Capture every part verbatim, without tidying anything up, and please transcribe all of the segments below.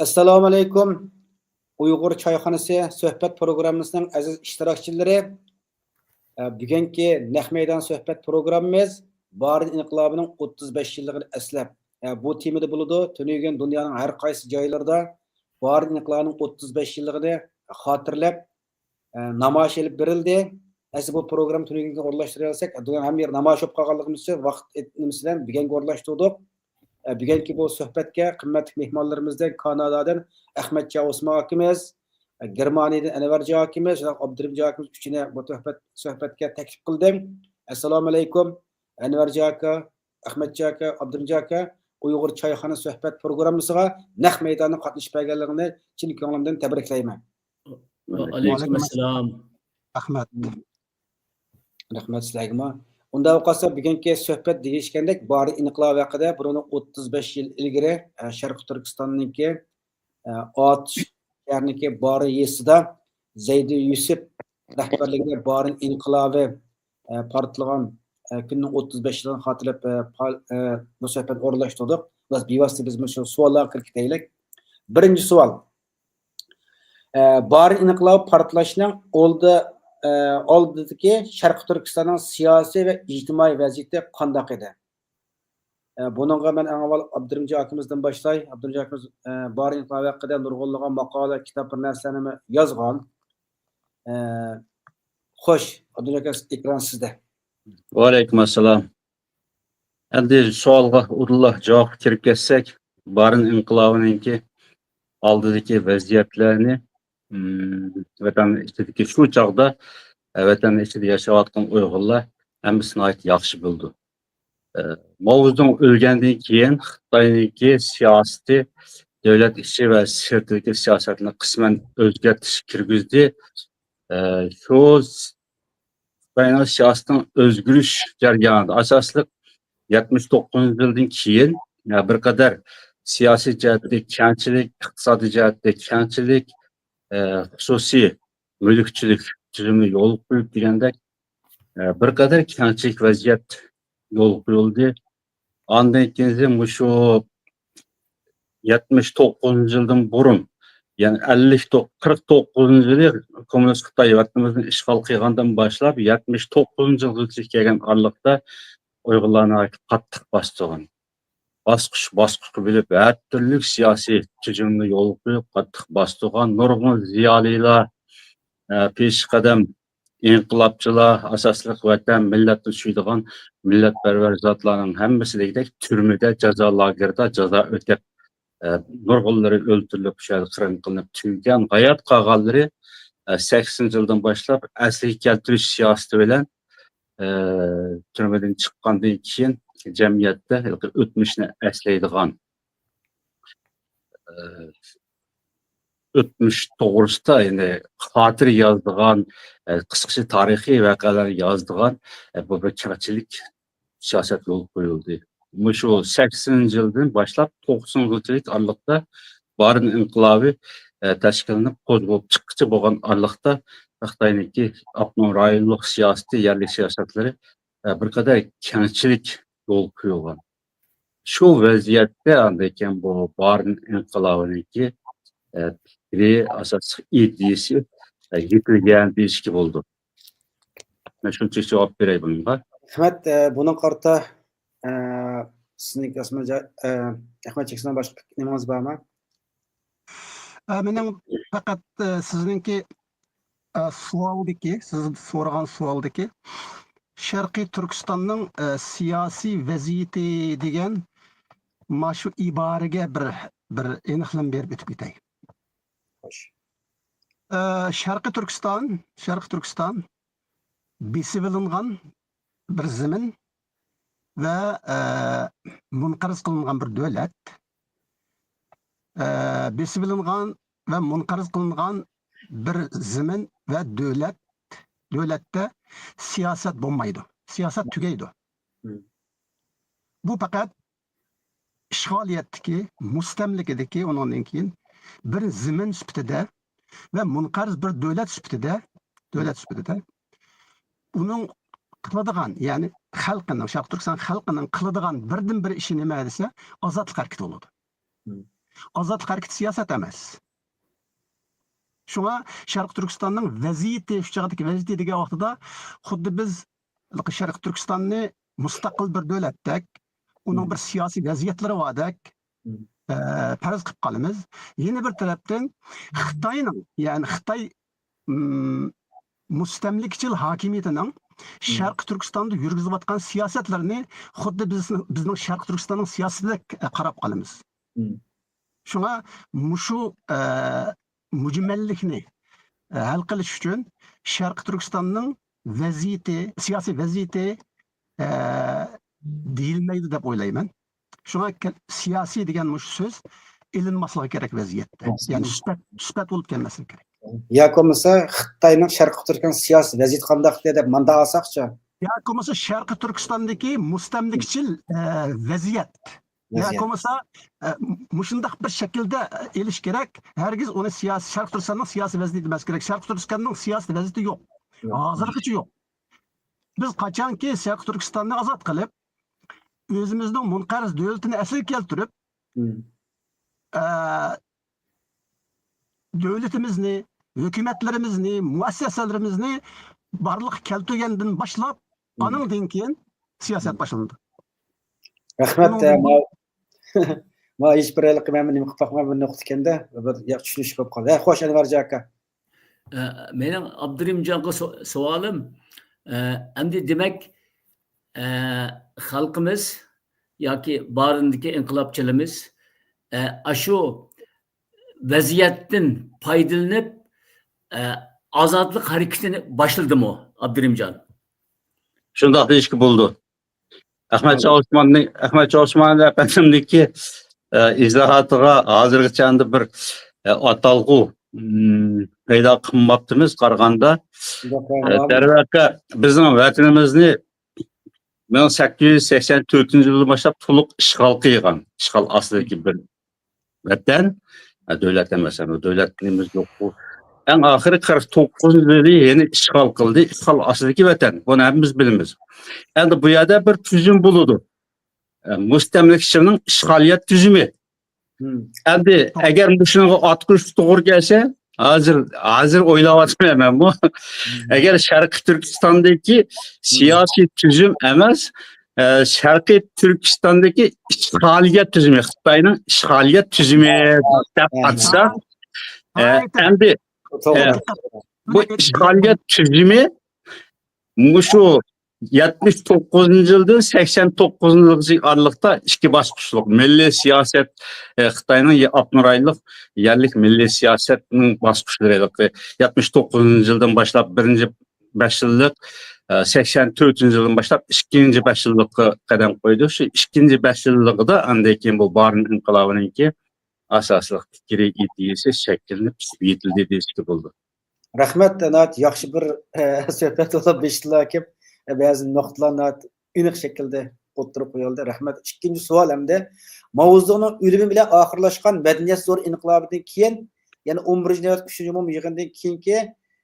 ئەسسالامۇئەلەيكۇم. ئۇيغۇر چايخانىسى سۆھبەت پروگراممىسىنىڭ ئەزىز ئىشتىراكچىلىرى، ئە، بۈگۈنكى نەق مەيدان سۆھبەت پروگراممىمىز بارىن ئىنقىلابىنىڭ ئوتتۇز بەش يىللىقىنى ئەسلەپ، ئە، بۇ تېمىدا بولىدۇ. تۈنۈگۈن دۇنيانىڭ ھەر قايسى جايلىرىدا بارىن ئىنقىلابىنىڭ ئوتتۇز بەش يىللىقىنى خاتىرىلەپ، ئە، نامايىش ئېلىپ بېرىلدى. ئەسلى بۇ پروگرامما تۈنۈگۈنگە ئورۇنلاشتۇرۇۋالساق، دۇنيا ھەممە يېرى نامايىش بولۇپ قالغانلىقىمىز ئۈچۈن ۋاقىت نېمىسى بىلەن بۈگۈنگە ئورۇنلاشتۇردۇق. ئە، بۈگۈنكى بۇ سۆھبەتكە قىممەتلىك مېھمانلىرىمىزدىن كانادادىن ئەخمەتجان ئوسمان ئاكىمىز، ئە، گېرمانىيەدىن ئەنۋەرجان ئاكىمىز، شۇنداق ئابدۇرېھىمجان ئاكىمىز ئۈچىنى بۇ سۆھبەت، سۆھبەتكە تەكلىپ قىلدىم. ئەسسالامۇئەلەيكۇم، ئەنۋەرجان ئاكا، ئەخمەتجان ئاكا، ئابدۇرېھىمجان ئاكا، ئۇيغۇر چايخانا سۆھبەت پروگراممىسىغا نەق مەيداندا قاتنىشىپ بەرگەنلىكىڭىزنى چىن كۆڭلۈمدىن تەبرىكلەيمەن. ۋەئەلەيكۇم ئەسسالام. رەھمەت. رەھمەت سىلەرگىمۇ. ئۇنداق قالسا، بۈگۈنكى سۆھبەت دېگىشكەندەك، بارىن ئىنقىلابى ھەققىدە بۇنىڭدىن ئوتتۇز بەش يىل ئىلگىرى، ئە، شەرقىي تۈركىستاننىڭكى، ئە، ئاتۇش شەھىرىنىڭكى بارىن يېزىسىدا زەيدى يۈسۈپ رەھبەرلىكىدە بارىن ئىنقىلابى، ئە، پارتلىغان، ئە، كۈننىڭ ئوتتۇز بەش يىلىنى خاتىرىلەپ، ئە، پال-، ئە، بۇ سۆھبەتنى ئورۇنلاشتۇردۇق. بىۋاسىتە بىز مۇشۇ سوئاللارغا كىرىپ كېتەيلى. بىرىنچى سوئال. ئە، بارىن ئىنقىلابى پارتلاشنىڭ ئالدى، ئە، ئالدىدىكى شەرقىي تۈركىستاننىڭ سىياسىي ۋە ئىجتىمائىي ۋەزىيىتى قانداق ئىدى؟ ئە، بۇنىڭغا مەن ئەڭ ئاۋۋال ئابدۇرېھىمجان ئاكىمىزدىن باشلاي. ئابدۇرېھىمجان ئاكىمىز، ئە، بارىن ئىنقىلابى ھەققىدە نۇرغۇنلىغان ماقالە، كىتاب، بىر نەرسىلەرنىمۇ يازغان. ئە، خوش، ئابدۇرېھىم ئاكا، ئېكران سىزدە. ۋەئەلەيكۇم ئەسسالام. ئەمدى سوئالغا ئۇدۇللا جاۋابقا كىرىپ كەتسەك، بارىن ئىنقىلابىنىڭكى ئالدىدىكى ۋەزىيەتلەرنى، ئىم، ۋەتەن ئىچىدىكى شۇ چاغدا، ئە، ۋەتەن ئىچىدە ياشاۋاتقان ئۇيغۇرلار ھەممىسى ناھايىتى ياخشى بىلىدۇ. ئە، ماۋزېدۇڭ ئۆلگەندىن كېيىن خىتاينىڭكى سىياسىتى، دۆلەت ئىچى ۋە سىرتىدىكى سىياسەتنى قىسمەن ئۆزگەرتىش كىرگۈزدى. ئە، شۇ خىتاينىڭ سىياسىتىنىڭ ئۆزگىرىش جەريانىدا ئاساسلىق يەتمىش توققۇزىنچى يىلدىن كېيىن، ئە، بىر قەدەر سىياسىي جەھەتتە كەڭچىلىك، ئىقتىسادىي جەھەتتە كەڭچىلىك، ئە، خۇسۇسىي مۈلۈكچىلىك تۈزۈمى يولغا قويۇپ دېگەندەك، ئە، بىر قەدەر كەڭچىلىك ۋەزىيەت يولغا قويۇلدى. ئاندىن كېيىن مۇشۇ يەتمىش توققۇزىنچى يىلدىن بۇرۇن، يەنى ئەللىك توققۇز، قىرىق توققۇزىنچى يىلى كوممۇنىست خىتاي ۋەتىنىمىزنى ئىشغال قىلغاندىن باشلاپ، يەتمىش توققۇزىنچى يىلغىچە كەلگەن ئارىلىقتا ئۇيغۇرلار ناھايىتى قاتتىق باستۇرغان. باسقۇچ باسقۇچقا بۆلۈپ، ھەر تۈرلۈك سىياسىي تۈزۈمنى يولغا قويۇپ، قاتتىق باستۇرغان. نۇرغۇن زىيالىيلار، ئە، پېشقەدەم ئىنقىلابچىلار، ئاساسلىق ۋەتەن، مىللەتنى سۆيىدىغان مىللەتپەرۋەر زاتلارنىڭ ھەممىسى دېگۈدەك تۈرمىدە، جازا لاگېرىدا جازا ئۆتەپ، ئە، نۇرغۇنلىرى ئۆلتۈرۈلۈپ، شۇ يەردە قىرغىن قىلىنىپ تۈگىگەن. ھايات قالغانلىرى، ئە، سەكسىنىنچى يىلدىن باشلاپ ئەسلىگە كەلتۈرۈش سىياسىتى بىلەن، ئە، تۈرمىدىن چىققاندىن كېيىن جەمئىيەتتە ھېلىقى ئۆتمۈشنى ئەسلەيدىغان، ئە، ئۆتمۈش توغرىسىدا، يەنى خاتىرە يازىدىغان، ئە، قىسقىچە تارىخىي ۋەقەلەرنى يازىدىغان، ئە، بۇ بىر كەڭچىلىك سىياسەت يولغا قويۇلدى. مۇشۇ سەكسىنىنچى يىلدىن باشلاپ توقسىنىنچى يىلغىچىلىك ئارىلىقتا بارىن ئىنقىلابى، ئە، تەشكىللىنىپ قوزغىلىپ چىققىچە بولغان ئارىلىقتا خىتاينىڭكى ئاپتونوم رايونلۇق سىياسىتى، يەرلىك سىياسەتلىرى، ئە، بىر قەدەر كەڭچىلىك يولغا قويۇلغان. شۇ ۋەزىيەتتە ئاندىن كېيىن بۇ بارىن ئىنقىلابىنىڭكى، ئە، پىكرى، ئاساسلىق ئىدىيىسى، ئە، يېتىلگەن دېيىشكە بولىدۇ. مەن شۇنچىلىك جاۋاب بېرەي بۇنىڭغا. رەھمەت، ئە، بۇنىڭغا قارىتا، ئە، سىزنىڭكى ئاسما جا-، ئە، ئەخمەت جان ئاكا، باشقا نېمىڭىز بارمۇ؟ ئە، مېنىڭ پەقەت، ئە، سىزنىڭكى، ئە، سوئالدىكى، سىز سورىغان سوئالدىكى شەرقىي تۈركىستاننىڭ، ئە، سىياسىي ۋەزىيىتى دېگەن مانا شۇ ئىبارىگە بىر، بىر ئېنىقلىما بېرىپ ئۆتۈپ كېتەي. خوش. ئە، شەرقىي تۈركىستان، شەرقىي تۈركىستان بېسىۋېلىنغان بىر زېمىن ۋە، ئە، مۇنقەرز قىلىنغان بىر دۆلەت. ئە، بېسىۋېلىنغان ۋە مۇنقەرز قىلىنغان بىر زېمىن ۋە دۆلەت، دۆلەتتە سىياسەت بولمايدۇ. سىياسەت تۈگەيدۇ. مم. بۇ پەقەت ئىشغالىيەتتىكى، مۇستەملىكىدىكى، ئۇنىڭدىن كېيىن بىر زېمىن سۈپىتىدە ۋە مۇنقەرز بىر دۆلەت سۈپىتىدە، دۆلەت سۈپىتىدە ئۇنىڭ قىلىدىغان، يەنى خەلقىنىڭ، شەرقىي تۈركىستان خەلقىنىڭ قىلىدىغان بىردىنبىر ئىشى نېمە دېسە، ئازادلىق ھەرىكىتى بولىدۇ. مم. ئازادلىق ھەرىكىتى سىياسەت ئەمەس. شۇڭا شەرقىي تۈركىستاننىڭ ۋەزىيىتى، شۇ چاغدىكى ۋەزىيىتى دېگەن ۋاقتىدا خۇددى بىز شەرقىي تۈركىستاننى مۇستەقىل بىر دۆلەتتەك، ئۇنىڭ بىر سىياسىي ۋەزىيەتلىرى باردەك، ئە، پەرەز قىلىپ قالىمىز. يەنە بىر تەرەپتىن خىتاينىڭ، يەنى خىتاي، ئىم، مۇستەملىكىچىل ھاكىمىيىتىنىڭ شەرقىي تۈركىستاندا يۈرگۈزۈۋاتقان سىياسەتلىرىنى خۇددى بىز، بىزنىڭ شەرقىي تۈركىستاننىڭ سىياسىتىدەك، ئە، قاراپ قالىمىز. شۇڭا مۇشۇ، ئە، مۈجمەللىكنى، ئە، ھەل قىلىش ئۈچۈن شەرقىي تۈركىستاننىڭ ۋەزىيىتى، سىياسىي ۋەزىيىتى، ئە، دېيىلمەيدۇ دەپ ئويلايمەن. شۇڭا كە-، سىياسىي دېگەن مۇشۇ سۆز ئېلىنماسلىقى كېرەك ۋەزىيەتتە. يەنى سۈپەت، سۈپەت بولۇپ كەلمەسلىكى كېرەك. ياكى بولمىسا خىتاينىڭ شەرقىي تۈركىستان سىياسىي ۋەزىيىتى قانداقتى دەپ مۇنداق ئالساقچۇ؟ ياكى بولمىسا شەرقىي تۈركىستاندىكى مۇستەملىكىچىل، ئە، ۋەزىيەت. ياكى بولمىسا، ئە، مۇشۇنداق بىر شەكىلدە ئېلىش كېرەك. ھەرگىز ئۇنى سىياسىي، شەرقىي تۈركىستاننىڭ سىياسىي ۋەزىيىتى دېمەس كېرەك. شەرقىي تۈركىستاننىڭ سىياسىي ۋەزىيىتى يوق. ھازىرغىچە يوق. بىز قاچانكى شەرقىي تۈركىستاننى ئازاد قىلىپ، ئۆزىمىزنىڭ مۇنقەرز دۆلىتىنى ئەسلىگە كەلتۈرۈپ، ئە، دۆلىتىمىزنى، ھۆكۈمەتلىرىمىزنى، مۇئەسسەسەلىرىمىزنى بارلىققا كەلتۈرگەندىن باشلاپ، ئانىڭدىن كېيىن سىياسەت باشلىنىدۇ. رەھمەت. ئە، ما-، ما ھېچ بىر ھېلىقى مەن نېمە قىلىپ باقمىغان بىر نۇقتا ئىكەندە، بىر ياخشى چۈشىنىش بولۇپ قالدى. ھە، خوش، ئەنۋەرجان ئاكا. ئە، مېنىڭ ئابدۇرېھىمجانغا سو-، سوئالىم، ئە، ئەمدى دېمەك، ئە، خەلقىمىز ياكى بارىندىكى ئىنقىلابچىلىرىمىز، ئە، ئاشۇ ۋەزىيەتتىن پايدىلىنىپ، ئە، ئازادلىق ھەرىكىتىنى باشلىدىمۇ، ئابدۇرېھىمجان؟ شۇنداق دېيىشكە بولىدۇ. ئەخمەت چاۋشىماننىڭ، ئەخمەت چاۋشىمان ئەپەندىمنىڭكى، ئە، ئىزاھاتىغا ھازىرغىچە ئەمدى بىر، ئە، ئاتالغۇ، م، پەيدا قىلماپتىمىز قارىغاندا. ئە، دەرۋەقە، بىزنىڭ ۋەتىنىمىزنى مىڭ سەككىز يۈز سەكسەن تۆتىنچى يىلدىن باشلاپ تولۇق ئىشغال قىلغان، ئىشغال ئاستىدىكى بىر ۋەتەن، ھە، دۆلەت ئەمەس، ئەمما دۆلەت نېمىمىز يوق بۇ. ئەڭ ئاخىرى قىرىق توققۇزىنچى يىلى يەنە ئىشغال قىلدى. ئىشغال ئاستىدىكى ۋەتەن. بۇنى ھەممىمىز بىلىمىز. ئەمدى بۇ يەردە بىر تۈزۈم بولىدۇ. ئە، مۇستەملىكىچىنىڭ ئىشغالىيەت تۈزۈمى. ئەمدى ئەگەر مۇشۇنىڭغا ئاتقۇچ توغرا كەلسە، ھازىر، ھازىر ئويلاۋاتىمەن مەنمۇ. ئەگەر شەرقىي تۈركىستاندىكى سىياسىي تۈزۈم ئەمەس، ئە، شەرقىي تۈركىستاندىكى ئىشغالىيەت تۈزۈمى، خىتاينىڭ ئىشغالىيەت تۈزۈمى دەپ ئاتىسا، ئە، ئەمدى، ئە، بۇ ئىشغالىيەت تۈزۈمى مۇشۇ يەتمىش توققۇزىنچى يىلدىن سەكسەن توققۇزىنچى يىلغىچە ئارىلىقتا ئىككى باسقۇچلۇق مىللىي سىياسەت، ئە، خىتاينىڭ يا-، ئاپتونوم رايونلۇق يەرلىك مىللىي سىياسەتنىڭ باسقۇچلىرى، يەتمىش توققۇزىنچى يىلدىن باشلاپ بىرىنچى بەش يىللىق، ئە، سەكسەن تۆتىنچى يىلدىن باشلاپ ئىككىنچى بەش يىللىققا قەدەم قويدى. شۇ ئىككىنچى بەش يىللىقىدا ئاندىن كېيىن بۇ بارىن ئىنقىلابىنىڭكى ئاساسلىق پىكرىي ئىدىيەسى شەكىللىنىپ ئىشقا يېتىلدى دېيىشكە بولىدۇ. رەھمەت، ناھايىتى ياخشى بىر، ئە، سۆھبەت بولۇپ بېشىدىلا كېلىپ، ئە، بەزى نۇقتىلار ناھايىتى ئېنىق شەكىلدە ئوتتۇرىغا قويۇلدى. رەھمەت. ئىككىنچى سوئال ئەمدى، ماۋزېدۇڭنىڭ ئۆلۈمى بىلەن ئاخىرلاشقان مەدەنىيەت زور ئىنقىلابىدىن كېيىن، يەنى ئون بىرىنچى نۆۋەت ئۈچىنچى ئومۇمىي يىغىنىدىن كېيىنكى،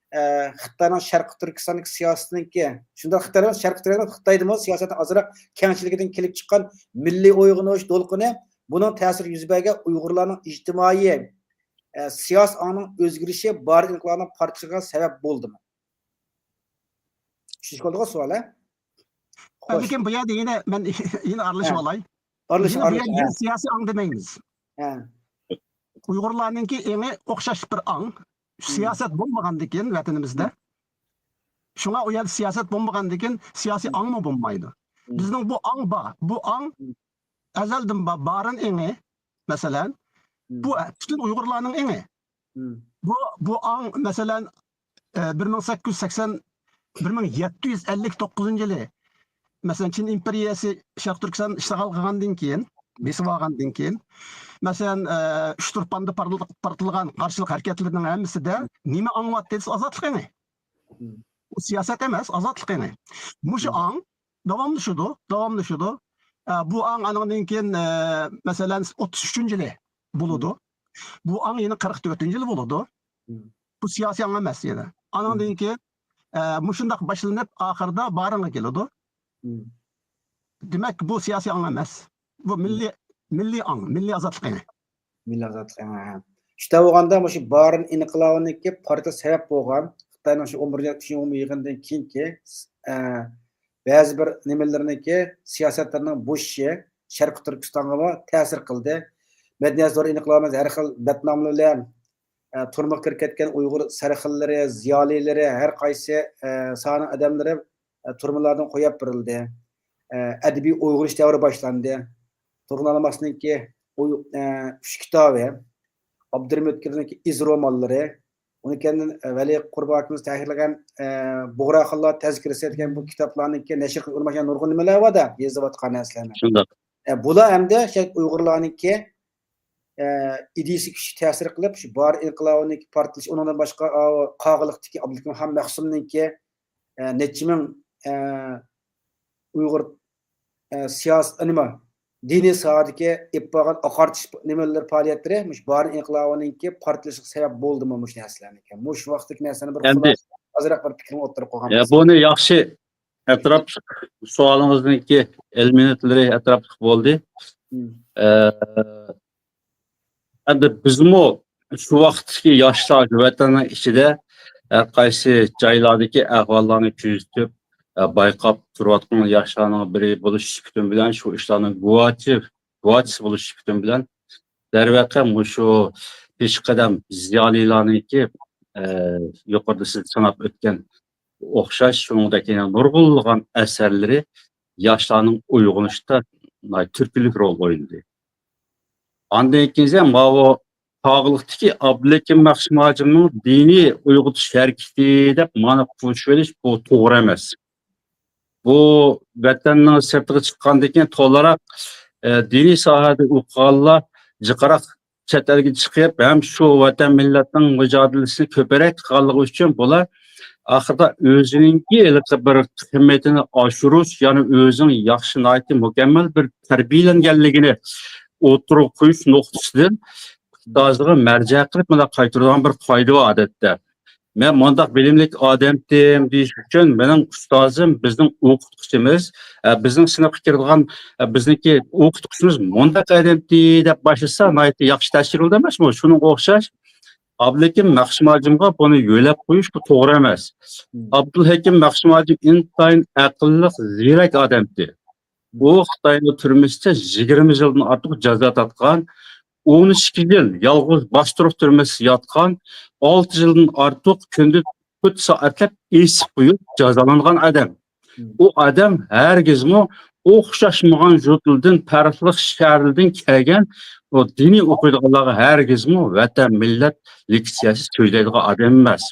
ئە، خىتاينىڭ شەرقىي تۈركىستاندىكى سىياسىتىنىڭكى، شۇنداق خىتاي ئەمەس، شەرقىي تۈركىستان، خىتايدىمۇ سىياسەتنى ئازراق كەڭچىلىكىدىن كېلىپ چىققان مىللىي ئويغىنىش دولقۇنى، بۇنىڭ تەسىرى يۈز بەرگەن ئۇيغۇرلارنىڭ ئىجتىمائىي، ئە، سىياسىي ئاڭنىڭ ئۆزگىرىشى بارىن ئىنقىلابىنىڭ پارتلىشىغا سەۋەب بولدىمۇ؟ چۈشىنىشكە بولدىغۇ سوئال، ھە؟ خوش. لېكىن بۇ يەردە يەنە مەن يەنە ئارىلىشىپ ئالاي. ئارىلىشىڭ، يەنە بۇ ئارىلىشىڭ، يەردە ھە. سىياسىي ئاڭ دېمەيمىز. ھە. ئۇيغۇرلارنىڭكى ئېڭى ئوخشاش بىر ئاڭ. سىياسەت بولمىغاندىكىن ۋەتىنىمىزدە. شۇڭا ئۇ يەردە سىياسەت بولمىغاندىكىن سىياسىي ئاڭمۇ بولمايدۇ. بىزنىڭ بۇ ئاڭ بار. بۇ ئاڭ ئەزەلدىن بار. بارىن ئېڭى، مەسىلەن، بۇ پۈتۈن ئۇيغۇرلارنىڭ ئېڭى. بۇ، بۇ ئاڭ، مەسىلەن، ئە، بىر مىڭ سەككىز يۈز سەكسەن، بىر مىڭ يەتتە يۈز ئەللىك توققۇزىنچى يىلى، مەسىلەن، چىن ئىمپېرىيەسى شەرقىي تۈركىستان ئىشغال قىلغاندىن كېيىن، بېسىپ ئالغاندىن كېيىن، مەسىلەن، ئە، ئۇچتۇرپاندا پارتل-، پارتلىغان قارشىلىق ھەرىكەتلىرىنىڭ ھەممىسىدە نېمە ئاڭ بار دېسە، ئازادلىق ئېڭى. ئۇ سىياسەت ئەمەس، ئازادلىق ئېڭى. مۇشۇ ئاڭ داۋاملىشىدۇ، داۋاملىشىدۇ. ئە، بۇ ئاڭ ئانىڭدىن كېيىن، ئە، مەسىلەن، ئوتتۇز ئۈچىنچى يىلى بولىدۇ. بۇ ئاڭ يەنە قىرىق تۆتىنچى يىلى بولىدۇ. بۇ سىياسىي ئاڭ ئەمەس يەنە. ئانىڭدىن كېيىن، ئە، مۇشۇنداق باشلىنىپ، ئاخىرىدا بارىنغا كېلىدۇ. دېمەك، بۇ سىياسىي ئاڭ ئەمەس. بۇ مىللىي، مىللىي ئاڭ، مىللىي ئازادلىق ئېڭى. مىللىي ئازادلىق، ھە، ھە. شۇنداق بولغاندا، مۇشۇ بارىن ئىنقىلابىنىڭكى پارتلىشىش سەۋەب بولغان خىتاينىڭ شۇ ئون بىرىنچى ئومۇميىغىنىدىن كېيىنكى، ئە، بەزى بىر نېمىلىرىنىڭكى سىياسەتلىرىنىڭ بوشىشى شەرقىي تۈركىستانغىمۇ تەسىر قىلدى. مەدەنىيەت زور ئىنقىلابىمىز ھەر خىل بەتناملار بىلەن، ئە، تۈرمىگە كىرىپ كەتكەن ئۇيغۇر سەرخىللىرى، زىيالىيلىرى، ھەر قايسى، ئە، ساھەنىڭ ئادەملىرى، ئە، تۈرمىلەردىن قويۇپ بېرىلدى. ئە، ئەدەبىي ئۇيغۇرلىشىش دەۋرى باشلاندى. تۇرغۇن ئالماسنىڭكى ئۇي-، ئە، ئۈچ كىتابى، ئابدۇرېھىم ئۆتكۈرنىڭكى ئىز رومانلىرى، ئۇنىڭ كەينىدىن، ئە، ۋەلى قۇربان ئاكىمىز تەھرىرلىگەن، ئە، بۇغرا خانلار تەزكىرىسى دېگەن بۇ كىتابلارنىڭكى نەشر قىلىش ئۇرۇنۇش نۇرغۇن نېمىلەر بار-دە، يېزىۋاتقان نەرسىلەرنى. شۇنداق. ئە، بۇلار ھەمدە شەرقىي ئۇيغۇرلارنىڭكى، ئە، ئىدىيىسى كۈچلۈك تەسىر قىلىپ، شۇ بارىن ئىنقىلابىنىڭكى پارتلىشى، ئۇنىڭدىن باشقا، ئا، قاغىلىقتىكى ئابدۇلھەكىم خان مەخسۇمنىڭكى، ئە، نەچچە مىڭ، ئە، ئۇيغۇر، ئە، سىياسىي، نېمە، دىنىي ساھەدىكى ئېلىپ بارغان ئاقارتىش نېمىلىرى، پائالىيەتلىرى مۇشۇ بارىن ئىنقىلابىنىڭكى پارتلىشىغا سەۋەب بولدىمۇ مۇشۇ نەرسىلەرنىڭكى؟ مۇشۇ ۋاقىتتىكى نەرسىنى بىر ئەمدى خۇلاسە، ئازراق بىر پىكرىڭ ئوتتۇرىغا قويغان يا، بولسا. بۇنى ياخشى ئەتراپلىق سوئالىڭىزنىڭكى ئېلېمېنتلىرى ئەتراپلىق بولدى. مم. ئە، ئەمدى بىزمۇ شۇ ۋاقىتتىكى ياشلار ۋەتەننىڭ ئىچىدە ھەر قايسى جايلاردىكى ئەھۋاللارنى كۆزىتىپ، ئە، بايقاپ تۇرۇۋاتقان ياشلارنىڭ بىرى بولۇش سۈپىتىم بىلەن، شۇ ئىشلارنىڭ گۇۋاچى، گۇۋاچىسى بولۇش سۈپىتىم بىلەن، دەرۋەقە، مۇشۇ پېشقەدەم زىيالىيلارنىڭكى، ئە، يۇقىرىدا سىز ساناپ ئۆتكەن ئوخشاش، شۇنىڭدەك يەنە نۇرغۇنلىغان ئەسەرلىرى ياشلارنىڭ ئويغىنىشىدا ناھايىتى تۈرتكىلىك رول ئوينىدى. ئاندىن كېيىن ماۋۇ قاغىلىقتىكى ئابلىكىم مەخسۇم ھاجىمنىڭ دىنىي ئويغىتىش ھەرىكىتى دەپ مانا قوشۇۋېلىش، بۇ توغرا ئەمەس. بۇ ۋەتەننىڭ سىرتىغا چىققاندىن كېيىن تولىراق، ئە، دىنىي ساھەدە ئوقۇغانلار جىقراق چەت ئەلگە چىقىپ، ھەم شۇ ۋەتەن مىللەتنىڭ مۇجادىلىسىنى كۆپرەك قىلغانلىقى ئۈچۈن بۇلار ئاخىرىدا ئۆزىنىڭكى ھېلىقى بىر قىممىتىنى ئاشۇرۇش، يەنى ئۆزىنىڭ ياخشى، ناھايىتى مۇكەممەل بىر تەربىيەلەنگەنلىكىنى ئوتتۇرىغا قويۇش نۇقتىسىدىن ئۇستازىغا مەرجە قىلىپ مۇنداق قايتۇرىدىغان بىر قائىدە بار ئادەتتە. مەن مۇنداق بىلىملىك ئادەمتىم دېيىش ئۈچۈن مېنىڭ ئۇستازىم، بىزنىڭ ئوقۇتقۇچىمىز، ئە، بىزنىڭ سىنىپقا كىرىدىغان، ئە، بىزنىڭكى ئوقۇتقۇچىمىز مۇنداق ئادەمتى دەپ باشلىسا ناھايىتى ياخشى تەسىر قىلىدۇ ئەمەسمۇ؟ شۇنىڭغا ئوخشاش ئابلىكىم مەخسۇم ھاجىمغا بۇنى يۆلەپ قويۇش بۇ توغرا ئەمەس. مم. ئابدۇلھەكىم مەخسۇم ھاجىم ئىنتايىن ئەقىللىق، زېرەك ئادەمتى. ئۇ خىتاينىڭ تۈرمىسىدە يىگىرمە يىلدىن ئارتۇق جازا تارتقان، ئون ئىككى يىل يالغۇز باستۇرۇق تۈرمىسىدە ياتقان، ئالتە يىلدىن ئارتۇق كۈندە تۆت سائەتلەپ ئېسىپ قويۇپ جازالانغان ئادەم. مم. ئۇ ئادەم ھەرگىزمۇ ئوخشاشمىغان يۇرتلىرىدىن، پەرقلىق شەھەرلىرىدىن كەلگەن ئۇ دىنىي ئوقۇيدىغانلارغا ھەرگىزمۇ ۋەتەن، مىللەت لېكسىيەسى سۆزلەيدىغان ئادەم ئەمەس.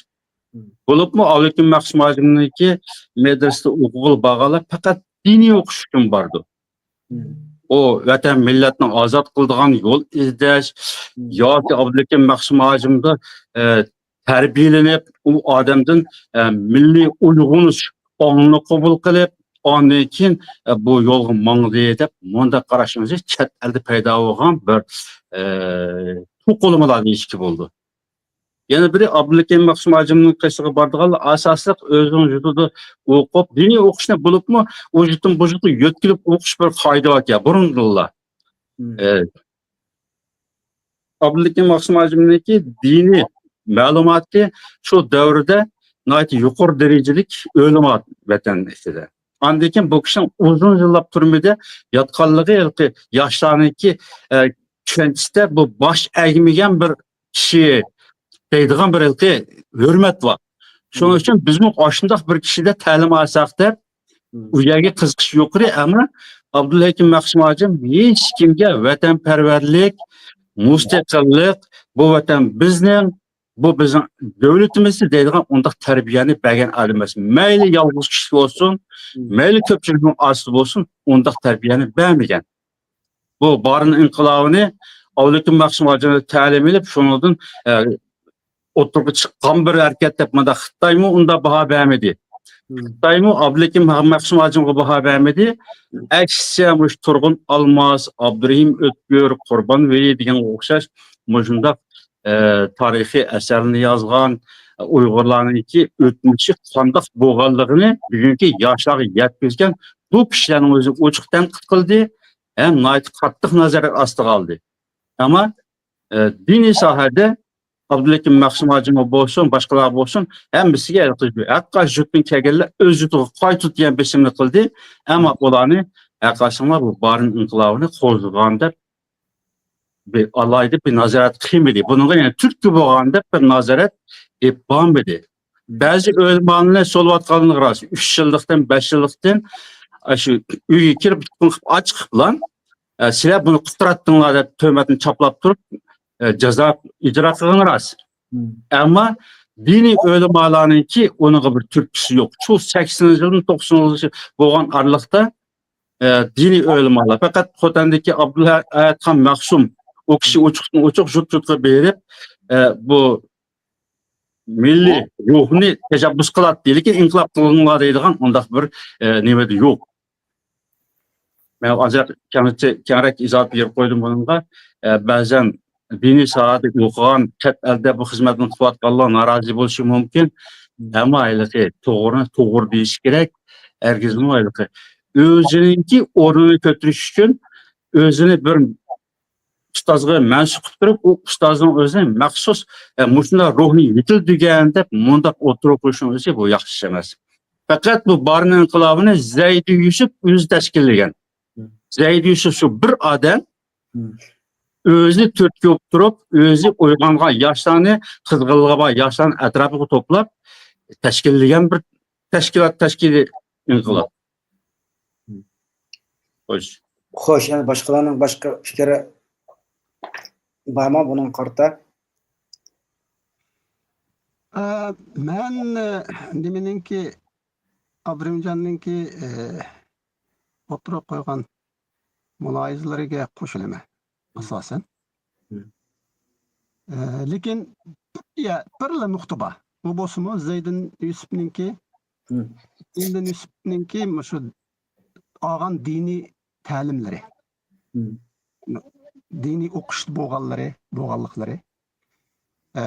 مم. بولۇپمۇ ئابلىكىم مەخسۇم ھاجىمنىڭكى مەدرىسىدە ئوقۇغىلى بارغانلار پەقەت دىنىي ئوقۇش ئۈچۈن بارىدۇ. مم. ئۇ ۋەتەن مىللەتنى ئازاد قىلىدىغان يول ئىزدەش مم. ياكى ئابدۇلھەكىم مەخسۇم ھاجىمدا، ئە، تەربىيەلىنىپ، ئۇ ئادەمدىن، ئە، مىللىي ئويغىنىش ئاڭنى قوبۇل قىلىپ، ئاندىن كېيىن، ئە، بۇ يولغا ماڭدى دەپ مۇنداق قاراشىمىز چەت ئەلدە پەيدا بولغان بىر، ئە، توقۇلمىلار دېيىشكە بولىدۇ. يەنە بىرى، ئابدۇلھەكىم مەخسۇم ھاجىمنىڭ قېشىغا بارىدىغانلار ئاساسلىق ئۆزىنىڭ يۇرتىدا ئوقۇپ، دىنىي ئوقۇشنى بولۇپمۇ ئۇ يۇرتتىن بۇ يۇرتقا يۆتكىلىپ ئوقۇش بىر قائىدە باركەن بۇرۇندىنلا. مم. ئابدۇلھەكىم مەخسۇم ھاجىمنىڭكى دىنىي مەلۇماتى شۇ دەۋردە ناھايىتى يۇقىرى دەرىجىلىك ئۆلىما ۋەتەن ئىچىدە. ئاندىن كېيىن بۇ كىشىنىڭ ئۇزۇن يىللاپ تۈرمىدە ياتقانلىقى ھېلىقى ياشلارنىڭكى، ئە، چۈشەنچىسىدە بۇ باش ئەگمىگەن بىر كىشى دەيدىغان بىر ھېلىقى ھۆرمەت بار. شۇنىڭ مم. ئۈچۈن بىزمۇ ئاشۇنداق بىر كىشىدە تەلىم ئالساق دەپ، مم. ئۇ يەرگە قىزىقىش يۇقىرى، ئەمما ئابدۇلھەكىم مەخسۇم ھاجىم ھېچكىمگە ۋەتەنپەرۋەرلىك، مۇستەقىللىق، بۇ ۋەتەن بىزنىڭ، بۇ بىزنىڭ دۆلىتىمىز دەيدىغان ئۇنداق تەربىيەنى بەرگەن ئادەم ئەمەس. مەيلى يالغۇز كىشى بولسۇن، مم. مەيلى كۆپچىلىكنىڭ ئارىسىدا بولسۇن، ئۇنداق تەربىيەنى بەرمىگەن. بۇ بارىن ئىنقىلابىنى ئابلىكىم مەخسۇم ھاجىمدىن تەلىم ئېلىپ، شۇنىڭدىن، ئە، ئوتتۇرىغا چىققان بىر ھەرىكەت دەپ مۇنداق خىتايمۇ ئۇنداق باھا بەرمىدى. مم. خىتايمۇ ئابلىكىم مەخسۇم ھاجىمغا باھا بەرمىدى. ئەكسىچە، مۇشۇ تۇرغۇن ئالماس، ئابدۇرېھىم ئۆتكۈر، قۇربان ۋېلى دېگەنگە ئوخشاش مۇشۇنداق، ئە، تارىخىي ئەسەرنى يازغان ئۇيغۇرلارنىڭكى ئۆتمۈشى قانداق بولغانلىقىنى بۈگۈنكى ياشلارغا يەتكۈزگەن بۇ كىشىلەرنىڭ ئۆزى ئوچۇق تەنقىد قىلدى ھەم ناھايىتى قاتتىق نازارەت ئاستىغا ئالدى. ئەمما ئە، دىنىي ساھەدە ئابدۇلھەكىم مەخسۇم ھاجىمۇ بولسۇن، باشقىلار بولسۇن، ھەممىسىگە ھەققى يۇرتقا كەلگەنلەر ئۆز يۇرتىغا قايتىدۇ دېگەن بېسىمنى قىلدى. ئەمما ئۇلارنى ھەقىقەتەن بۇ بارىن ئىنقىلابىنى قوزغىغان دەپ بىر ئالاھىدە بىر نازارەت قىلمىدى. بۇنىڭغا يەنە تۈرتكە بولغان دەپ بىر نازارەت ئېلىپ بارمىدى. بەزى ئۆلىمالارنى سولىۋاتقانلىقى راست. ئۈچ يىللىقتىن، بەش يىللىقتىن، ئە، شۇ ئۆيگە كىرىپ، تۇتقۇن قىلىپ، ئاچ قىلىپلا، ئە، سىلەر بۇنى قىلىپ تۇراتتىڭلار دەپ تۆھمەتنى چاپلاپ تۇرۇپ، ئە، جازا ئىجرا قىلغىنى راست. ئەمما دىنىي ئۆلىمالارنىڭكى ئۇنىڭغا بىر تۈرتكىسى يوق. شۇ سەكسىنىنچى يىلدىن توقسىنىنچى يىل بولغان ئارىلىقتا، ئە، دىنىي ئۆلىمالار، پەقەت خوتەندىكى ئابدۇلھەيەتخان مەخسۇم، ئۇ كىشى ئوچۇقتىن ئوچۇق، جۇت جۇتقا بېرىپ، ئە، بۇ مىللىي روھنى تەشەببۇس قىلاتتى، لېكىن ئىنقىلاب قىلىڭلار دەيدىغان ئۇنداق بىر، ئە، نېمە يوق. مەن ئازراق كەڭرەك ئىزاھات بېرىپ قويدۇم بۇنىڭغا. ئە، بەزەن دىنىي ساھەدە ئوقۇغان، چەت ئەلدە بۇ خىزمەتنى قىلىۋاتقانلار نارازى بولۇشى مۇمكىن. ئەمما ھېلىقى توغرىنى توغرا دېيىش كېرەك. ھەرگىزمۇ ھېلىقى ئۆزىنىڭكى ئورنىنى كۆتۈرۈش ئۈچۈن ئۆزىنى بىر ئۇستازغا مەنسۇپ قىلىپ تۇرۇپ، ئۇ ئۇستازنىڭ ئۆزىنى مەخسۇس، ئە، مۇشۇنداق روھنى يېتىلدۈرگەن دەپ مۇنداق ئوتتۇرىغا قويۇشنىڭ ئۆزى بۇ ياخشى ئىش ئەمەس. پەقەت بۇ بارىن ئىنقىلابىنى زەيدى يۈسۈپ ئۆزى تەشكىللىگەن. زەيدى يۈسۈپ شۇ بىر ئادەم ئۆزى تۈرتكە بولۇپ تۇرۇپ، ئۆزى ئويغانغان ياشلارنى، قىزغىنلىقى بار ياشلارنى ئەتراپىغا توپلاپ تەشكىللىگەن بىر تەشكىلات، تەشكىلىي ئىنقىلاب. خوش. خوش، يەنە باشقىلارنىڭ باشقا پىكرى بارمۇ بۇنىڭغا قارىتا؟ ئە، مەن، ئە، نېمىنىڭكى، ئابدۇرېھىمجاننىڭكى، ئە، ئوتتۇرىغا قويغان مۇلاھىزىلىرىگە قوشۇلىمەن، ئاساسەن. ئە، لېكىن بىر يە-، بىرلا نۇقتا بار. ئۇ بولسىمۇ زەيدىن يۈسۈپنىڭكى، زەيدىن يۈسۈپنىڭكى مۇشۇ ئالغان دىنىي تەلىملىرى، دىنىي ئوقۇشتا بولغانلىرى، بولغانلىقلىرى. ئە،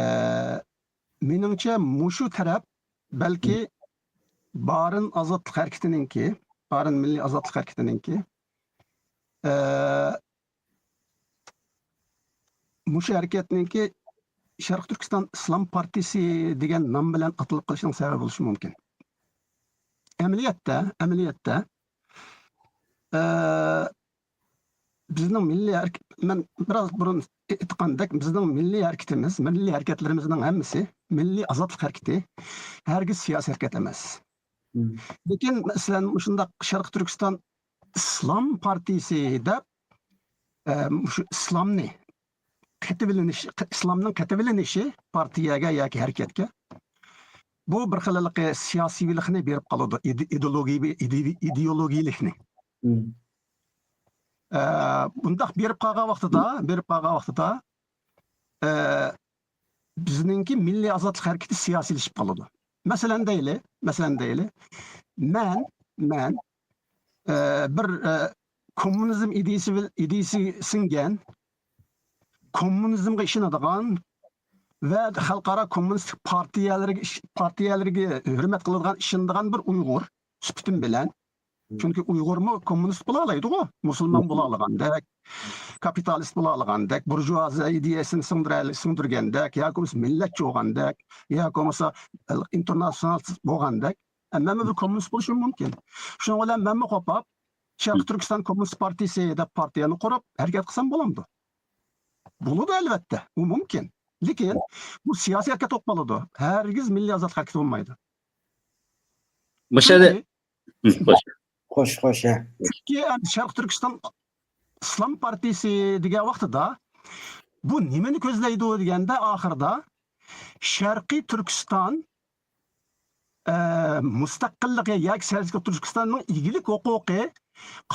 مېنىڭچە مۇشۇ تەرەپ بەلكى بارىن ئازادلىق ھەرىكىتىنىڭكى، بارىن مىللىي ئازادلىق ھەرىكىتىنىڭكى، ئە، مۇشۇ ھەرىكەتنىڭكى شەرقىي تۈركىستان ئىسلام پارتىيىسى دېگەن نام بىلەن ئاتىلىپ قېلىشىنىڭ سەۋەبى بولۇشى مۇمكىن. ئەمەلىيەتتە، ئەمەلىيەتتە، ئە، بىزنىڭ مىللىي ھەرىكەت، مەن بىراز بۇرۇن ئېيتقاندەك، بىزنىڭ مىللىي ھەرىكىتىمىز، مىللىي ھەرىكەتلىرىمىزنىڭ ھەممىسى، مىللىي ئازادلىق ھەرىكىتى ھەرگىز سىياسىي ھەرىكەت ئەمەس. لېكىن، مەسىلەن، مۇشۇنداق شەرقىي تۈركىستان ئىسلام پارتىيىسى دەپ، ئە، مۇشۇ ئىسلامنى قېتىۋېلىنىش، ئىسلامنىڭ قېتىۋېلىنىشى پارتىيەگە ياكى ھەرىكەتكە، بۇ بىر خىل ھېلىقى سىياسىيلىقنى بېرىپ قالىدۇ، ئىدى-، ئىدېئولوگىيە-، ئىدى-، ئىدېئولوگىيىلىكنى. ئە، بۇنداق بېرىپ قالغان ۋاقتىدا، بېرىپ قالغان ۋاقتىدا، ئە، بىزنىڭكى مىللىي ئازادلىق ھەرىكىتى سىياسىيلىشىپ قالىدۇ. مەسىلەن دەيلى، مەسىلەن دەيلى، مەن، مەن، ئە، بىر، ئە، كوممۇنىزم ئىدىيىسى بىل-، ئىدىيىسى سىڭگەن، كوممۇنىزمغا ئىشىنىدىغان ۋە خەلقئارا كوممۇنىستىك پارتىيەلىرىگە ئىش-، پارتىيەلىرىگە ھۆرمەت قىلىدىغان، ئىشىنىدىغان بىر ئۇيغۇر سۈپىتىم بىلەن، چۈنكى ئۇيغۇرمۇ كوممۇنىست بولالايدىغۇ، مۇسۇلمان بولالىغاندەك، كاپىتالىست بولالايدىغاندەك، بۇرژۇئازىيە ئىدىيەسىنى سىڭدۈرە-، سىڭدۈرگەندەك، ياكى بولمىسا مىللەتچى بولغاندەك، ياكى بولمىسا ئىنتېرناتسىيونالىست بولغاندەك، مەنمۇ بىر كوممۇنىست بولۇشۇم مۇمكىن. شۇنىڭ بىلەن مەنمۇ قوپاپ، شەرقىي تۈركىستان كوممۇنىست پارتىيىسى دەپ پارتىيەنى قۇرۇپ ھەرىكەت قىلسام بولامدۇ؟ بولىدۇ ئەلۋەتتە، ئۇ مۇمكىن. لېكىن بۇ سىياسىي ھەرىكەت بولۇپ قالىدۇ. ھەرگىز مىللىي ئازادلىق ھەرىكىتى بولمايدۇ. مۇشۇ يەردە چۈنكى خوش. خوش، خوش، ھە. چۈنكى ئەمدى شەرقىي تۈركىستان ئىسلام پارتىيىسى دېگەن ۋاقتىدا بۇ نېمىنى كۆزلەيدۇ دېگەندە، ئاخىرىدا شەرقىي تۈركىستان، ئە، مۇستەقىللىقى ياكى شەرقىي تۈركىستاننىڭ ئىگىلىك ھوقۇقى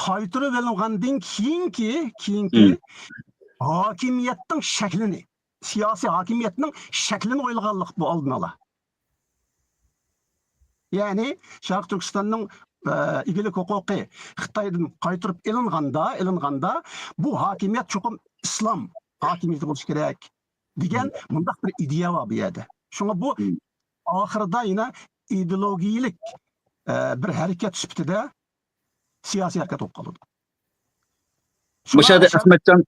قايتۇرۇۋېلىنغاندىن كېيىنكى، كېيىنكى ھاكىمىيەتنىڭ شەكلىنى، سىياسىي ھاكىمىيەتنىڭ شەكلىنى ئويلىغانلىق بۇ ئالدىن ئالا. يەنى شەرقىي تۈركىستاننىڭ، ئە، ئىگىلىك ھوقۇقى خىتايدىن قايتۇرۇپ ئېلىنغاندا، ئېلىنغاندا بۇ ھاكىمىيەت چوقۇم ئىسلام ھاكىمىيىتى بولۇشى كېرەك دېگەن مۇنداق بىر ئىدىيە بار بۇ يەردە. شۇڭا بۇ ئاخىرىدا يەنە ئىدېئولوگىيىلىك، ئە، بىر ھەرىكەت سۈپىتىدە سىياسىي ھەرىكەت بولۇپ قالىدۇ. مۇشۇ يەردە ئەخمەتجان،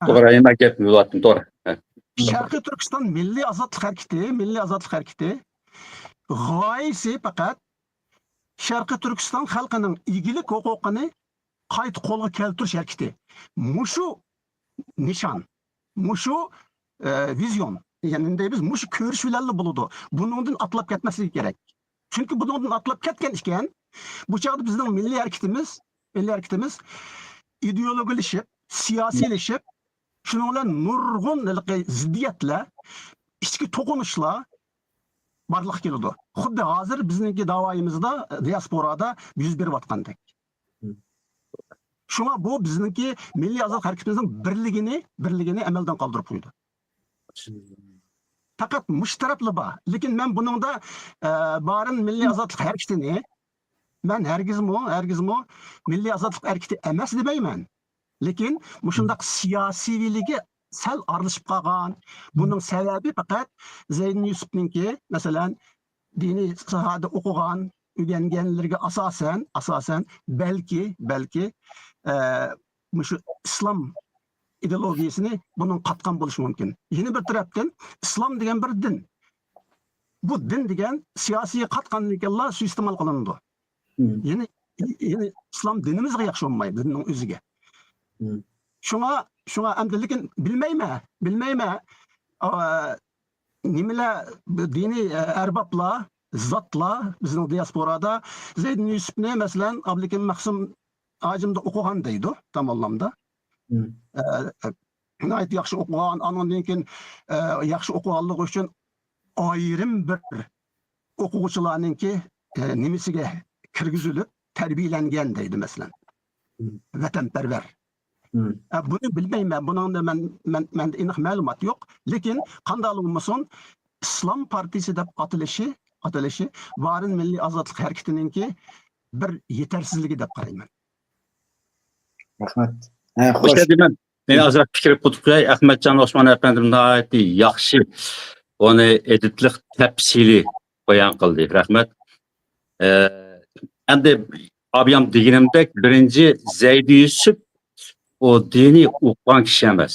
توغرا، يەنە گەپ بولۇۋاتتىم، توغرا. شەرقىي تۈركىستان مىللىي ئازادلىق ھەرىكىتى، مىللىي ئازادلىق ھەرىكىتى غايىسى پەقەت شەرقىي تۈركىستان خەلقىنىڭ ئىگىلىك ھوقۇقىنى قايتا قولغا كەلتۈرۈش ھەرىكىتى. مۇشۇ نىشان، مۇشۇ، ئە، ۋىزىيون، يەنى نېمە دەيمىز، مۇشۇ كۆرۈش بىلەنلا بولىدۇ. بۇنىڭدىن ئاتلاپ كەتمەسلىكى كېرەك. چۈنكى بۇنىڭدىن ئاتلاپ كەتكەن ئىكەن، بۇ چاغدا بىزنىڭ مىللىي ھەرىكىتىمىز، مىللىي ھەرىكىتىمىز ئىدېئولوگىيەلىشىپ، سىياسىيلىشىپ، شۇنىڭ بىلەن نۇرغۇن ھېلىقى زىددىيەتلەر، ئىچكى توقۇنۇشلار بارلىققا كېلىدۇ. خۇددى ھازىر بىزنىڭكى داۋايىمىزدا، دىياسپورادا يۈز بېرىۋاتقاندەك. شۇڭا بۇ بىزنىڭكى مىللىي ئازادلىق ھەرىكىتىمىزنىڭ بىرلىكىنى، بىرلىكىنى ئەمەلدىن قالدۇرۇپ قويىدۇ. پەقەت مۇشۇ تەرەپلا بار. لېكىن مەن بۇنىڭدا، ئە، بارىن مىللىي ئازادلىق ھەرىكىتىنى مەن ھەرگىزمۇ، ھەرگىزمۇ مىللىي ئازادلىق ھەرىكىتى ئەمەس دېمەيمەن. لېكىن مۇشۇنداق سىياسىيلىكى سەل ئارىلىشىپ قالغان. بۇنىڭ سەۋەبى پەقەت زەيدىن يۈسۈپنىڭكى، مەسىلەن، دىنىي ساھەدە ئوقۇغان، ئۆگەنگەنلىرىگە ئاساسەن، ئاساسەن، بەلكى، بەلكى، ئە، مۇشۇ ئىسلام ئىدېئولوگىيىسىنى بۇنىڭ قاتقان بولۇشى مۇمكىن. يەنە بىر تەرەپتىن، ئىسلام دېگەن بىر دىن. بۇ دىن دېگەن سىياسىيگە قاتقاندىن كېيىنلا سۇيىستېمال قىلىنىدۇ. يەنى، يەنى ئىسلام دىنىمىزغا ياخشى بولمايدۇ، دىننىڭ ئۆزىگە. شۇڭا، شۇڭا ئەمدى لېكىن بىلمەيمەن، بىلمەيمەن. ئا، نېمىلەر، بۇ دىنىي، ئە، ئەربابلار، زاتلار بىزنىڭ دىياسپورادا زەيدىن يۈسۈپنى، مەسىلەن، ئابلىكىم مەخسۇم ھاجىمدا ئوقۇغان دەيدۇ، تاماللامدا. ئە، ناھايىتى ياخشى ئوقۇغان، ئانىڭدىن كېيىن، ئە، ياخشى ئوقۇغانلىقى ئۈچۈن ئايرىم بىر ئوقۇغۇچىلارنىڭكى، ئە، نېمىسىگە كىرگۈزۈلۈپ تەربىيەلەنگەن دەيدۇ، مەسىلەن. ۋەتەنپەرۋەر. ئە، بۇنى بىلمەيمەن، بۇنىڭدا مەن، مەن، مەندە ئېنىق مەلۇمات يوق. لېكىن قانداقلا بولمىسۇن، ئىسلام پارتىيىسى دەپ ئاتىلىشى، ئاتىلىشى ۋارىن مىللىي ئازادلىق ھەرىكىتىنىڭكى بىر يېتەرسىزلىكى دەپ قارايمەن. رەھمەت. ھە، خوش. مەن يەنە ئازراق پىكىر قوتۇپ قوياي. ئەخمەتجان ئوسمان ئەپەندىم ناھايىتى ياخشى، ئۇنى ئېدىتلىق تەپسىلىي بايان قىلدى. رەھمەت. ئە، ئەمدى ئابىيام دېگىنىمدەك، بىرىنچى زەيدى يۈسۈپ ئۇ دىنىي ئوقۇغان كىشى ئەمەس.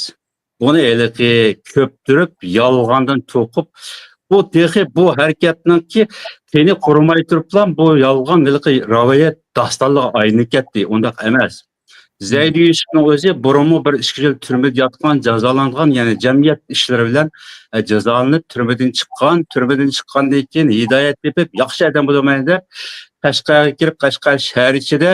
بۇنى ھېلىقى كۆپتۈرۈپ، يالغاندىن توقۇپ، بۇ تېخى بۇ ھەرىكەتنىڭكى تېنى قۇرۇماي تۇرۇپلا بۇ يالغان ھېلىقى رىۋايەت داستانلىرىغا ئايلىنىپ كەتتى. ئۇنداق ئەمەس. زەيدى يۈسۈپنىڭ ئۆزى بۇرۇنمۇ بىر ئىككى يىل تۈرمىدە ياتقان، جازالانغان، يەنى جەمئىيەت ئىشلىرى بىلەن، ئە، جازالىنىپ تۈرمىدىن چىققان، تۈرمىدىن چىققاندىن كېيىن ھىدايەت تېپىپ، ياخشى ئادەم بولىمەن دەپ قەشقەرگە كىرىپ، قەشقەر شەھەر ئىچىدە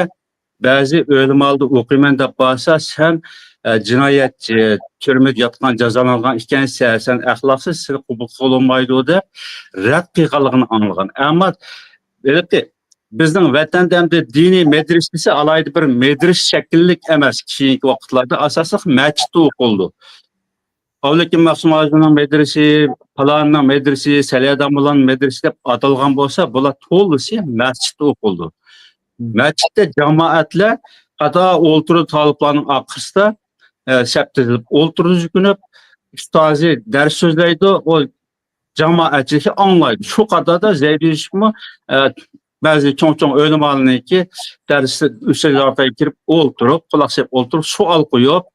بەزى ئۆلىمالاردا ئوقۇيمەن دەپ بارسا، سەن، ئە، جىنايەتچى، تۈرمىدە ياتقان، جازالانغان ئىكەنسەن، سەن ئەخلاقسىز، سېنى قوبۇل قىلىنمايدۇ دەپ رەت قىلغانلىقىنى ئاڭلىغان. ئەمما ھېلىقى بىزنىڭ ۋەتەندە ئەمدى دىنىي مەدرىسىسى ئالاھىدە بىر مەدرىسە شەكىللىك ئەمەس. كېيىنكى ۋاقىتلاردا ئاساسلىق مەسچىتتە ئوقۇلىدۇ. ئابلىكىم مەخسۇم ھاجىنىڭ مەدرىسى، پالاننىڭ مەدرىسى، سەلەدامۇللانىڭ مەدرىسى دەپ ئاتالغان بولسا، بۇلار تولىسى مەسچىتتە ئوقۇلىدۇ. مەسچىتتە جامائەتلەر قاتار ئولتۇرىدۇ، تالىپلارنىڭ ئارقىسىدا، ئە، سەپ تىزىلىپ ئولتۇرىدۇ، جۈكۈنۈپ، ئۇستازى دەرس سۆزلەيدۇ، ئۇ جامائەتچىلىكى ئاڭلايدۇ. شۇ قاتاردا زەيدى يۈسۈپمۇ، ئە، بەزى چوڭ-چوڭ ئۆلىمالارنىڭكى دەرس ئۈستەل ئارقىغا كىرىپ ئولتۇرۇپ، قۇلاق سېلىپ ئولتۇرۇپ، سوئال قويۇپ،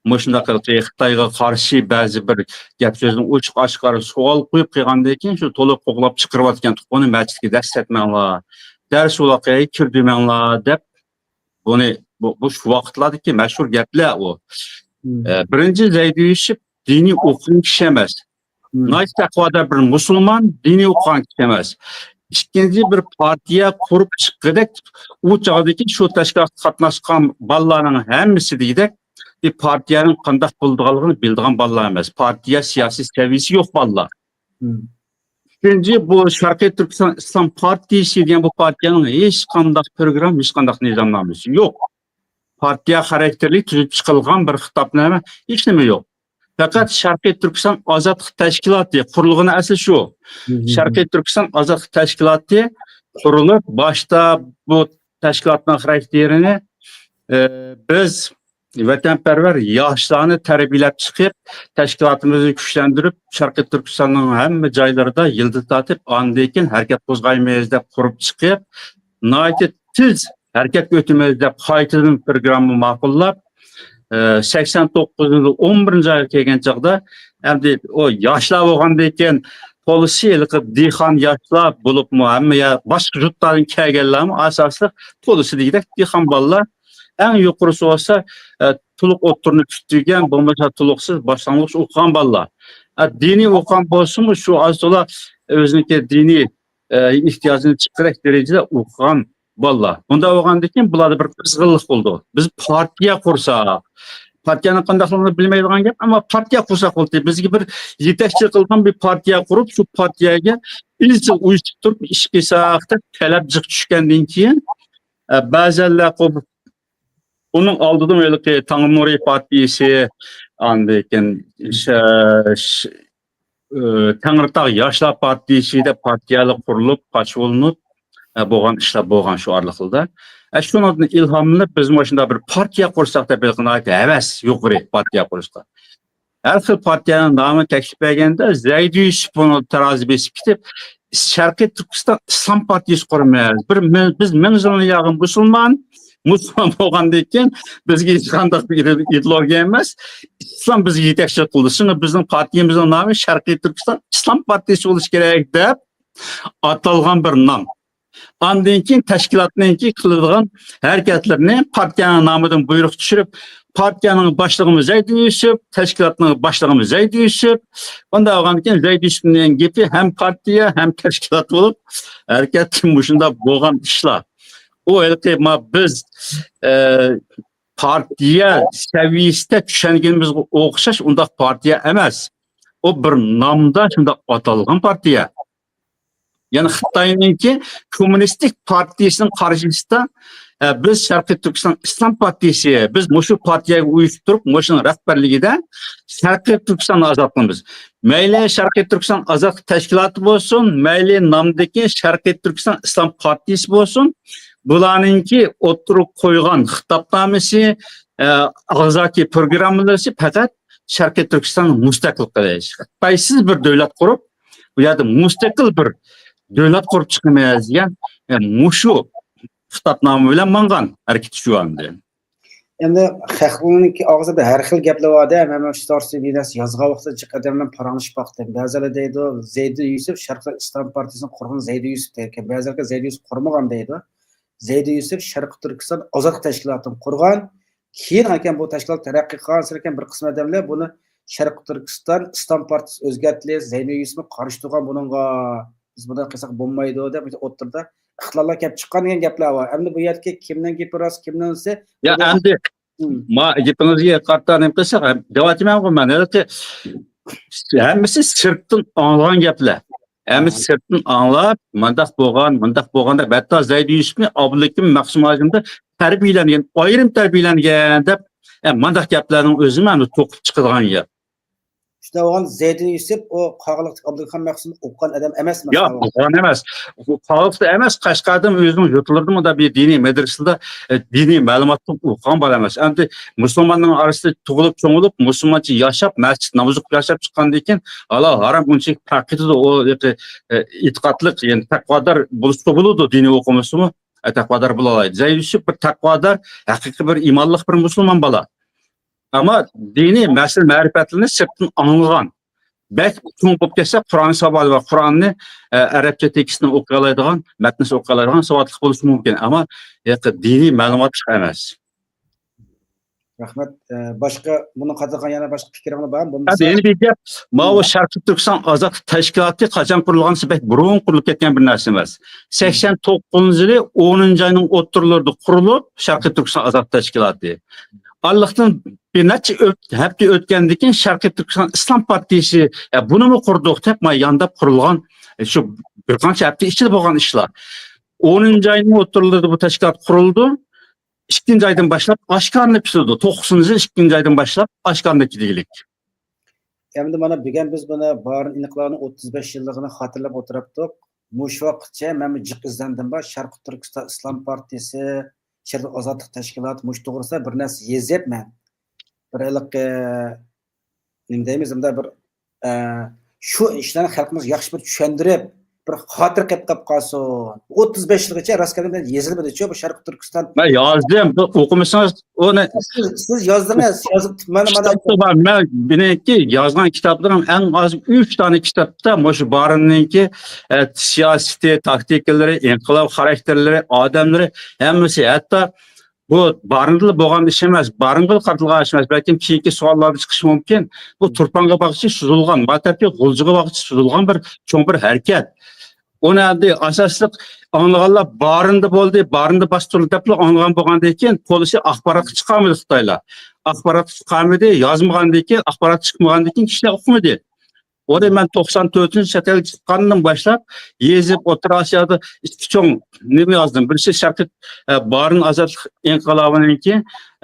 مۇشۇنداق خىتايغا قارشى بەزى بىر گەپ سۆزنى ئوچۇق ئاشكارا سوئال قويۇپ قىلغاندىن كېيىن، شۇ تولا قوغلاپ چىقىرىۋاتقان تۇغقىنى مەسچىتكە دەرس ئەتمەڭلار، دەرس ئۇلاقىغا كىردۈرمەڭلار دەپ، بۇنى، بۇ، بۇ شۇ ۋاقىتلاردىكى مەشھۇر گەپلەر ئۇ. ئە، بىرىنچى، زەيدى يۈسۈپ دىنىي ئوقۇغان كىشى ئەمەس. ناھايىتى تەقۋادار بىر مۇسۇلمان، دىنىي ئوقۇغان كىشى ئەمەس. ئىككىنچى، بىر پارتىيە قۇرۇپ چىققۇدەك، ئۇ چاغدىكى شۇ تەشكىلاتقا قاتناشقان بالىلارنىڭ ھەممىسى دېگۈدەك بىر پارتىيەنىڭ قانداق بولىدىغانلىقىنى بىلىدىغان بالىلار ئەمەس. پارتىيە سىياسىي سەۋىيىسى يوق بالىلار. ئۈچىنچى، بۇ شەرقىي تۈركىستان ئىسلام پارتىيىسى دېگەن بۇ پارتىيەنىڭ ھېچقانداق پروگرامما، ھېچقانداق نىزامنامىسى يوق. پارتىيە خاراكتېرلىك تۈزۈپ چىقىلغان بىر خىتابنامە، ھېچنېمە يوق. پەقەت شەرقىي تۈركىستان ئازادلىق تەشكىلاتى قۇرۇلغىنى ئەسلى شۇ. شەرقىي تۈركىستان ئازادلىق تەشكىلاتى قۇرۇلۇپ، باشتا بۇ تەشكىلاتنىڭ خاراكتېرىنى، ئە، بىز ۋەتەنپەرۋەر ياشلارنى تەربىيەلەپ چىقىپ، تەشكىلاتىمىزنى كۈچلەندۈرۈپ، شەرقىي تۈركىستاننىڭ ھەممە جايلىرىدا يىلتىز تارتىپ، ئاندىن كېيىن ھەرىكەت قوزغايمىز دەپ قۇرۇپ چىقىپ، ناھايىتى تېز ھەرىكەتكە ئۆتىمىز دەپ قايتىدىن پروگرامما ماقۇللاپ، ئە، سەكسەن توققۇزىنچى يىل ئون بىرىنچى ئايغا كەلگەن چاغدا، ئەمدى ئۇ ياشلار بولغاندىن كېيىن، تولىسى ھېلىقى دېھقان ياشلار بولۇپمۇ، ھەممە يا-، باشقا يۇرتلاردىن كەلگەنلەرمۇ ئاساسلىق تولىسى دېگۈدەك دېھقان بالىلار. ئەڭ يۇقىرىسى بولسا، ئە، تولۇق ئوتتۇرىنى پۈتتۈرگەن، بولمىسا تولۇقسىز باشلانغۇچ ئوقۇغان بالىلار. ئە، دىنىي ئوقۇغان بولسىمۇ، شۇ ئاز تولا ئۆزىنىڭكى دىنىي، ئە، ئېھتىياجىنى چىققۇدەك دەرىجىدە ئوقۇغان بالىلار. بۇنداق بولغاندىن كېيىن بۇلاردا بىر قىزغىنلىق بولىدۇ. بىز پارتىيە قۇرساق، پارتىيەنىڭ قانداقلىقىنى بىلمەيدىغان گەپ، ئەمما پارتىيە قۇرساق بولدى. بىزگە بىر يېتەكچى قىلغان بىر پارتىيە قۇرۇپ، شۇ پارتىيەگە ئىزچىل ئۇيۇشتۇرۇپ ئىش قىلساق دەپ تەلەپ جىق چۈشكەندىن كېيىن، ئە، بەزەنلەر قۇ-، ئۇنىڭ ئالدىدىمۇ ھېلىقى تاڭ نۇرى پارتىيىسى، ئاندىن كېيىن ش-، ش-، ئى، تەڭرىتاغ ياشلار پارتىيىسى دەپ پارتىيەلەر قۇرۇلۇپ، پاچ بولۇنۇپ، ئە، بولغان ئىشلار بولغان شۇ ئارىلىقلاردا. ئە، شۇنىڭدىن ئىلھاملىنىپ، بىز مۇشۇنداق بىر پارتىيە قۇرساق دەپ ھېلىقى ناھايىتى ھەۋەس يۇقىرى پارتىيە قۇرۇشقا. ھەر خىل پارتىيەنىڭ نامىنى تەكلىپ بەرگەندە، زەيدى يۈسۈپ بۇنى تارازى بېسىپ كېتىپ، شەرقىي تۈركىستان ئىسلام پارتىيىسى قۇرىمىز. بىر مىڭ، بىز مىڭ يىلنى ياغان مۇسۇلمان، مۇسۇلمان بولغاندىن كېيىن بىزگە ھېچقانداق بىر ئىدېئولوگىيە ئەمەس، ئىسلام بىزگە يېتەكچىلىك قىلدى. شۇڭا بىزنىڭ پارتىيەمىزنىڭ نامى شەرقىي تۈركىستان ئىسلام پارتىيىسى بولۇشى كېرەك دەپ ئاتالغان بىر نام. ئاندىن كېيىن تەشكىلاتنىڭكى قىلىدىغان ھەرىكەتلىرىنى پارتىيەنىڭ نامىدىن بۇيرۇق چۈشۈرۈپ، پارتىيەنىڭ باشلىقىمۇ زەيدى يۈسۈپ، تەشكىلاتنىڭ باشلىقىمۇ زەيدى يۈسۈپ. ئۇنداق بولغاندىن كېيىن زەيدى يۈسۈپنىڭ گېپى ھەم پارتىيە، ھەم تەشكىلات بولۇپ، ھەرىكەت مۇشۇنداق بولغان ئىشلار. ئۇ ھېلىقى ما بىز، ئە، پارتىيە سەۋىيىسىدە چۈشەنگىنىمىزگە ئوخشاش ئۇنداق پارتىيە ئەمەس. ئۇ بىر نامدا شۇنداق ئاتالغان پارتىيە. يەنى خىتاينىڭكى كوممۇنىستىك پارتىيىسىنىڭ قارشىسىدا، ئە، بىز شەرقىي تۈركىستان ئىسلام پارتىيىسى، بىز مۇشۇ پارتىيەگە ئۇيۇشۇپ تۇرۇپ، مۇشۇنىڭ رەھبەرلىكىدە شەرقىي تۈركىستاننى ئازاد قىلىمىز. مەيلى شەرقىي تۈركىستان ئازادلىق تەشكىلاتى بولسۇن، مەيلى نامدىكى شەرقىي تۈركىستان ئىسلام پارتىيىسى بولسۇن، بۇلارنىڭكى ئوتتۇرىغا قويغان خىتابنامىسى، ئە، ئاغزاكى پروگراممىلىرى پەقەت شەرقىي تۈركىستان مۇستەقىل قىلىش، خىتايسىز بىر دۆلەت قۇرۇپ، بۇ يەردە مۇستەقىل بىر دۆلەت قۇرۇپ چىقىمىز دېگەن، ئە، مۇشۇ خىتابنامە بىلەن ماڭغان ھەرىكىتى شۇ ئەمدى. ئەمدى خەقنىڭكى ئاغزىدا ھەر خىل گەپلەر بار-دە، مەن مۇشۇ توغرىسىدا بىر نەرسە يازغان ۋاقتىدا جىق ئادەم بىلەن پاراڭلىشىپ باقتىم. بەزىلەر دەيدۇ، زەيدى يۈسۈپ شەرقىي ئىسلام پارتىيىسىنى قۇرغان زەيدى يۈسۈپ دەيدىكەن. بەزىلەر زەيدى يۈسۈپ قۇرمىغان دەيدۇ. زەيدى يۈسۈپ شەرقىي تۈركىستان ئازادلىق تەشكىلاتىنى قۇرغان. كېيىن ئەكەن بۇ تەشكىلات تەرەققىي قىلغانسېرىكەن بىر قىسىم ئادەملەر بۇنى شەرقىي تۈركىستان ئىسلام پارتىيىسى ئۆزگەرتىلىش، زەيدى يۈسۈپمۇ قارشى تۇرغان بۇنىڭغا، بىز بۇنداق قىلساق بولمايدۇ دەپ ئوتتۇرىدا ئىختىلاپلار كەپ چىققان دېگەن گەپلەر بار. ئەمدى بۇ يەردىكى كىمنىڭ گېپى راست، كىمنىڭ نېمىسى؟ يا، بۇ ئەمدى مم. ما گېپىڭىزگە قارىتا نېمە قىلساق، دەۋاتىمەنغۇ مەن. ھېلىقى ھەممىسى سىرتتىن ئاڭلىغان گەپلەر. ھەممىسى سىرتتىن ئاڭلاپ، مۇنداق بولغان، مۇنداق بولغان دەپ، ھەتتا زەيدى يۈسۈپنى ئابلىكىم مەخسۇم ھاجىمدا تەربىيەلەنگەن، ئايرىم تەربىيەلەنگەن دەپ، ئە، مۇنداق گەپلەرنىڭ ئۆزى مانا توقۇپ چىقىدىغان گەپ. شۇنداق بولغان زەيدى يۈسۈپ ئۇ قاغىلىقتىكى ئابلىكىم مەخسۇمنى ئوقۇغان ئادەم ئەمەسمۇ؟ ياق، ئوقۇغان ئەمەس. قاغىلىقتا ئەمەس، قەشقەردىمۇ ئۆزىنىڭ يۇرتلىرىدىمۇ بىر دىنىي مەدرىسىدە، ئە، دىنىي مەلۇماتلىق ئوقۇغان بالا ئەمەس. ئەمدى مۇسۇلماننىڭ ئارىسىدا تۇغۇلۇپ، چوڭىيىپ، مۇسۇلمانچە ياشاپ، مەسچىت نامىزى ئوقۇپ ياشاپ چىققاندىن كېيىن، ھالال ھارام ئۇنچىلىك پەرق ئېتىدۇ. ئۇ، ئە، ئېتىقادلىق، يەنى تەقۋادار بولسا بولىدۇ، دىنىي ئوقۇمىسىمۇ، ئە، تەقۋادار بولالايدۇ. زەيدى يۈسۈپ بىر تەقۋادار، ھەقىقىي بىر ئىمانلىق بىر مۇسۇلمان بالا. ئەمما دىنىي مەسىلە مەرىپەتلىرىنى سىرتتىن ئاڭلىغان. بەك چوڭ بولۇپ كەتسە، قۇرئان ساۋاتى بار، قۇرئاننى، ئە، ئەرەبچە تېكىستىنى ئوقۇيالايدىغان، مەتنىسى ئوقۇيالايدىغان ساۋاتلىق بولۇشى مۇمكىن. ئەمما ھېلىقى دىنىي مەلۇماتلىق ئەمەس. رەھمەت. ئە، باشقا، بۇنىڭغا قاتارلىق يەنە باشقا پىكرىڭلار بارمۇ؟ بولمىسا ھەدە، يەنە بىر گەپ، ماۋۇ شەرقىي تۈركىستان ئازادلىق تەشكىلاتى قاچان قۇرۇلغان دېسە، بەك بۇرۇن قۇرۇلۇپ كەتكەن بىر نەرسە ئەمەس. سەكسەن توققۇزىنچى يىلى ئونىنچى ئاينىڭ ئوتتۇرىلىرىدا قۇرۇلۇپ، شەرقىي تۈركىستان ئازادلىق تەشكىلاتى. ئارىلىقتىن بىر نەچچە ئۆت-، ھەپتە ئۆتكەندىن كېيىن شەرقىي تۈركىستان ئىسلام پارتىيىسى، يا بۇنىمۇ قۇردۇق دەپ، ما يانداپ قۇرۇلغان، شۇ بىر قانچە ھەپتە ئىچىدە بولغان ئىشلار. ئونىنچى ئاينىڭ ئوتتۇرىلىرىدا بۇ تەشكىلات قۇرۇلدى. ئىككىنچى ئايدىن باشلاپ ئاشكارىلىنىپ كېتىدۇ. توققۇزىنچى يىل ئىككىنچى ئايدىن باشلاپ ئاشكارىلىنىپ كېتىگلىك. ئەمدى مانا بۈگۈن بىز بۇنى بارىن ئىنقىلابىنىڭ ئوتتۇز بەش يىللىقىنى خاتىرىلەپ ئولتۇراتتۇق. مۇشۇ ۋاقىتقىچە مەنمۇ جىق ئىزدەندىم بار. شەرقىي تۈركىستان ئىسلام پارتىيىسى، شەرقىي ئازادلىق تەشكىلاتى مۇشۇ توغرىسىدا بىر نەرسە يېزىپ مەن. بىر ھېلىقى، نېمە دەيمىز، مۇنداق بىر، ئە، شۇ ئىشلارنى خەلقىمىزگە ياخشى بىر چۈشەندۈرۈپ، بىر خاتىرە قېلىپ قالىپ قالسۇن. ئوتتۇز بەش يىلغىچە راست گەپنى يېزىلمىدىچۇ بۇ شەرقىي تۈركىستان. مەن يازدىم، بۇ ئوقۇمىسىڭىز ئۇنى. سىز، سىز يازدىڭىز، يازىپ مانا مانا. كىتابتا بار. مەن مېنىڭكى يازغان كىتابلىرىم ئەڭ ئاز ئۈچ دانە كىتابتا مۇشۇ بارىننىڭكى، ئە، سىياسىتى، تاكتىكىلىرى، ئىنقىلاب خاراكتېرلىرى، ئادەملىرى، ھەممىسى، ھەتتا بۇ بارىندىلا بولغان ئىش ئەمەس، بارىنغىلا قارىتىلغان ئىش ئەمەس، بەلكىم كېيىنكى سوئاللاردا چىقىشى مۇمكىن. بۇ تۇرپانغا باغچە سوزۇلغان، ما تەرەپكە غۇلجىغا باغچە سوزۇلغان بىر چوڭ بىر ھەرىكەت. ئۇنى ئەمدى ئاساسلىق ئاڭلىغانلار بارىندا بولدى، بارىندا باستۇرۇلدى دەپلا ئاڭلىغان بولغاندىن كېيىن، قولىسى ئاخباراتقا چىقارمىدى خىتايلار. ئاخباراتقا چىقارمىدى، يازمىغاندىن كېيىن، ئاخبارات چىقمىغاندىن كېيىن كىشىلەر ئۇقمىدى. ئۇنى مەن توقسان تۆتىنچى چەت ئەلگە چىققاندىن باشلاپ، يېزىپ، ئوتتۇرا ئاسىيادا ئىككى چوڭ نېمە يازدىم. بىرسى شەرقىي، ئە، بارىن ئازادلىق ئىنقىلابىنىڭكى،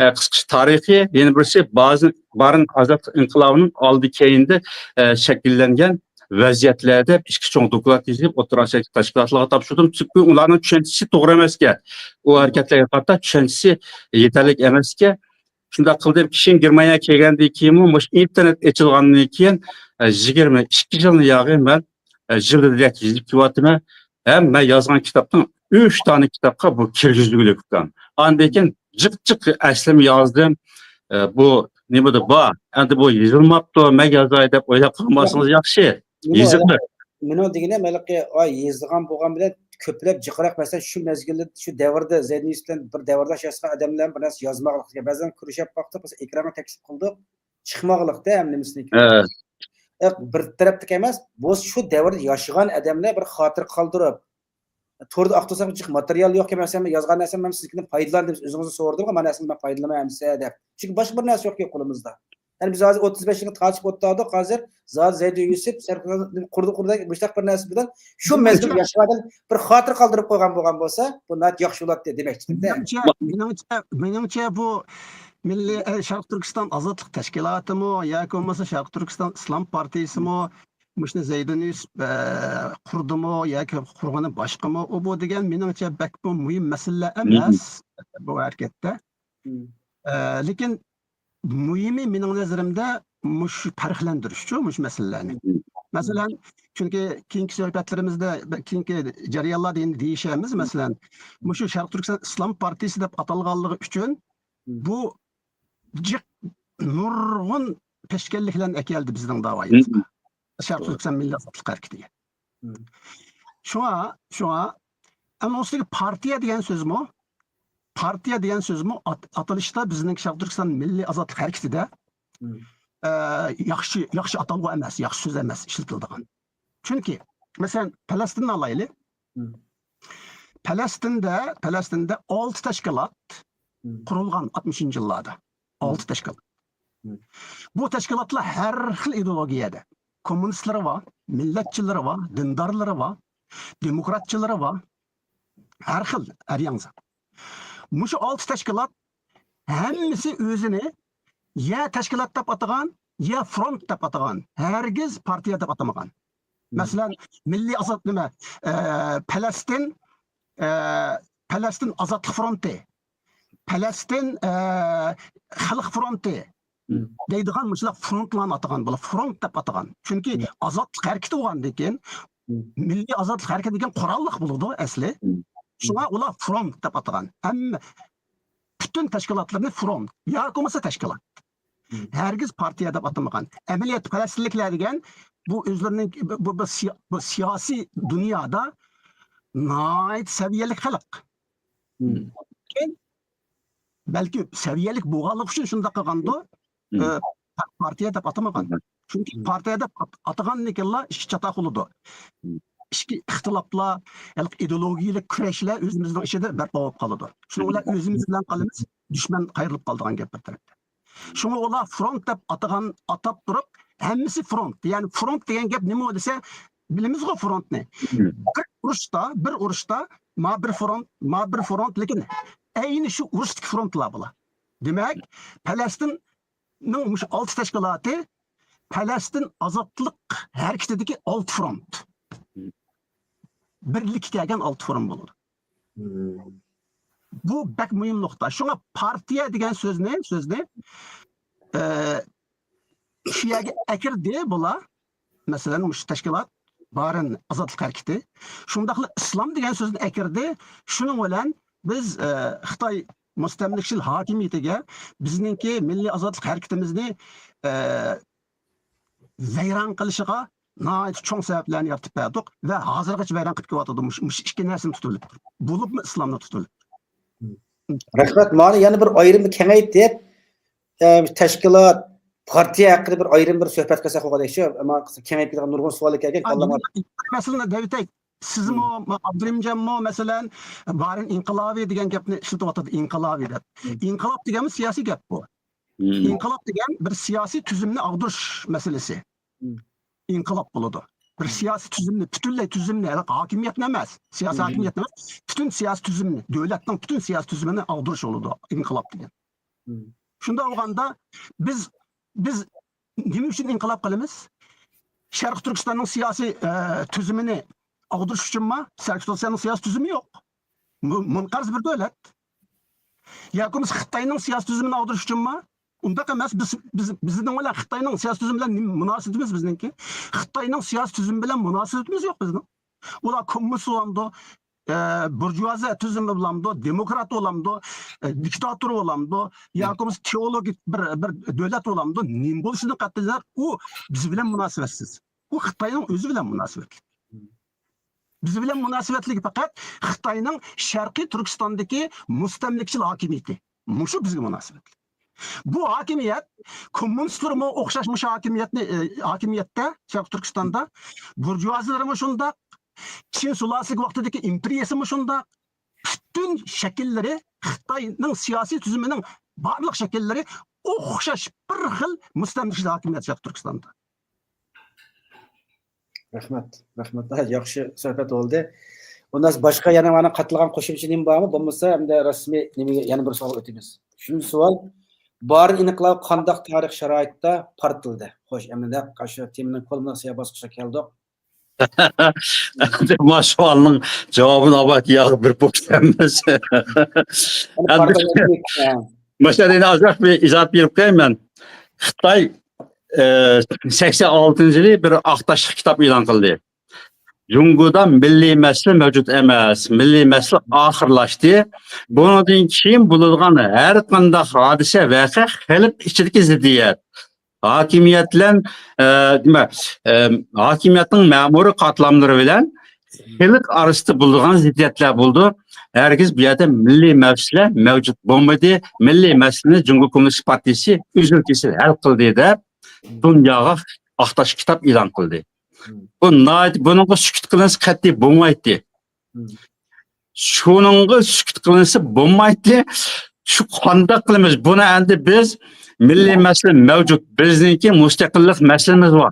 ئە، قىسقىچە تارىخى، يەنە بىرسى بازى-، بارىن ئازادلىق ئىنقىلابىنىڭ ئالدى كەينىدە، ئە، شەكىللەنگەن ۋەزىيەتلەر دەپ ئىككى چوڭ دوكلات يېزىپ، ئوتتۇرا ئاسىيادىكى تەشكىلاتلارغا تاپشۇردۇم. چۈنكى ئۇلارنىڭ چۈشەنچىسى توغرا ئەمەسكەن. ئۇ ھەرىكەتلەرگە قارىتا چۈشەنچىسى يېتەرلىك ئەمەسكەن. شۇنداق قىلدىم، كېيىن گېرمانىيەگە كەلگەندىن كېيىنمۇ، مۇشۇ ئىنتېرنېت ئېچىلغاندىن كېيىن، ئە، يىگىرمە ئىككى يىلنى ياغى مەن، ئە، يىلدا دېگەن يېزىپ كېلىۋاتىمەن. ھەم مەن يازغان كىتابنىڭ ئۈچ دانە كىتابقا بۇ كىرگۈزگۈلۈك ئىكەن. ئاندىن كېيىن جىق جىق ئەسلىمە يازدىم. ئە، بۇ نېمىدە بار؟ ئەمدى بۇ يېزىلماپتۇ، مەن يازاي دەپ ئويلاپ قالماسىڭىز ياخشى. يېزىقلىق. مېنىڭ دېگىنىم ھېلىقى، ئاي، يېزىلغان بولغان بىلەن كۆپلەپ جىقراق، مەسىلەن، شۇ مەزگىلدە، شۇ دەۋردە زەيدىن يۈسۈپ بىلەن بىر دەۋرداش ياشىغان ئادەملەر بىر نەرسە يازماقلىق. بەزەن كۆرۈشۈپ باقتۇق، مەسىلەن، ئېكرانغا تەكلىپ قىلدۇق، چىقماقلىقتا ھەم نېمىسىنى. بىر تەرەپتىكى ئەمەس، بۇ شۇ دەۋردە ياشىغان ئادەملەر بىر خاتىرە قالدۇرۇپ، توردا ئاختۇرسام جىق ماتېرىيال يوق، مەسىلەن، يازغان نەرسەم مەن سىزنىڭكىدىن پايدىلاندىم، ئۆزىڭىزدىن سورىدىمغۇ، مانا نەرسىنى مەن پايدىلىنىمەن ئەمىسە دەپ. چۈنكى باشقا بىر نەرسە يوقكى قولىمىزدا. يەنى بىز ھازىر ئوتتۇز بەش يىلنى تارتىشىپ ئولتۇردۇق، ھازىر زاد زەيدۇ يۈسۈپ، سەرخىل مۇشتاق بىر نەرسە بىلەن شۇ مەزگىل ياشىغان بىر خاتىرە قالدۇرۇپ قويغان بولغان بولسا، بۇ ناھايىتى ياخشى بولاتتى دېمەكچىدىم. مېنىڭچە، مېنىڭچە، مېنىڭچە بۇ مىللىي، ئە، شەرقىي تۈركىستان ئازادلىق تەشكىلاتىمۇ ياكى بولمىسا شەرقىي تۈركىستان ئىسلام پارتىيىسىمۇ مۇشۇنى زەيدۇن يۈسۈپ، ئە، قۇردىمۇ ياكى قۇرغىنى باشقىمۇ، ئۇ بۇ دېگەن مېنىڭچە بەكمۇ مۇھىم مەسىلىلەر ئەمەس بۇ ھەرىكەتتە. ئە، لېكىن مۇھىمى مېنىڭ نەزىرىمدە مۇشۇ پەرقلەندۈرۈشچۇ، مۇشۇ مەسىلىلەرنى. مەسىلەن، چۈنكى كېيىنكى سۆھبەتلىرىمىزدە، كېيىنكى جەريانلاردا يەنە دېيىشەرمىز. مەسىلەن، مۇشۇ شەرقىي تۈركىستان ئىسلام پارتىيىسى دەپ ئاتالغانلىقى ئۈچۈن بۇ جىق نۇرغۇن پېشكەللىكلەرنى ئەكەلدى بىزنىڭ داۋايىمىزغا. شەرقىي تۈركىستان مىللىي ئازادلىق ھەرىكىتىگە. شۇڭا، شۇڭا، ئەنە ئۇنىڭ ئۈستىگە پارتىيە دېگەن سۆزمۇ، پارتىيە دېگەن سۆزمۇ ئات-، ئاتىلىشتا بىزنىڭ شەرقىي تۈركىستان مىللىي ئازادلىق ھەرىكىتىدە، ئە، ياخشى، ياخشى ئاتالغۇ ئەمەس، ياخشى سۆز ئەمەس ئىشلىتىلىدىغان. چۈنكى، مەسىلەن، پەلەستىننى ئالايلى. پەلەستىندە، پەلەستىندە ئالتە تەشكىلات قۇرۇلغان ئاتمىشىنچى يىللاردا. ئالتە تەشكىلات. بۇ تەشكىلاتلار ھەر خىل ئىدېئولوگىيەدە. كوممۇنىستلىرى بار، مىللەتچىلىرى بار، دىندارلىرى بار، دېموكراتچىلىرى بار. ھەر خىل، ھەر ياڭزا. مۇشۇ ئالتە تەشكىلات ھەممىسى ئۆزىنى يا تەشكىلات دەپ ئاتىغان، يا فرونت دەپ ئاتىغان، ھەرگىز پارتىيە دەپ ئاتىمىغان. مەسىلەن، مىللىي ئازاد نېمە، ئە، پەلەستىن، ئە، پەلەستىن ئازادلىق فرونتى، پەلەستىن، ئە، خەلق فرونتى دەيدىغان مۇشۇنداق فرونتلارنى ئاتىغان، بۇلار فرونت دەپ ئاتىغان. چۈنكى ئازادلىق ھەرىكىتى بولغاندىن كېيىن، مىللىي ئازادلىق ھەرىكىتى دېگەن قوراللىق بولىدۇ ئەسلى. شۇڭا ئۇلار فرونت دەپ ئاتىغان. ھەممە پۈتۈن تەشكىلاتلىرىنى فرونت ياكى بولمىسا تەشكىلات. ھەرگىز پارتىيە دەپ ئاتىمىغان. ئەمەلىيەتتە پەلەستىنلىكلەر دېگەن بۇ ئۆزلىرىنىڭ بۇ، بۇ، بۇ سىيا-، بۇ سىياسىي دۇنيادا ناھايىتى سەۋىيەلىك خەلق. لېكىن بەلكى سەۋىيەلىك بولغانلىقى ئۈچۈن شۇنداق قىلغاندۇ، ئە، پارتىيە دەپ ئاتىمىغان. چۈنكى پارتىيە دەپ ئات-، ئاتىغاندىكىنلا ئىچكى چاتاق بولىدۇ. ئىچكى ئىختىلاپلار، ھېلىقى ئىدېئولوگىيەلىك كۈرەشلەر ئۆزىمىزنىڭ ئىچىدە بەرپا بولۇپ قالىدۇ. شۇنىڭ بىلەن ئۆزىمىز بىلەن قالىمىز، دۈشمەن قايرىلىپ قالىدىغان گەپ بىر تەرەپتە. شۇڭا ئۇلار فرونت دەپ ئاتىغان، ئاتاپ تۇرۇپ، ھەممىسى فرونت. يەنى فرونت دېگەن گەپ نېمە دېسە، بىلىمىزغۇ فرونتنى. بىر ئۇرۇشتا، بىر ئۇرۇشتا ما بىر فرونت، ما بىر فرونت، لېكىن ئەينى شۇ ئۇرۇشتىكى فرونتلار بۇلار. دېمەك، پەلەستىننىڭ مۇشۇ ئالتە تەشكىلاتى پەلەستىن ئازادلىق ھەرىكىتىدىكى ئالتە فرونت. بىرلىككە كەلگەن ئالتە فرونت بولىدۇ. بۇ بەك مۇھىم نۇقتا. شۇڭا پارتىيە دېگەن سۆزنى، سۆزنى، ئە، شۇ يەرگە ئەكىردى بۇلار. مەسىلەن، مۇشۇ تەشكىلات بارىن ئازادلىق ھەرىكىتى. شۇنداقلا ئىسلام دېگەن سۆزنى ئەكىردى. شۇنىڭ بىلەن بىز، ئە، خىتاي مۇستەملىكىچىل ھاكىمىيىتىگە بىزنىڭكى مىللىي ئازادلىق ھەرىكىتىمىزنى، ئە، ۋەيران قىلىشىغا ناھايىتى چوڭ سەۋەبلەرنى يارىتىپ بەردۇق ۋە ھازىرغىچە ۋەيران قىلىپ كېلىۋاتىدۇ. مۇشۇ، مۇشۇ ئىككى نەرسىنى تۇتۇۋېلىپ، بولۇپمۇ ئىسلامنى تۇتۇۋېلىپ. رەھمەت. مانا يەنە بىر ئايرىم كېڭەيتىپ، ئە، تەشكىلات، پارتىيە ھەققىدە بىر ئايرىم بىر سۆھبەت قىلساق بولغۇدەكچۇ. ئەمما كېڭەيتىپ كېتىدىغان نۇرغۇن سوئال كەلگەن. مەسىلەن، دەۋېتەي، سىزمۇ، ئابدۇرېھىمجانمۇ، مەسىلەن، بارىن ئىنقىلابى دېگەن گەپنى ئىشلىتىۋاتىدۇ، ئىنقىلابى دەپ. ئىنقىلاب دېگەنمۇ سىياسىي گەپ بۇ. ئىنقىلاب دېگەن بىر سىياسىي تۈزۈمنى ئاغدۇرۇش مەسىلىسى. ئىنقىلاب بولىدۇ. بىر سىياسىي تۈزۈمنى، پۈتۈنلەي تۈزۈمنى، ھەقىقىي ھاكىمىيەتنى ئەمەس، سىياسىي ھاكىمىيەتنى ئەمەس، پۈتۈن سىياسىي تۈزۈمنى، دۆلەتنىڭ پۈتۈن سىياسىي تۈزۈمىنى ئاغدۇرۇش بولىدۇ ئىنقىلاب دېگەن. شۇنداق بولغاندا بىز، بىز نېمە ئۈچۈن ئىنقىلاب قىلىمىز؟ شەرقىي تۈركىستاننىڭ سىياسىي، ئە، تۈزۈمىنى ئاغدۇرۇش ئۈچۈنمۇ؟ شەرقىي تۈركىستاننىڭ سىياسىي تۈزۈمى يوق. مۇ-، مۇنقەرز بىر دۆلەت. ياكى بولمىسا خىتاينىڭ سىياسىي تۈزۈمىنى ئاغدۇرۇش ئۈچۈنمۇ؟ ئۇنداق ئەمەس. بىز، بىز، بىزنىڭ بىلەن خىتاينىڭ سىياسىي تۈزۈمى بىلەن نېمە مۇناسىۋىتىمىز بىزنىڭكى؟ خىتاينىڭ سىياسىي تۈزۈمى بىلەن مۇناسىۋىتىمىز يوق بىزنىڭ. ئۇلار كوممۇنىست بولامدۇ، ئە، بۇرژۇئازىيە تۈزۈمى بولامدۇ، دېموكرات بولامدۇ، ئە، دىكتاتور بولامدۇ، ياكى بولمىسا تېئولوگىك بىر، بىر دۆلەت بولامدۇ، نېمە بولۇشىدىن قەتئىينەزەر، ئۇ بىز بىلەن مۇناسىۋەتسىز. ئۇ خىتاينىڭ ئۆزى بىلەن مۇناسىۋەتلىك. بىز بىلەن مۇناسىۋەتلىك پەقەت خىتاينىڭ شەرقىي تۈركىستاندىكى مۇستەملىكىچىل ھاكىمىيىتى. مۇشۇ بىزگە مۇناسىۋەتلىك. بۇ ھاكىمىيەت، كوممۇنىستلارمۇ ئوخشاش مۇشۇ ھاكىمىيەتنى، ئە، ھاكىمىيەتتە، شەرقىي تۈركىستاندا، بۇرژۇئازىيلىرىمۇ شۇنداق، چىن سۇلالىسى ۋاقتىدىكى ئىمپېرىيىسىمۇ شۇنداق، پۈتۈن شەكىللىرى خىتاينىڭ سىياسىي تۈزۈمىنىڭ بارلىق شەكىللىرى ئوخشاش بىر خىل مۇستەملىكىچىل ھاكىمىيەت شەرقىي تۈركىستاندا. رەھمەت، رەھمەت. ھە، ياخشى سۆھبەت بولدى. ئۇنداق باشقا يەنە مانا قاتلىغان قوشۇمچە نېمە بارمۇ؟ بولمىسا ئەمدى رەسمىي نېمىگە يەنە بىر سوئال ئۆتىمىز. ئۈچىنچى سوئال، بارىن ئىنقىلابى قانداق تارىخ شارائىتتا پارتلىدى؟ خوش، ئەمدى نەق شۇ تېمىنىڭ كۇلمىناسىيە باسقۇچىغا كەلدۇق. ما سوئالنىڭ جاۋابىنى ئاۋۋال ياغ بىر بوش ئەمەس. ماشۇ يەردە ئازراق بىر ئىزاھات بېرىپ قوياي مەن. خىتاي، ئە، سەكسەن ئالتىنچى يىلى بىر ئاق تاشلىق كىتاب ئېلان قىلدى. جۇڭگودا مىللىي مەسىلە مەۋجۇت ئەمەس، مىللىي مەسىلە ئاخىرلاشتى. بۇنىڭدىن كېيىن بولىدىغان ھەر قانداق ھادىسە، ۋەقە خەلق ئىچىدىكى زىددىيەت. ھاكىمىيەت بىلەن، ئە، نېمە، ئە، ھاكىمىيەتنىڭ مەمۇرىي قاتلاملىرى بىلەن خەلق ئارىسىدا بولىدىغان زىددىيەتلەر بولىدۇ. ھەرگىز بۇ يەردە مىللىي مەسىلە مەۋجۇت بولمىدى. مىللىي مەسىلىنى جۇڭگو كوممۇنىست پارتىيىسى ئۈزۈل-كېسىل ھەل قىلدى دەپ دۇنياغا ئاق تاش كىتاب ئېلان قىلدى. بۇ ناھايىتى، بۇنىڭغا سۈكۈت قىلىنسا قەتئىي بولمايتتى. شۇنىڭغا سۈكۈت قىلىنسا بولمايتتى. شۇ قانداق قىلىمىز؟ بۇنى ئەمدى بىز مىللىي مەسىلە مەۋجۇت. بىزنىڭكى مۇستەقىللىق مەسىلىمىز بار.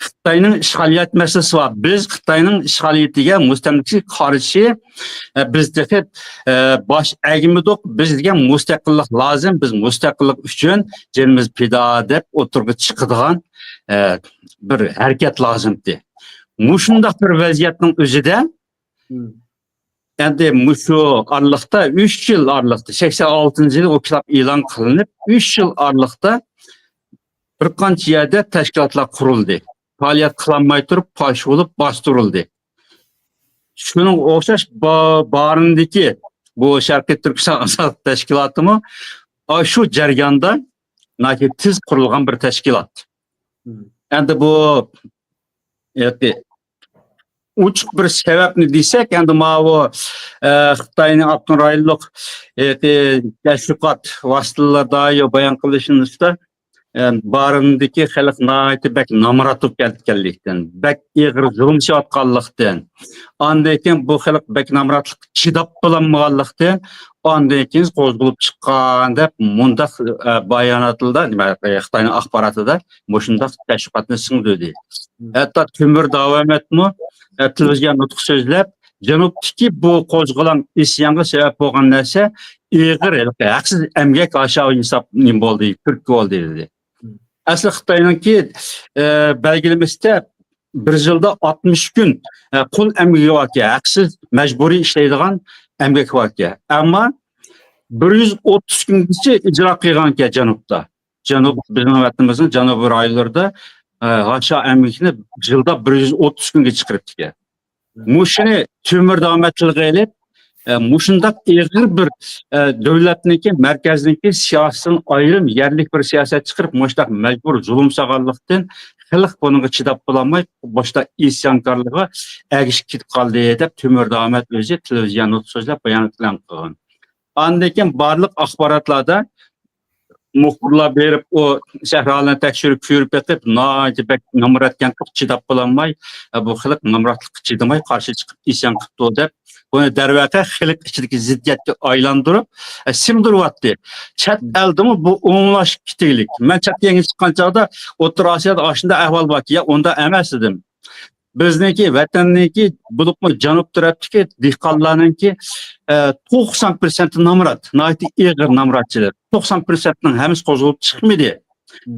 خىتاينىڭ ئىشغالىيەت مەسىلىسى بار. بىز خىتاينىڭ ئىشغالىيىتىگە، مۇستەملىكىگە قارشى، ئە، بىز تېخى، ئە، باش ئەگمىدۇق. بىز دېگەن مۇستەقىللىق لازىم. بىز مۇستەقىللىق ئۈچۈن جېنىمىز پىدا دەپ ئوتتۇرىغا چىقىدىغان، ئە، بىر ھەرىكەت لازىمتى. مۇشۇنداق بىر ۋەزىيەتنىڭ ئۆزىدە ئەمدى مۇشۇ ئارىلىقتا، ئۈچ يىل ئارىلىقتا، سەكسەن ئالتىنچى يىلى ئۇ كىتاب ئېلان قىلىنىپ، ئۈچ يىل ئارىلىقتا بىر قانچە يەردە تەشكىلاتلار قۇرۇلدى. پائالىيەت قىلالماي تۇرۇپ، پاش بولۇپ، باستۇرۇلدى. شۇنىڭغا ئوخشاش با-، بارىندىكى بۇ شەرقىي تۈركىستان ئازادلىق تەشكىلاتىمۇ ئاشۇ جەرياندا ناھايىتى تېز قۇرۇلغان بىر تەشكىلات. ئەمدى بۇ ياكى ئوچۇق بىر سەۋەبنى دېسەك، ئەمدى ماۋۇ، ئە، خىتاينىڭ ئاپتونوم رايونلۇق، ئە، تەشۋىقات ۋاسىتىلىرىدا بايان قىلىشىنىڭدا، ئە، بارىندىكى خەلق ناھايىتى بەك نامرات بولۇپ كەتكەنلىكتىن، بەك ئېغىر زۇلۇم چېكىۋاتقانلىقتىن، ئاندىن كېيىن بۇ خەلق بەك نامراتلىققا چىداپ بولالمىغانلىقتىن، ئاندىن كېيىن قوزغىلىپ چىققان دەپ مۇنداق، ئە، باياناتلاردا، نېمە، ئە، خىتاينىڭ ئاخباراتىدا مۇشۇنداق تەشۋىقاتنى سىڭدۈردى. ھەتتا تۆمۈر داۋامەتمۇ، ئە، تېلېۋىزىيە نۇتۇق سۆزلەپ، جەنۇبتىكى بۇ قوزغىلاڭ، ئىسيانغا سەۋەب بولغان نەرسە ئېغىر، ھېلىقى ھەقسىز ئەمگەك ھېسابى نېمە بولدى، تۈرتكە بولدى دېدى. ئەسلى خىتاينىڭكى، ئە، بەلگىلىمىسىدە بىر يىلدا ئاتمىش كۈن، ئە، قۇل ئەمگىكى باركەن، ھەقسىز مەجبۇرىي ئىشلەيدىغان ئەمگەك باركەن. ئەمما بىر يۈز ئوتتۇز كۈنگىچە ئىجرا قىلغانكەن جەنۇبتا. جەنۇب، بىزنىڭ ۋەتىنىمىزنىڭ جەنۇبىي رايونلىرىدا ئە، ھاشا ئەمگىكىنى يىلدا بىر يۈز ئوتتۇز كۈنگە چىقىرىپتىكەن. مۇشۇنى تۆمۈر داۋامەت تىلغا ئېلىپ، ئە، مۇشۇنداق ئېغىر بىر، ئە، دۆلەتنىڭكى، مەركەزنىڭكى سىياسىتىدىن ئايرىم يەرلىك بىر سىياسەت چىقىرىپ، مۇشۇنداق مەجبۇر زۇلۇم سالغانلىقتىن خەلق بۇنىڭغا چىداپ بولالماي، مۇشۇنداق ئىسيانكارلىقىغا ئەگىشىپ كېتىپ قالدى، دەپ تۆمۈر داۋامەت ئۆزى تېلېۋىزىيە نۇتۇق سۆزلەپ بايانات ئېلان قىلغان. ئاندىن كېيىن بارلىق ئاخباراتلاردا مۇخبىرلار بېرىپ، ئۇ سەھرالارنى تەكشۈرۈپ كۆرۈپ بېقىپ، ناھايىتى بەك نامراتكەن، چىداپ بولالماي، بۇ خەلق نامراتلىققا چىدىماي قارشى چىقىپ ئىسيان قىپتۇ دەپ، بۇنى دەرۋەقە خەلق ئىچىدىكى زىددىيەتكە ئايلاندۇرۇپ، سىڭدۈرۈۋەتتى. چەت ئەلدىمۇ بۇ ئومۇملاشىپ كېتىگلىك. مەن چەت ئەلگە چىققان چاغدا ئوتتۇرا ئاسىيادا ئاشۇنداق ئەھۋال باركەن، يا ئۇنداق ئەمەس دېدىم. بىزنىڭكى ۋەتەننىڭكى، بولۇپمۇ جەنۇب تەرەپتىكى دېھقانلارنىڭكى، ئە، توقسان پىرسەنتى نامرات، ناھايىتى ئېغىر نامراتچىلىق. توقسان پىرسەنتنىڭ ھەممىسى قوزغىلىپ چىقمىدى.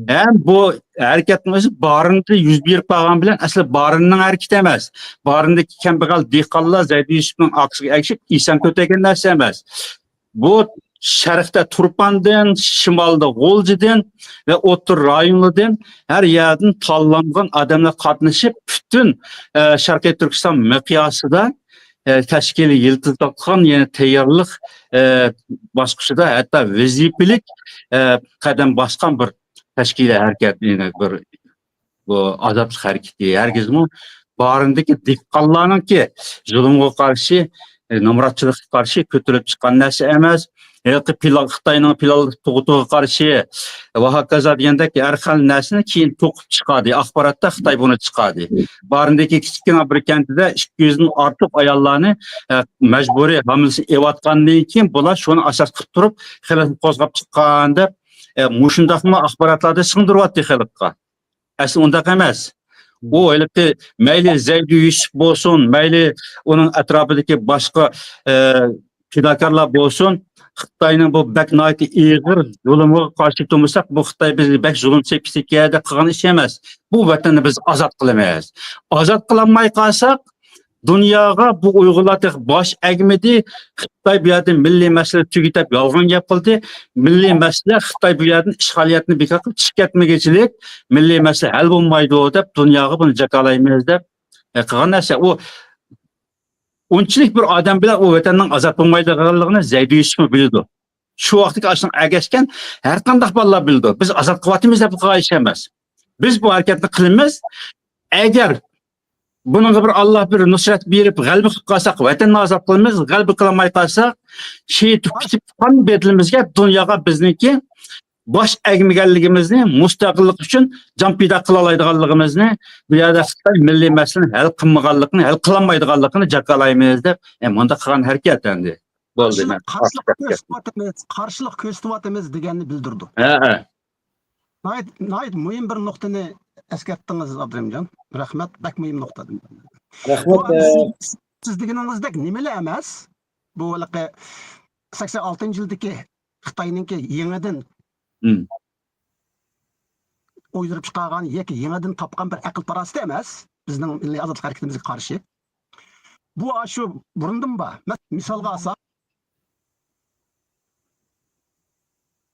ھەم بۇ ھەرىكەتنىڭ ئۆزى بارىندا يۈز بېرىپ قالغان بىلەن ئەسلى بارىننىڭ ھەرىكىتى ئەمەس. بارىندىكى كەمبەغەل دېھقانلار زەيدى يۈسۈپنىڭ ئارقىسىغا ئەگىشىپ ئىسيان كۆتەرگەن نەرسە ئەمەس. بۇ شەرقتە تۇرپاندىن، شىمالدا غۇلجىدىن ۋە ئوتتۇرا رايونلاردىن ھەر يەردىن تاللانغان ئادەملەر قاتنىشىپ، پۈتۈن، ئە، شەرقىي تۈركىستان مىقياسىدا، ئە، تەشكىلىي يىلتىزلاتقان، يەنى تەييارلىق، ئە، باسقۇچىدا ھەتتا ۋەزىپىلىك، ئە، قەدەم باسقان بىر تەشكىلىي ھەرىكەت، يەنى بىر بۇ ئازادلىق ھەرىكىتى ھەرگىزمۇ بارىندىكى دېھقانلارنىڭكى زۇلۇمغا قارشى، ئە، نامراتچىلىققا قارشى كۆتۈرۈلۈپ چىققان نەرسە ئەمەس. ھېلىقى پىلان، خىتاينىڭ پىلانلىق تۇغۇتىغا قارشى ۋە ھاكازا دېگەندەك ھەر خىل نەرسىنى كېيىن توقۇپ چىقاردى. ئاخباراتتا خىتاي بۇنى چىقاردى. بارىندىكى كىچىككىنە بىر كەنتىدە ئىككى يۈزدىن ئارتۇق ئاياللارنى، ئە، مەجبۇرىي ھامىلىسىنى ئېلىۋاتقاندىن كېيىن بۇلار شۇنى ئاساس قىلىپ تۇرۇپ خەلقنى قوزغاپ چىققان دەپ، ئە، مۇشۇنداقمۇ ئاخباراتلاردا سىڭدۈرۈۋاتتى خەلققە. ئەسلى ئۇنداق ئەمەس. ئۇ ھېلىقى مەيلى زەيدى يۈسۈپ بولسۇن، مەيلى ئۇنىڭ ئەتراپىدىكى باشقا، ئە، پىداكارلار بولسۇن، خىتاينىڭ بۇ بەك ناھايىتى ئېغىر زۇلۇمىغا قارشى تۇرمىساق، بۇ خىتاي بىزگە بەك زۇلۇم چېكىتىدىكەن دەپ قىلغان ئىش ئەمەس. بۇ ۋەتەننى بىز ئازاد قىلىمىز. ئازاد قىلالماي قالساق، دۇنياغا بۇ ئۇيغۇرلار تېخى باش ئەگمىدى. خىتاي بۇ يەردە مىللىي مەسىلە تۈگىتەپ يالغان گەپ قىلدى. مىللىي مەسىلە خىتاي بۇ يەردىن ئىشغالىيەتنى بىكار قىلىپ چىقىپ كەتمىگۈچىلىك مىللىي مەسىلە ھەل بولمايدۇ دەپ دۇنياغا بۇنى جاكارلايمىز دەپ، ئە، قىلغان نەرسە. ئۇ ئۇنچىلىك بىر ئادەم بىلەن ئۇ ۋەتەننىڭ ئازاد بولمايدىغانلىقىنى زەيدى يۈسۈپمۇ بىلىدۇ. شۇ ۋاقىتتىكى ئاشۇنىڭ ئەگەشكەن ھەر قانداق بالىلار بىلىدۇ. بىز ئازاد قىلىۋاتىمىز دەپ قىلغان ئىش ئەمەس. بىز بۇ ھەرىكەتنى قىلىمىز. ئەگەر بۇنىڭغا بىر ئاللا بىر نۇسرەت بېرىپ، غەلىبە قىلىپ قالساق، ۋەتەننى ئازاد قىلىمىز. غەلىبە قىلالماي قالساق، شېھىت كېتىپ قان بەدىلىمىزگە دۇنياغا بىزنىڭكى باش ئەگمىگەنلىكىمىزنى، مۇستەقىللىق ئۈچۈن جان پىدا قىلالايدىغانلىقىمىزنى، بۇ يەردە خىتاي مىللىي مەسىلىنى ھەل قىلمىغانلىقىنى، ھەل قىلالمايدىغانلىقىنى جاكارلايمىز دەپ، ئە، مۇنداق قىلغان ھەرىكەت ئەمدى. بولدى، قارشىلىق، مەن قارشىلىق كۆرسىتىۋاتىمىز، قارشىلىق كۆرسىتىۋاتىمىز دېگەننى بىلدۈرىدۇ. ھە، ھە. ناھايىتى، ناھايىتى مۇھىم بىر نۇقتىنى ئەسكەرتتىڭىز، ئابدۇرېھىمجان. رەھمەت، بەك مۇھىم نۇقتا. رەھمەت، بۇ ئە، سىز، سىز دېگىنىڭىزدەك نېمىلا ئەمەس، بۇ ھېلىقى سەكسەن ئالتىنچى يىلدىكى خىتاينىڭكى يېڭىدىن مم. ئويدۇرۇپ چىقارغان ياكى يېڭىدىن تاپقان بىر ئەقىل پاراسىتى ئەمەس، بىزنىڭ مىللىي ئازادلىق ھەرىكىتىمىزگە قارشى. بۇ ئاشۇ بۇرۇندىن بار. مەس-، مىسالغا ئالساق،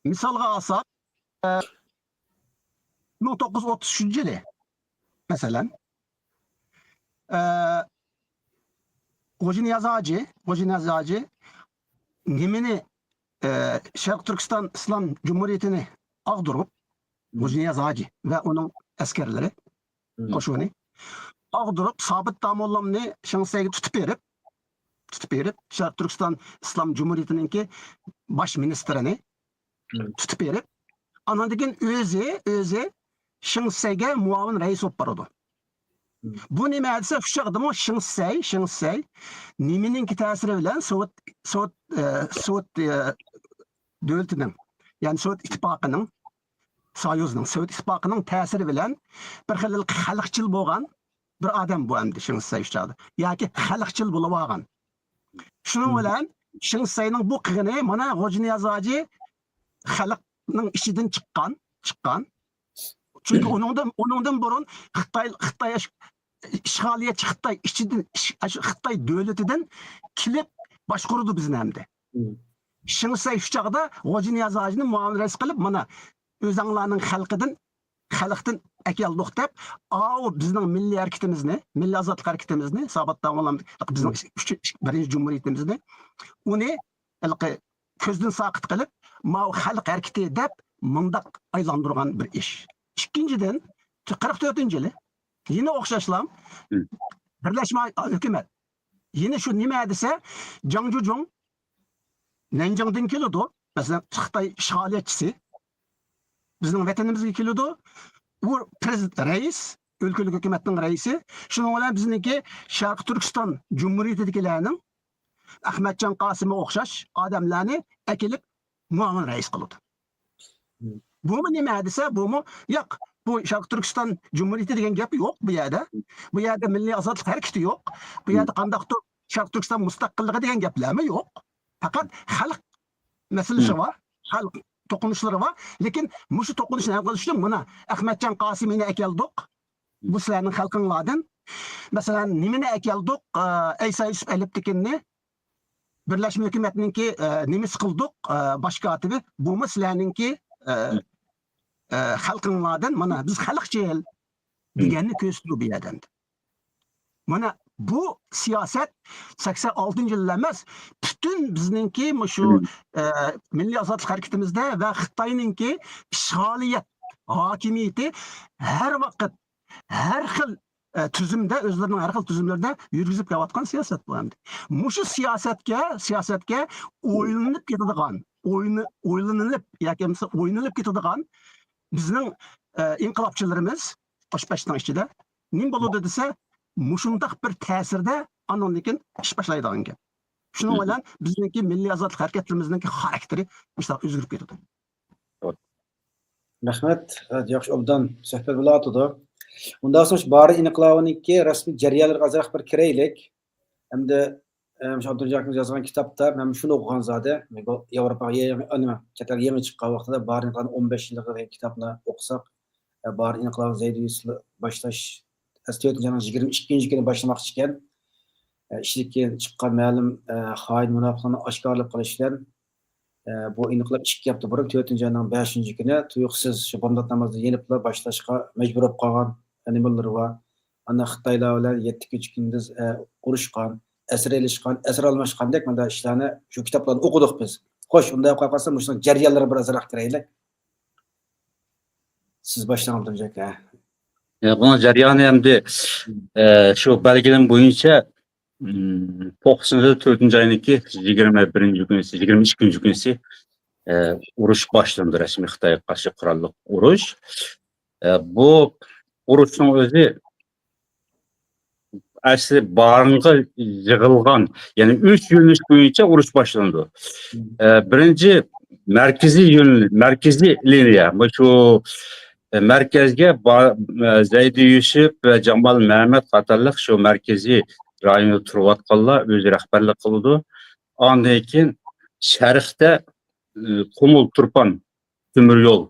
مىسالغا ئالساق، ئە، مىڭ توققۇز يۈز ئوتتۇز ئۈچىنچى يىلى، مەسىلەن، ئە، غوجىنىياز ھاجى، غوجىنىياز ھاجى نېمىنى، ئە، شەرقىي تۈركىستان ئىسلام جۇمھۇرىيىتىنى ئاغدۇرۇپ، مم. غوجىنىياز ھاجى ۋە ئۇنىڭ ئەسكەرلىرى، مم. قوشۇنى ئاغدۇرۇپ، سابىت داموللامنى شېڭ شىسەيگە تۇتۇپ بېرىپ، تۇتۇپ بېرىپ، شەرقىي تۈركىستان ئىسلام جۇمھۇرىيىتىنىڭكى باش مىنىستىرىنى مم. تۇتۇپ بېرىپ، ئاناندىن كېيىن ئۆزى، ئۆزى شېڭ شىسەيگە مۇئاۋىن رەئىس بولۇپ بارىدۇ. مم. بۇ نېمە دېسە، شۇ چاغدىمۇ شېڭ شىسەي، شېڭ شىسەي نېمىنىڭكى تەسىرى بىلەن سوۋېت، سوۋېت، ئە، سوۋېت، ئە، دۆلىتىنىڭ، يەنى سوۋېت ئىتتىپاقىنىڭ، سويۇزنىڭ، سوۋېت ئىتتىپاقىنىڭ تەسىرى بىلەن بىر خىل خەلقچىل بولغان بىر ئادەم بۇ ئەمدى شېڭ شىسەي شۇ چاغدا. ياكى خەلقچىل بولۇۋالغان. شۇنىڭ مم. بىلەن شېڭ شىسەينىڭ بۇ قىلغىنى مانا غوجىنىياز ھاجى خەلقنىڭ ئىچىدىن چىققان، چىققان. چۈنكى ئۇنىڭدىن، ئۇنىڭدىن بۇرۇن خىتاي، خىتاي ئىش-، ئىشغالىيەتچى خىتاي ئىچىدىن، ئىش-، ئاشۇ خىتاي دۆلىتىدىن كېلىپ باشقۇرىدۇ بىزنى ئەمدى. مم. شېڭ شىسەي شۇ چاغدا غوجىنىياز ھاجىنى مۇئاۋىن رەئىس قىلىپ، مانا ئۆزەڭلارنىڭ خەلقىدىن خەلقتىن ئەكەلدۇق دەپ، ئاۋۇ بىزنىڭ مىللىي ھەرىكىتىمىزنى، مىللىي ئازادلىق ھەرىكىتىمىزنى، سابات داۋاملام بىزنىڭ ئۈچ، بىرىنچى جۇمھۇرىيىتىمىزنى، ئۇنى ھېلىقى كۆزدىن ساقىت قىلىپ، ماۋۇ خەلق ھەرىكىتى دەپ مۇنداق ئايلاندۇرغان بىر ئىش. ئىككىنچىدىن، قىرىق تۆتىنچى يىلى يەنە ئوخشاشلا بىرلەشمە ھۆكۈمەت. يەنە شۇ نېمە دېسە، جاڭ جۇجۇڭ نەنجىڭدىن كېلىدۇ. مەسىلەن، خىتاي ئىشغالىيەتچىسى بىزنىڭ ۋەتىنىمىزگە كېلىدۇ. ئۇ پرېزىدېنت، رەئىس، ئۆلكىلىك ھۆكۈمەتنىڭ رەئىسى. شۇنىڭ بىلەن بىزنىڭكى شەرقىي تۈركىستان جۇمھۇرىيىتىدىكىلەرنىڭ ئەخمەتجان قاسىمغا ئوخشاش ئادەملەرنى ئەكېلىپ مۇئاۋىن رەئىس قىلىدۇ. بۇمۇ نېمە دېسە، بۇمۇ ياق، بۇ شەرقىي تۈركىستان جۇمھۇرىيىتى دېگەن گەپ يوق بۇ يەردە. بۇ يەردە مىللىي ئازادلىق ھەرىكىتى يوق. بۇ يەردە قانداقتۇر شەرقىي تۈركىستان مۇستەقىللىقى دېگەن گەپلەرمۇ يوق. پەقەت خەلق مەسىلىسى بار، خەلق توقۇنۇشلىرى بار. لېكىن مۇشۇ توقۇنۇشنى ھەل قىلىش ئۈچۈن مانا ئەخمەتجان قاسىمىنى ئەكەلدۇق. بۇ سىلەرنىڭ خەلقىڭلاردىن. مەسىلەن، نېمىنى ئەكەلدۇق؟ ئە، ئەيسا يۈسۈپ ئەلىپتىكىننى بىرلەشمە ھۆكۈمەتنىڭكى، ئە، نېمىسى قىلدۇق؟ ئە، باش كاتىپى، بۇمۇ سىلەرنىڭكى، ئە، ئە، خەلقىڭلاردىن، مانا بىز خەلقچىل دېگەننى كۆرسىتىدۇ بۇ يەردە. مانا بۇ سىياسەت سەكسەن ئالتىنچى يىللا ئەمەس، پۈتۈن بىزنىڭكى مۇشۇ، ئە، مىللىي ئازادلىق ھەرىكىتىمىزدە ۋە خىتاينىڭكى ئىشغالىيەت ھاكىمىيىتى ھەر ۋاقىت، ھەر خىل، ئە، تۈزۈمدە، ئۆزلىرىنىڭ ھەر خىل تۈزۈملىرىدە يۈرگۈزۈپ كېلىۋاتقان سىياسەت بۇ ئەمدى. مۇشۇ سىياسەتكە، سىياسەتكە ئويلىنىپ كېتىدىغان، ئوينى-، ئويلىنىلىپ ياكى بولمىسا ئوينىلىپ كېتىدىغان بىزنىڭ، ئە، ئىنقىلابچىلىرىمىز قوشپەشنىڭ ئىچىدە نېمە بولىدۇ دېسە، مۇشۇنداق بىر تەسىردە ئاندىن كېيىن ئىش باشلايدىغان گەپ. شۇنىڭ بىلەن بىزنىڭكى مىللىي ئازادلىق ھەرىكەتلىرىمىزنىڭكى خاراكتېرى مۇشۇنداق ئۆزگىرىپ كېتىدۇ. رەھمەت، ياخشى، ئوبدان سۆھبەت بولۇۋاتىدۇ. ئۇنداق سوڭ بارىن ئىنقىلابىنىڭكى رەسمىي جەريانلىرىغا ئازراق بىر كىرەيلىك. ئەمدى، ئە، مۇشۇ ئابدۇرېھىم ئابدۇجانىمىز يازغان كىتابتا، مەن شۇنى ئوقۇغان زادى. ياۋروپاغا يېڭى، ئەنە، چەت ئەلگە يېڭى چىققان ۋاقتىدا بارىن ئىنقىلابىنىڭ ئون بەش يىللىقى دېگەن كىتابنى ئوقۇساق، ئە، بارىن ئىنقىلابى زەيدى يۈسۈپ باشلاش، ئەسلى تۆتىنچى ئاينىڭ يىگىرمە ئىككىنچى كۈنى باشلىماقچى ئىكەن. ئە، ئىچىدىكى چىققان مەلۇم، ئە، خائىن مۇناپىقلارنى ئاشكارىلاپ قىلىش بىلەن، ئە، بۇ ئىنقىلاب ئىككى ھەپتە بۇرۇن، تۆتىنچى ئاينىڭ بەشىنچى كۈنى تۇيۇقسىز شۇ بامدات نامازىدىن يېنىپلا باشلاشقا مەجبۇر بولۇپ قالغان نېمىلىرى بار. ئاندىن خىتايلار بىلەن يەتتە كېچە كۈندۈز، ئە، ئۇرۇشقان، ئەسىر ئېلىشقان، ئەسىر ئالماشقاندەك مۇنداق ئىشلارنى شۇ كىتابلاردا ئوقۇدۇق بىز. خوش، ئۇنداق قىلىپ قالسا، مۇشۇنىڭ جەريانلىرىغا بىر ئازراق كىرەيلى. سىز باشلاڭ، ئابدۇرېھىم ئاكا. يا، بۇنىڭ جەريانى ئەمدى، ئە، شۇ بەلگىلىمە بويىچە، م، توقسىنىنچى يىل تۆتىنچى ئاينىڭكى يىگىرمە بىرىنچى كۈنى، يىگىرمە ئىككىنچى كۈنى، ئە، ئۇرۇش باشلىنىدۇ، رەسمىي خىتايغا قارشى قوراللىق ئۇرۇش. ئە، بۇ ئۇرۇشنىڭ ئۆزى ئەسلى بارىنغا يىغىلغان، يەنى ئۈچ يۆنىلىش بويىچە ئۇرۇش باشلىنىدۇ. ئە، بىرىنچى مەركىزىي يۆنىلىش، مەركىزىي لىنىيە، بۇ شۇ، ئە، مەركەزگە با-، ئە، زەيدى يۈسۈپ ۋە جامال مەمەت قاتارلىق شۇ مەركىزىي رايوندا تۇرۇۋاتقانلار ئۆزى رەھبەرلىك قىلىدۇ. ئاندىن كېيىن شەرقتە، ئە، قۇمۇل تۇرپان تۆمۈر يول،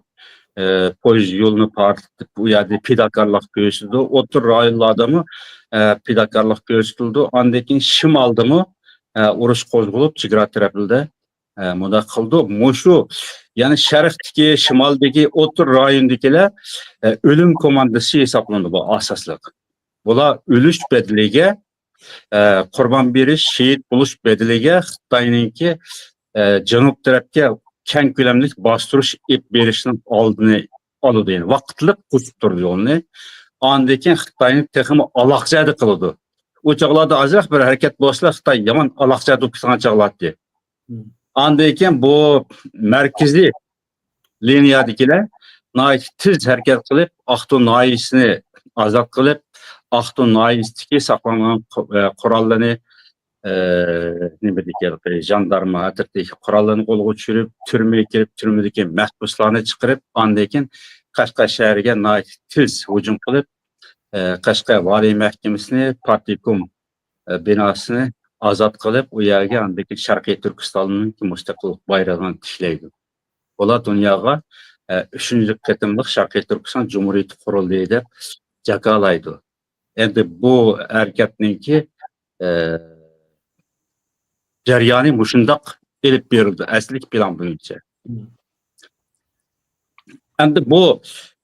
ئە، پويىز يولىنى پارتلىتىپ، ئۇ يەردە پىداكارلىق كۆرسىتىدۇ. ئوتتۇرا رايونلاردىمۇ، ئە، پىداكارلىق كۆرسىتىلىدۇ. ئاندىن كېيىن شىمالدىمۇ، ئە، ئۇرۇش قوزغىلىپ، چېگرا تەرەپلىرىدە، ئە، مۇنداق قىلىدۇ. مۇشۇ، يەنى شەرقتىكى، شىمالدىكى، ئوتتۇرا رايوندىكىلەر، ئە، ئۆلۈم كوماندىسى ھېسابلىنىدۇ بۇ ئاساسلىق. بۇلار ئۆلۈش بەدىلىگە، ئە، قۇربان بېرىش، شېھىت بولۇش بەدىلىگە خىتاينىڭكى، ئە، جەنۇب تەرەپكە كەڭ كۆلەملىك باستۇرۇش ئېلىپ بېرىشنىڭ ئالدىنى ئالىدۇ، يەنى ۋاقىتلىق توسۇپ تۇرىدۇ يولنى. ئاندىن كېيىن خىتاينى تېخىمۇ ئالاقچە قىلىدۇ. ئۇ چاغلاردا ئازراق بىر ھەرىكەت بولسىلا، خىتاي يامان ئالاقچە بولۇپ كېتىدىغان چاغلار ئىدى. ئاندىن كېيىن بۇ مەركىزىي لىنىيەدىكىلەر ناھايىتى تېز ھەرىكەت قىلىپ، ئاقتۇ ناھىيەسىنى ئازاد قىلىپ، ئاقتۇ ناھىيەسىدىكى ساقلانغان قو-، ئە، قوراللىرىنى، ئە، نېمىدىكى، ژاندارما ئەترىتىدىكى قوراللىرىنى قولغا چۈشۈرۈپ، تۈرمىگە كىرىپ، تۈرمىدىكى مەھبۇسلارنى چىقىرىپ، ئاندىن كېيىن قەشقەر شەھىرىگە ناھايىتى تېز ھۇجۇم قىلىپ، ئە، قەشقەر ۋالىي مەھكىمىسىنى، پارتكوم، ئە، بىناسىنى ئازاد قىلىپ، ئۇ يەرگە ئاندىن كېيىن شەرقىي تۈركىستاننىڭ مۇستەقىللىق بايرىقىنى تىكلەيدۇ. بۇلار دۇنياغا، ئە، ئۈچىنچى قېتىملىق شەرقىي تۈركىستان جۇمھۇرىيىتى قۇرۇلدى دەپ جاكارلايدۇ. ئەمدى بۇ ھەرىكەتنىڭكى، ئە، جەريانى مۇشۇنداق ئېلىپ بېرىلدى، ئەسلىدىكى پىلان بويىچە. ئەمدى بۇ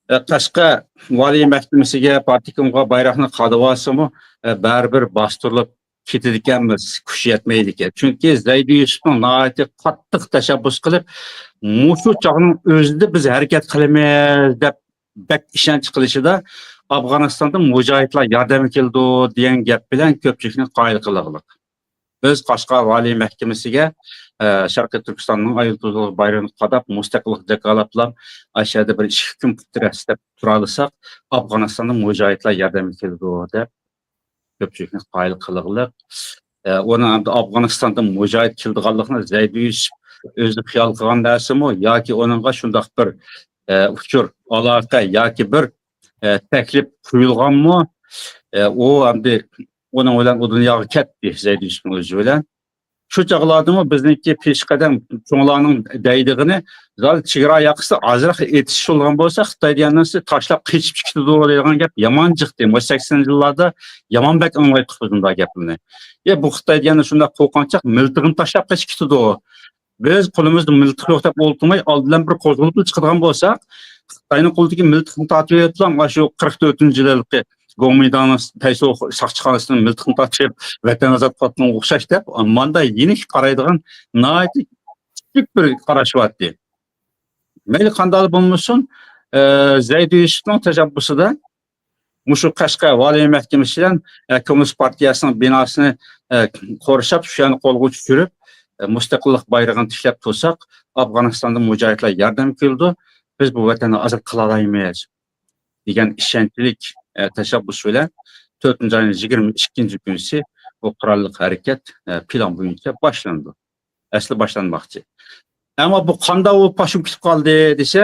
ئە، قەشقەر ۋالىي مەھكىمىسىگە، پارتكومغا بايراقنى قادىۋالسىمۇ، ئە، بەرىبىر باستۇرۇلۇپ كېتىدىكەنمىز، كۈچ يەتمەيدىكەن. چۈنكى زەيدى يۈسۈپنىڭ ناھايىتى قاتتىق تەشەببۇس قىلىپ، مۇشۇ چاغنىڭ ئۆزىدە بىز ھەرىكەت قىلىمىز دەپ بەك ئىشەنچ قىلىشىدا، ئافغانىستاندىن مۇجاھىدلار ياردەمگە كېلىدۇ دېگەن گەپ بىلەن كۆپچىلىكنى قايىل قىلغۇلۇق. بىز قەشقەر ۋالىي مەھكىمىسىگە، ئە، شەرقىي تۈركىستاننىڭ ئايرىلتىۋېتىلغان بايرىقىنى قاداپ، مۇستەقىللىق جاكارلاپلا، ئاشۇ يەردە بىر ئىككى كۈن پۇتتىرەس دەپ تۇرالىساق، ئافغانىستاندا مۇجاھىدلار ياردەمگە كېلىدۇ دەپ كۆپچىلىكنى قايىل قىلغۇلۇق. ئە، ئۇنىڭ ئەمدى ئافغانىستاندا مۇجاھىد كېلىدىغانلىقىنى زەيدى يۈسۈپ ئۆزى خىيال قىلغان نەرسىمۇ ياكى ئۇنىڭغا شۇنداق بىر، ئە، ئۇچۇر، ئالاقە ياكى بىر، ئە، تەكلىپ قويۇلغانمۇ؟ ئە، ئۇ ئەمدى ئۇنىڭ بىلەن ئۇ دۇنياغا كەتتى، زەيدى يۈسۈپنىڭ ئۆزى بىلەن. شۇ چاغلاردىمۇ بىزنىڭكى پېشقەدەم چوڭلارنىڭ دەيدىغىنى، زادى چېگرا ياقىسىدا ئازراق ئېتىشىش بولغان بولسا، خىتاي دېگەن نەرسە تاشلاپ قېچىپ كېتىدۇ دەيدىغان گەپ يامان چىقتى. مۇشۇ سەكسىنىنچى يىللاردا يامان بەك ئاڭلايتتۇق بىز بۇنداق گەپلەرنى. يا بۇ خىتاي دېگەن شۇنداق قورقۇنچاق، مىلتىقىنى تاشلاپ قېچىپ كېتىدۇ. بىز قولىمىزدا مىلتىق يوق دەپ ئولتۇرماي، ئالدى بىلەن بىر قوزغىلىپ چىقىدىغان بولساق، خىتاينىڭ قولىدىكى مىلتىقنى تارتىۋېلىپلا، مانا شۇ قىرىق تۆتىنچى يىلقى گومىنداڭنىڭ پەيسۇ ساقچىخانىسىنىڭ مىلتىقىنى تارتىپ، ۋەتەن ئازاد قىلىۋاتقانغا ئوخشاش دەپ، ماندا يېنىك قارايدىغان ناھايىتى كىچىك بىر قاراش بار ئىدى. مەيلى قانداق بولمىسۇن، ئە، زەيدى يۈسۈپنىڭ تەشەببۇسىدا مۇشۇ قەشقەر ۋالىي مەھكىمىسى بىلەن، ئە، كوممۇنىست پارتىيەسىنىڭ بىناسىنى، ئە، قورشاپ، شۇ يەرنى قولغا چۈشۈرۈپ، ئە، مۇستەقىللىق بايرىقىنى تىكلەپ تۇرساق، ئافغانىستاندا مۇجاھىدلار ياردەم كېلىدۇ، بىز بۇ ۋەتەننى ئازاد قىلالايمىز دېگەن ئىشەنچلىك، ئە، تەشەببۇس بىلەن تۆتىنچى ئاينىڭ يىگىرمە ئىككىنچى كۈنىسى بۇ قوراللىق ھەرىكەت، ئە، پىلان بويىچە باشلىنىدۇ. ئەسلى باشلانماقچى. ئەمما بۇ قانداق بولۇپ پاش بولۇپ كېتىپ قالدى دېسە،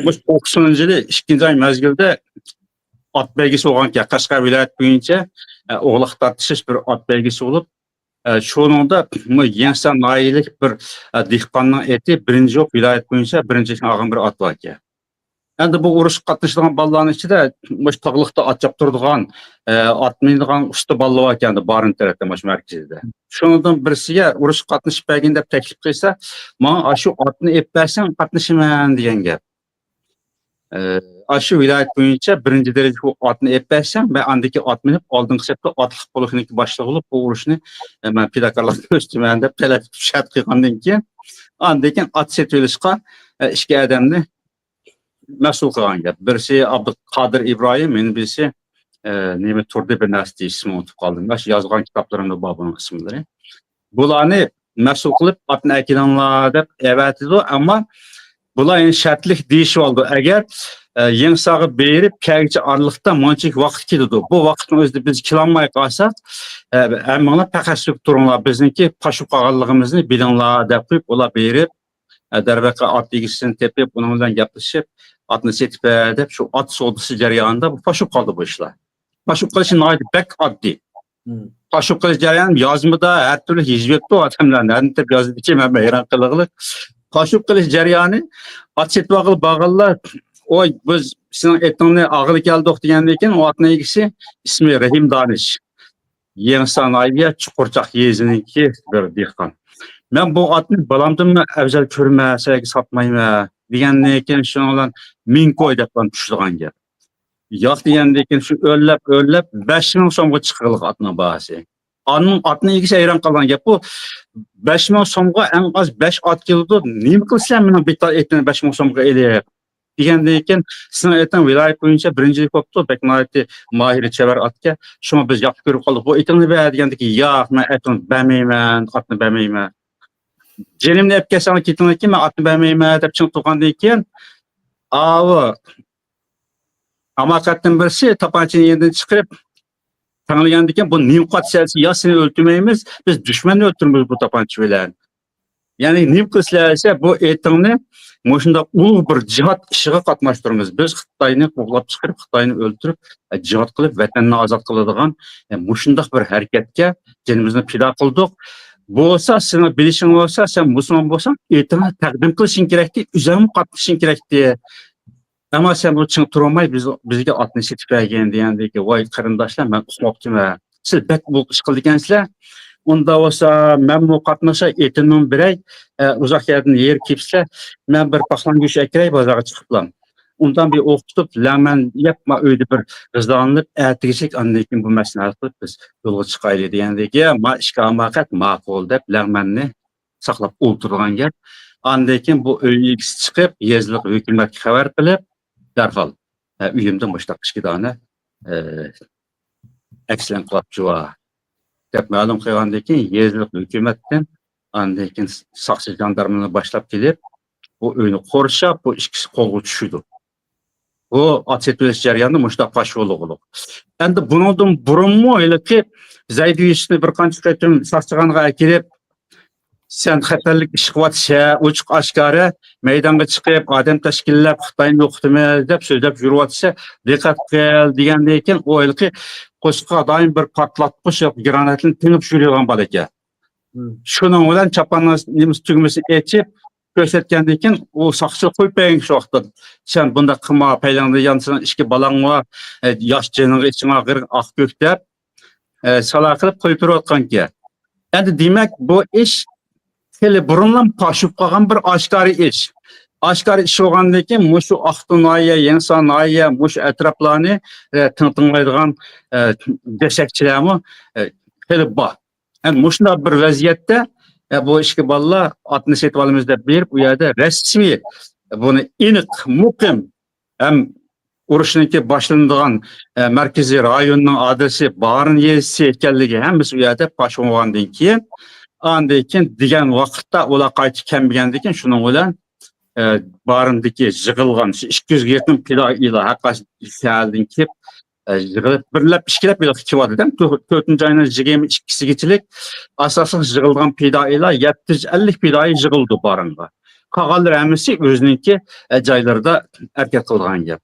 مۇشۇ توقسىنىنچى يىلى ئىككىنچى ئاي مەزگىلدە ئات بەيگىسى بولغانىكەن، قەشقەر ۋىلايەت بويىچە، ئە، ئوغلاق تارتىشىش بىر ئات بەيگىسى بولۇپ، ئە، شۇنىڭدا مۇ-، يېڭىسار ناھىيەلىك بىر، ئە، دېھقاننىڭ ئېتى بىرىنچى بولۇپ ۋىلايەت بويىچە بىرىنچى ئالغان بىر ئات باركەن. ئەمدى بۇ ئۇرۇشقا قاتنىشىدىغان بالىلارنىڭ ئىچىدە مۇشۇ تاغلىقتا ئات چاپتۇرىدىغان، ئە، ئات مىنىدىغان ئۇستا بالىلار باركەن، بارىن تەرەپتە مۇشۇ مەركىزىدە. شۇنىڭدىن بىرسىگە ئۇرۇشقا قاتنىشىپ بەرگىن دەپ تەكلىپ قىلسا، ماڭا ئاشۇ ئاتنى ئېلىپ بەرسەڭ قاتنىشىمەن دېگەن گەپ. ئە، ئاشۇ ۋىلايەت بويىچە بىرىنچى دەرىجىلىك ئاتنى ئېلىپ بەرسەڭ، مەن ئاندىكى ئات مىنىپ ئالدىنقى سەپتە ئاتلىق پولكنىڭكى باشلىقى بولۇپ، بۇ ئۇرۇشنى، ئە، مەن پىداكارلىق كۆرسىتىمەن دەپ تەلەپ شەرت قىلغاندىن كېيىن، ئاندىن كېيىن ئات سېتىۋېلىشقا، ئە، ئىككى ئادەمنى مەسئۇل قىلغان گەپ. بىرسى ئابدۇقادىر ئىبراھىم، يەنە بىرسى، ئە، نېمە تۇردى، بىر نەرسە دېيىش، ئىسمىنى ئۇنتۇپ قالدىم. ماشۇ يازغان كىتابلىرىمدا بار بۇنىڭ ئىسىملىرى. بۇلارنى مەسئۇل قىلىپ ئاتنى ئەكېلىڭلار دەپ ئەۋەتىدۇ، ئەمما بۇلار يەنە شەرتلىك دېيىشىۋالىدۇ. ئەگەر، ئە، يېڭىسارغا بېرىپ كەلگۈچە ئارىلىقتا مانچىلىك ۋاقىت كېتىدۇ. بۇ ۋاقىتنىڭ ئۆزىدە بىز كېلالماي قالساق، ئە، ھەممىڭلار پەقەسلىك تۇرۇڭلار، بىزنىڭكى پاش بولۇپ قالغانلىقىمىزنى بىلىڭلار دەپ قويۇپ، ئۇلار بېرىپ، ئە، دەرۋەقە ئات ئىگىسىنى تېپىپ، ئۇنىڭ بىلەن گەپلىشىپ، ئاتنى سېتىپ بەر دەپ، شۇ ئات سودىسى جەريانىدا بۇ پاش بولۇپ قالدى بۇ ئىشلار. پاش بولۇپ قېلىشى ناھايىتى بەك ئاددىي. پاش بولۇپ قېلىش جەريانى يازمىدا ھەر تۈرلۈك يېزىپ بېرىپتۇ ئادەملەر. نەدىن تېپىپ يازدىكى، مەن ھەيران قېلىغلىق. پاش بولۇپ قېلىش جەريانى، ئات سېتىپ ئالغىلى بارغانلار، ۋاي، بىز سېنىڭ ئېتىڭنى ئالغىلى كەلدۇق دېگەندىن كېيىن، ئۇ ئاتنىڭ ئىگىسى ئىسمى رەھىم دانىش. يېڭىسار ناھىيە چۇقۇرچاق يېزىسىنىڭكى بىر دېھقان. مەن بۇ ئاتنى بالامدىنمۇ ئەۋزەل كۆرىمەن، سىلەرگە ساتمايمەن دېگەندىن كېيىن، شۇنىڭ بىلەن مىڭ كوي دەپ تۇتىدىغان گەپ. ياق دېگەندىن كېيىن شۇ ئۆرلەپ، ئۆرلەپ بەش مىڭ سومغا چىققانلىق ئاتنىڭ باھاسى. ئاتنىڭ، ئاتنىڭ ئىگىسى ھەيران قالغان گەپ بۇ. بەش مىڭ سومغا ئەڭ ئاز بەش ئات كېلىدۇ، نېمە قىلىسىلەر مېنىڭ بىتار ئېتىمنى بەش مىڭ سومغا ئېلىپ؟ دېگەندىن كېيىن، سېنىڭ ئېتىڭ ۋىلايەت بويىچە بىرىنچىلىك بوپتۇ، بەك ناھايىتى ماھىر، چەۋەر ئاتكەن. شۇڭا بىز ياخشى كۆرۈپ قالدۇق. بۇ ئېتىڭنى بەر دېگەندىن كېيىن، ياق، مەن ئېتىڭنى بەرمەيمەن، ئاتنى بەرمەيمەن. جېنىمنى ئېلىپ كەتسەڭلار كېتىڭلار، مەن ئاتنى بەرمەيمەن دەپ چىڭ تۇرغاندىن كېيىن، ئاۋۇ ھاماقەتتىن بىرسى تاپانچىنى يېنىدىن چىقىرىپ، تەڭلىگەندىن كېيىن، بۇ نېمە قىلىۋاتىسىلەر دېسە، يا سېنى ئۆلتۈرمەيمىز، بىز دۈشمەننى ئۆلتۈرىمىز بۇ تاپانچا بىلەن. يەنى نېمە قىلىسىلەر دېسە، بۇ ئېتىڭنى مۇشۇنداق ئۇلۇغ بىر جىھاد ئىشىغا قاتناشتۇرىمىز. بىز خىتاينى قوغلاپ چىقىرىپ، خىتاينى ئۆلتۈرۈپ، جىھاد قىلىپ، ۋەتەننى ئازاد قىلىدىغان، مۇشۇنداق بىر ھەرىكەتكە جېنىمىزنى پىدا قىلدۇق. بولسا سېنىڭ بىلىشىڭ بولسا، سەن مۇسۇلمان بولساڭ، ئېتىڭنى تەقدىم قىلىشىڭ كېرەكتى، ئۆزۈڭمۇ قاتنىشىشىڭ كېرەكتى. ئەمما سەن بۇ چىڭ تۇرالماي، بىز، بىزگە ئاتنى سېتىپ بەرگىن دېگەندىكى، ۋاي قېرىنداشلار، مەن ئۇقماپتىمەن. سىز بەك بولۇق ئىش قىلىدىكەنسىلەر. ئۇنداق بولسا، مەنمۇ قاتنىشاي، ئېتىمنىمۇ بېرەي. ئە، ئۇزاق يەردىن ھېرىپ كېلىپسىلەر. مەن بىر پاقلان گۆشى ئەكىرەي بازارغا چىقىپلا. ئۇندىن بىر ئوقۇتۇپ، لەڭمەن يەپ، ما ئۆيدە بىر غىزالىنىپ، ئەتىگىچىلىك ئاندىن كېيىن بۇ مەسىلىنى ھەل قىلىپ، بىز يولغا چىقايلى دېگەندىكىن، ما ئىككى ھاماقەت ماقۇل دەپ، لەڭمەننى ساقلاپ ئولتۇرغان گەپ. ئاندىن كېيىن بۇ ئۆي ئىگىسى چىقىپ، يېزىلىق ھۆكۈمەتكە خەۋەر قىلىپ، دەرھال، ئە، ئۆيۈمدىن مۇشتاق ئىككى دانە، ئە، ئەكسىلەنگە قىلىپ جۇۋا دەپ مەلۇم قىلغاندىن كېيىن، يېزىلىق ھۆكۈمەتتىن، ئاندىن كېيىن ساقچى، ژاندارمىلارنى باشلاپ كېلىپ، بۇ ئۆينى قورشاپ، بۇ ئىككىسى قولغا چۈشىدۇ. بۇ ئات سېتىۋېلىش جەريانىدا مۇشۇنداق پاش بولغۇلۇق. ئەمدى بۇنىڭدىن بۇرۇنمۇ ھېلىقى زەيدى يۈسۈپنى بىر قانچە قېتىم ساقچىخانىغا ئەكىرىپ، سەن خەتەرلىك ئىش قىلىۋاتىسەن، ئوچۇق ئاشكارا مەيدانغا چىقىپ، ئادەم تەشكىللەپ، خىتاينى يوقىتىمىز دەپ سۆزلەپ يۈرۈۋاتىسەن، دىققەت قىل دېگەندىن كېيىن، ئۇ ھېلىقى قورسىقىغا دائىم بىر پارتلاتقۇچ ياكى گراناتنى تېڭىپ يۈرىدىغان بالا ئىكەن. شۇنىڭ بىلەن چاپاننىڭ نېمىسى، تۈگمىسىنى ئېچىپ كۆرسەتكەندىن كېيىن، ئۇ ساقچى قويۇپ بەرگەن شۇ ۋاقىتتا، سەن بۇنداق قىلما، پەيلىڭدە يانسىڭ، ئىككى بالاڭ بار، ئە، ياش جېنىڭغا ئىچىڭ ئاغرىق، ئاق كۆك دەپ، ئە، سالا قىلىپ قويۇپ بېرىۋاتقانىكەن. ئەمدى دېمەك، بۇ ئىش خېلى بۇرۇنلا پاش بولۇپ قالغان بىر ئاشكارا ئىش. ئاشكارا ئىش بولغاندىن كېيىن، مۇشۇ ئاقتۇ ناھىيە، يېڭىسان ناھىيە، مۇشۇ ئەتراپلارنى، ئە، تىڭ تىڭلايدىغان، ئە، دېسەكچىلەرمۇ، ئە، خېلى بار. ئەمدى مۇشۇنداق بىر ۋەزىيەتتە، ئە، بۇ ئىككى بالىلار ئاتنى سېتىۋالىمىز دەپ بېرىپ، ئۇ يەردە رەسمىي بۇنى ئېنىق، مۇقىم ھەم ئۇرۇشنىڭكى باشلىنىدىغان، ئە، مەركىزىي رايوننىڭ ئادرېسى، بارىن يېزىسى ئىكەنلىكى ھەممىسى ئۇ يەردە پاش بولغاندىن كېيىن، ئاندىن كېيىن دېگەن ۋاقىتتا ئۇلار قايتىپ كەلمىگەندىن كېيىن، شۇنىڭ بىلەن، ئە، بارىندىكى يىغىلغان شۇ ئىككى يۈزگە يېقىن پىدائىيلار ھەر قايسى شەھەردىن كېلىپ، ئە، يىغىلىپ، بىرلەپ، ئىككىلەپ يىغىلىپ كېلىۋاتىدۇ. تۆ-، تۆتىنچى ئاينىڭ يىگىرمە ئىككىسىگىچىلىك ئاساسلىق يىغىلغان پىدائىيلار يەتتە يۈز ئەللىك پىدائىي يىغىلىدۇ بارىنغا. قالغانلىرى ھەممىسى ئۆزىنىڭكى، ئە، جايلىرىدا ھەرىكەت قىلىدىغان گەپ.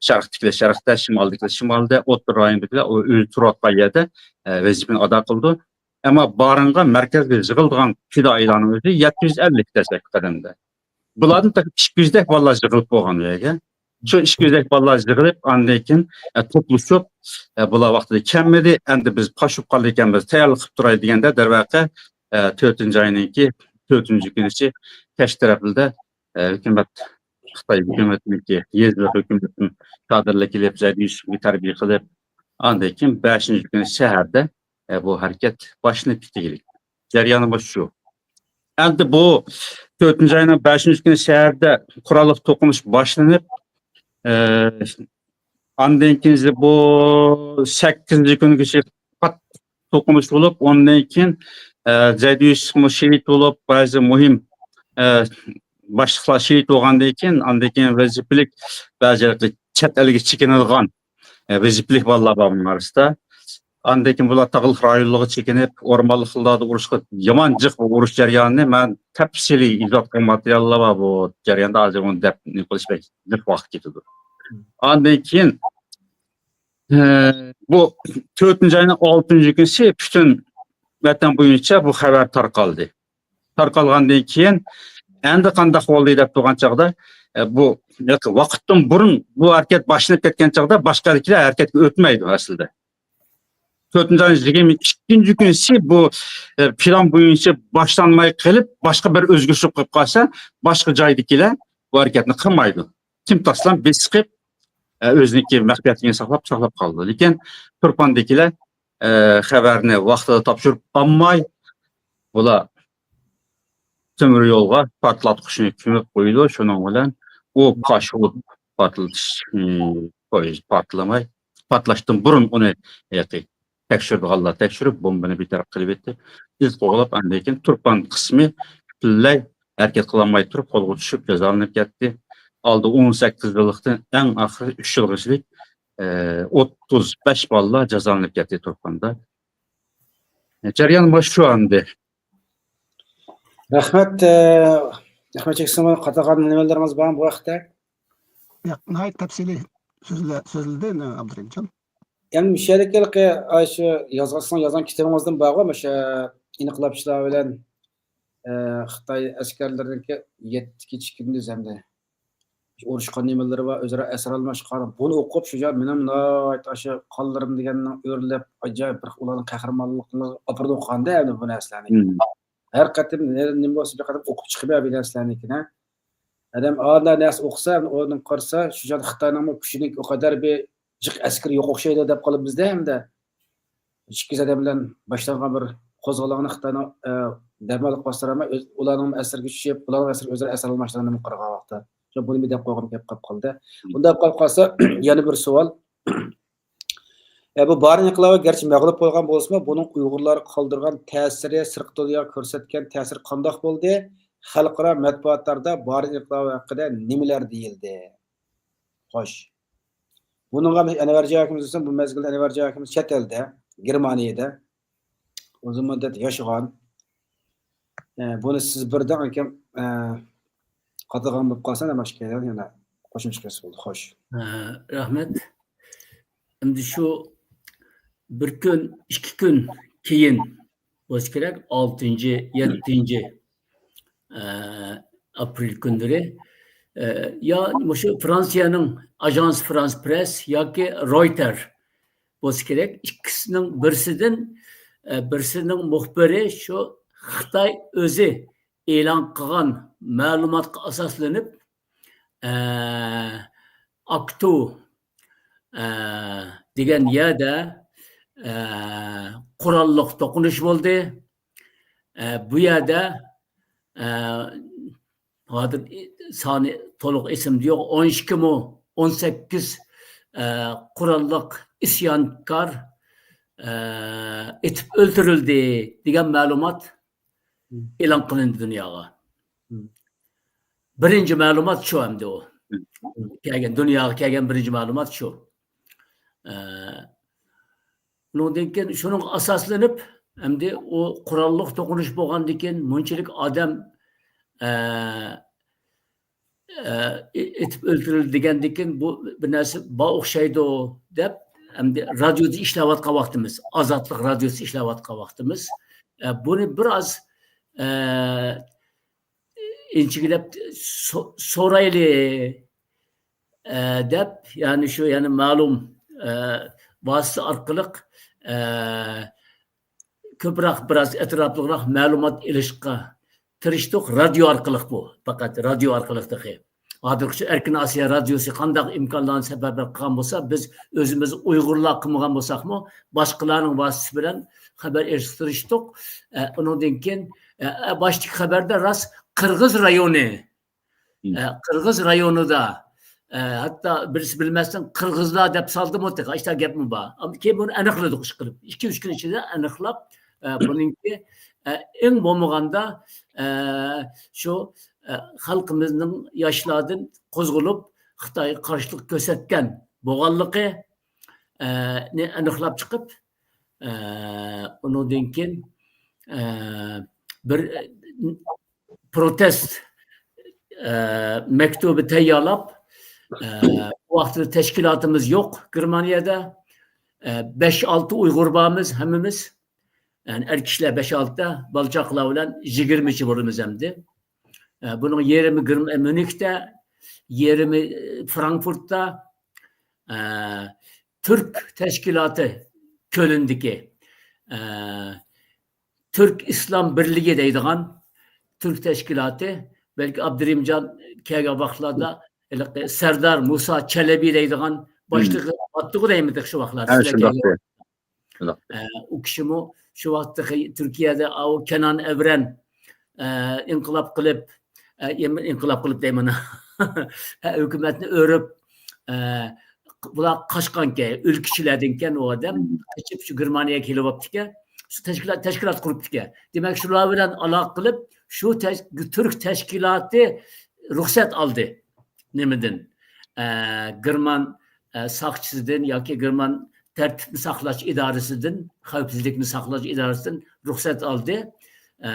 شەرقتىكىلەر شەرقتە، شىمالدىكىلەر شىمالدا، ئوتتۇرا رايوندىكىلەر ئۆزى تۇرۇۋاتقان يەردە، ئە، ۋەزىپىنى ئادا قىلىدۇ. ئەمما بارىنغا مەركەزگە يىغىلىدىغان پىدائىيلارنىڭ ئۆزى يەتتە يۈز ئەللىك دەسلەپكى قەدەمدە. بۇلاردىن تېخى ئىككى يۈزدەك بالىلار يىغىلىپ بولغان ئۇ يەرگە. شۇ ئىككى يۈزدەك بالىلار يىغىلىپ، ئاندىن كېيىن، ئە، توپلىشىپ، ئە، بۇلار ۋاقتىدا كەلمىدى، ئەمدى بىز پاش بولۇپ قالدى ئىكەنمىز، تەييارلىق قىلىپ تۇراي دېگەندە، دەرۋەقە، ئە، تۆتىنچى ئاينىڭكى تۆتىنچى كۈنىچە كەچ تەرەپلىدە، ئە، ھۆكۈمەت، خىتاي ھۆكۈمىتىنىڭكى، يېزىلىق ھۆكۈمىتىنىڭ كادىرلىرى كېلىپ، زەيدى يۈسۈپكە تەربىيە قىلىپ، ئاندىن كېيىن بەشىنچى كۈنى سەھەردە، ئە، بۇ ھەرىكەت باشلىنىپ كېتىگلىك. جەريانى مۇشۇ. ئەمدى بۇ تۆتىنچى ئاينىڭ بەشىنچى كۈنى سەھەردە قوراللىق توقۇنۇش باشلىنىپ، ئە، ئاندىن كېيىن بۇ سەككىزىنچى كۈنگىچە قاتتىق توقۇنۇش بولۇپ، ئۇندىن كېيىن، ئە، زەيدى يۈسۈپمۇ شېھىت بولۇپ، بەزى مۇھىم، ئە، باشلىقلار شېھىت بولغاندىن كېيىن، ئاندىن كېيىن ۋەزىپىلىك بەزى چەت ئەلگە چېكىنىدىغان، ئە، ۋەزىپىلىك بالىلار بار بۇنىڭ ئارىسىدا. ئاندىن كېيىن بۇلار تاغلىق رايونلارغا چېكىنىپ، ئورمانلىقلاردا ئۇرۇشقا، يامان جىق بۇ ئۇرۇش جەريانىنى مەن تەپسىلىي ئىزاھات قىلغان ماتېرىياللار بار بۇ جەرياندا، ھازىر ئۇنى دەپ نېمە قىلىش بەك جىق ۋاقىت كېتىدۇ. ئاندىن كېيىن، ئە، بۇ تۆتىنچى ئاينىڭ ئالتىنچى كۈنىسى پۈتۈن ۋەتەن بويىچە بۇ خەۋەر تارقالدى. تارقالغاندىن كېيىن، ئەمدى قانداق بولدى دەپ تۇرغان چاغدا، ئە، بۇ ۋاقىتتىن بۇرۇن بۇ ھەرىكەت باشلىنىپ كەتكەن چاغدا باشقا ھەرىكەتلەر ھەرىكەتكە ئۆتمەيدۇ ئەسلىدە. تۆتىنچى ئاينىڭ يىگىرمە ئىككىنچى كۈنىسى بۇ، ئە، پىلان بويىچە باشلانماي قېلىپ، باشقا بىر ئۆزگىرىش بولۇپ قالسا، باشقا جايدىكىلەر بۇ ھەرىكەتنى قىلمايدۇ. كىم تاسلام بېسىقىپ، ئە، ئۆزىنىڭكى مەخپىيەتلىكىنى ساقلاپ، ساقلاپ قالىدۇ. لېكىن تۇرپاندىكىلەر، ئە، خەۋەرنى ۋاقتىدا تاپشۇرۇپ ئالماي، بۇلار تۆمۈر يولغا پارتلاتقۇچنى كۆمۈپ قويىدۇ. شۇنىڭ بىلەن ئۇ پاش بولۇپ پارتلىتىش، ئى، پويىز پارتلىماي، پارتلاشتىن بۇرۇن ئۇنى، ھېلىقى تەكشۈرىدىغانلار تەكشۈرۈپ، بومبىنى بىتەرەپ قىلىۋېتىپ، ئىز قوغلاپ، ئاندىن كېيىن تۇرپان قىسمى پۈتۈنلەي ھەرىكەت قىلالماي تۇرۇپ، قولغا چۈشۈپ، جازالىنىپ كەتتى. ئالدى ئون سەككىز يىللىقتىن ئەڭ ئاخىرى ئۈچ يىلغىچىلىك، ئى، ئوتتۇز بەش بالىلار جازالىنىپ كەتتى تۇرپاندا. جەريان مانا شۇ ئەمدى. رەھمەت، ئە، ئەخمەت چېكىسىمۇ قاتارغان نېمىلىرىڭىز بارمۇ بۇ ھەقتە؟ ياق، ناھايىتى تەپسىلىي سۆزلە-، سۆزلىدى، ئابدۇرېھىمجان. يەنە مۇشۇ يەردىكى ھېلىقى، ئاي، شۇ يازغان، سىزنىڭ يازغان كىتابىڭىزدىن بارغۇ، مۇشۇ ئىنقىلابچىلار بىلەن، ئە، خىتاي ئەسكەرلىرىنىڭكى يەتتە كېچە كۈندۈز ئەمدى ئۇرۇشقان نېمىلىرى بار، ئۆزئارا ئەسىر ئالماشقان. بۇنى ئوقۇپ، شۇ جاي مېنىڭ ناھايىتى ئاشۇ قانلىرىم دېگەننىڭ ئۆرلەپ، ئاجايىپ بىر ئۇلارنىڭ قەھرىمانلىقىنى ئاپىرىدۇ قاندا ئەمدى بۇ نەرسىلەرنى. مم. ھەر قېتىم نېمە، نېمە بولسا بىر قېتىم ئوقۇپ چىقىمەن بۇ نەرسىلەرنىڭكىنى. ئادەم ئانداق نەرسە ئوقۇسا، ئۇنىڭ قارىسا، شۇ چاغدا خىتاينىڭمۇ كۈچىنىڭ ئۇ قەدەر بىر جىق ئەسكىرى يوق ئوخشايدۇ دەپ قالىمىز-دە ھەمدە. ئىككى ئادەم بىلەن باشلانغان بىر قوزغىلاڭنى خىتاينىڭ، ئە، دەرمانلىق باستۇرالماي، ئۆز-، ئۇلارنىڭ ئەسىرىگە چۈشۈپ، ئۇلارنىڭ ئەسىرى ئۆزئارا ئەسەر ئالماشتۇرغاننى قارىغان ۋاقىتتا. شۇ بۇنى بىر دەپ قويغۇم كېلىپ قاپ قالدى. ئۇنداق قالىپ قالسا، يەنە بىر سوئال. ئە، بۇ بارىن ئىنقىلابى گەرچە مەغلۇپ بولغان بولسىمۇ، بۇنىڭ ئۇيغۇرلارغا قالدۇرغان تەسىرى، سىرتقى دۇنياغا كۆرسەتكەن تەسىرى قانداق بولدى؟ خەلقئارا مەتبۇئاتلاردا بارىن ئىنقىلابى ھەققىدە نېمىلەر دېيىلدى؟ خوش. بۇنىڭغا بىز ئەنۋەرجان ئاكىمىز دېسەم، بۇ مەزگىلدە ئەنۋەرجان ئاكىمىز چەت ئەلدە، گېرمانىيەدە ئۇزۇن مۇددەت ياشىغان. ئە، بۇنى سىز بىردەم ئاكام، ئە، قاتىغان بولۇپ قالسا، نېمە ئىش كېلەر، يەنە قوشۇمچە قىلسا بولدى. خوش. ئە، رەھمەت. ئەمدى شۇ بىر كۈن، ئىككى كۈن كېيىن بولسا كېرەك، ئالتىنچى، يەتتىنچى، ئە، ئاپرېل كۈنلىرى، ئە، يا مۇشۇ فرانسىيەنىڭ ئاژانس فرانس پرېس ياكى رويتېر بولسا كېرەك، ئىككىسىنىڭ بىرسىدىن، ئە، بىرسىنىڭ مۇخبىرى شۇ خىتاي ئۆزى ئېلان قىلغان مەلۇماتقا ئاساسلىنىپ، ئە، ئاكتۇ، ئە، دېگەن يەردە، ئە، قوراللىق توقۇنۇش بولدى. ئە، بۇ يەردە، ئە، ھازىر سانى تولۇق ئېسىمدە يوق، ئون ئىككىمۇ، ئون سەككىز، ئە، قوراللىق ئىسيانكار، ئە، ئېتىپ ئۆلتۈرۈلدى دېگەن مەلۇمات ئېلان قىلىندى دۇنياغا. بىرىنچى مەلۇمات شۇ ئەمدى ئۇ. كەلگەن، دۇنياغا كەلگەن بىرىنچى مەلۇمات شۇ. ئە، ئۇنىڭدىن كېيىن شۇنىڭغا ئاساسلىنىپ، ئەمدى ئۇ قوراللىق توقۇنۇش بولغاندىن كېيىن مۇنچىلىك ئادەم، ئە، ئە، ئېتىپ ئۆلتۈرۈلدى دېگەندىن كېيىن بۇ بىر نەرسە بار ئوخشايدۇ دەپ، ئەمدى رادىيودا ئىشلەۋاتقان ۋاقتىمىز، ئازادلىق رادىيوسىدا ئىشلەۋاتقان ۋاقتىمىز. ئە، بۇنى بىر ئاز، ئە، ئىنچىكىلەپ سو-، سورايلى، ئە، دەپ، يەنى شۇ، يەنى مەلۇم، ئە، ۋاسىتە ئارقىلىق، ئە، كۆپرەك، بىراز ئەتراپلىقراق مەلۇمات ئېلىشقا تىرىشتۇق. رادىيو ئارقىلىق بۇ، پەقەت رادىيو ئارقىلىق تېخى. ھازىرغىچە ئەركىن ئاسىيا رادىيوسى قانداق ئىمكانلارنى سەپەربەر قىلغان بولسا، بىز ئۆزىمىز ئۇيغۇرلار قىلمىغان بولساقمۇ، باشقىلارنىڭ ۋاسىتىسى بىلەن خەۋەر ئېلىشقا تىرىشتۇق. ئە، ئۇنىڭدىن كېيىن، ئە، ئە، باشتىكى خەۋەردە راست قىرغىز رايونى، ئە، قىرغىز رايونىدا، ئە، ھەتتا بىرسى بىلمەستىن قىرغىزلار دەپ سالدىمۇ تېخى، ئاشتا گەپمۇ بار. ئەمما كېيىن بۇنى ئەنىقلىدۇق، ئىشقىلىپ. ئىككى، ئۈچ كۈن ئىچىدە ئەنىقلاپ، ئە، بۇنىڭكى، ئە، ئەڭ بولمىغاندا، ئە، شۇ، ئە، خەلقىمىزنىڭ ياشلاردىن قوزغىلىپ، خىتايغا قارشىلىق كۆرسەتكەن بولغانلىقى، ئە، نى ئەنىقلاپ چىقىپ، ئە، ئۇنىڭدىن كېيىن، ئە، بىر، ئە، پروتېست، ئە، مەكتۇبى تەييارلاپ، ئە، ئۇ ۋاقىتتا تەشكىلاتىمىز يوق گېرمانىيەدە. ئە، بەش-ئالتە ئۇيغۇر بارمىز ھەممىمىز. يەنى ئەر كىشىلەر بەش-ئالتە، بالا-چاقىلار بىلەن يىگىرمىچە بولىمىز ئەمدى. ئە، بۇنىڭ يېرىمى گېرم-، ئە، ميۇنختا، يېرىمى، ئە، فرانكفورتتا، ئە، تۈرك تەشكىلاتى كۆلنىدىكى، ئە، تۈرك ئىسلام بىرلىكى دەيدىغان تۈرك تەشكىلاتى، بەلكى ئابدۇرېھىمجان كەلگەن ۋاقىتلاردا ھېلىقى سەردار مۇسا چەلەبى دەيدىغان باشلىقى بارتتىغۇ دەيمىز شۇ ۋاقىتلار. ھە، سىزلەر شۇنداق. كەلگەن ئە، ئۇ كىشىمۇ شۇ ۋاقىتتا خى-، تۈركىيەدە ئاۋۇ كەنان ئەۋرەن، ئە، ئىنقىلاب قىلىپ، ئە، ئىم-، ئىنقىلاب قىلىپ دەيمەن. ھە، ھۆكۈمەتنى ئۆرۈپ، ئە، بۇلار قاچقانكەن، ئۆلكىچىلەردىنكەن ئۇ ئادەم. قېچىپ شۇ گېرمانىيەگە كېلىۋاپتىكەن. شۇ تەشكىلات، تەشكىلات قۇرۇپتىكەن. دېمەك، شۇلار بىلەن ئالاقە قىلىپ، شۇ تەش-، تۈرك تەشكىلاتى رۇخسەت ئالدى. نېمىدىن؟ ئە، گېرمان، ئە، ساقچىسىدىن ياكى گېرمان تەرتىپنى ساقلاش ئىدارىسىدىن، خەۋپسىزلىكنى ساقلاش ئىدارىسىدىن رۇخسەت ئالدى. ئە،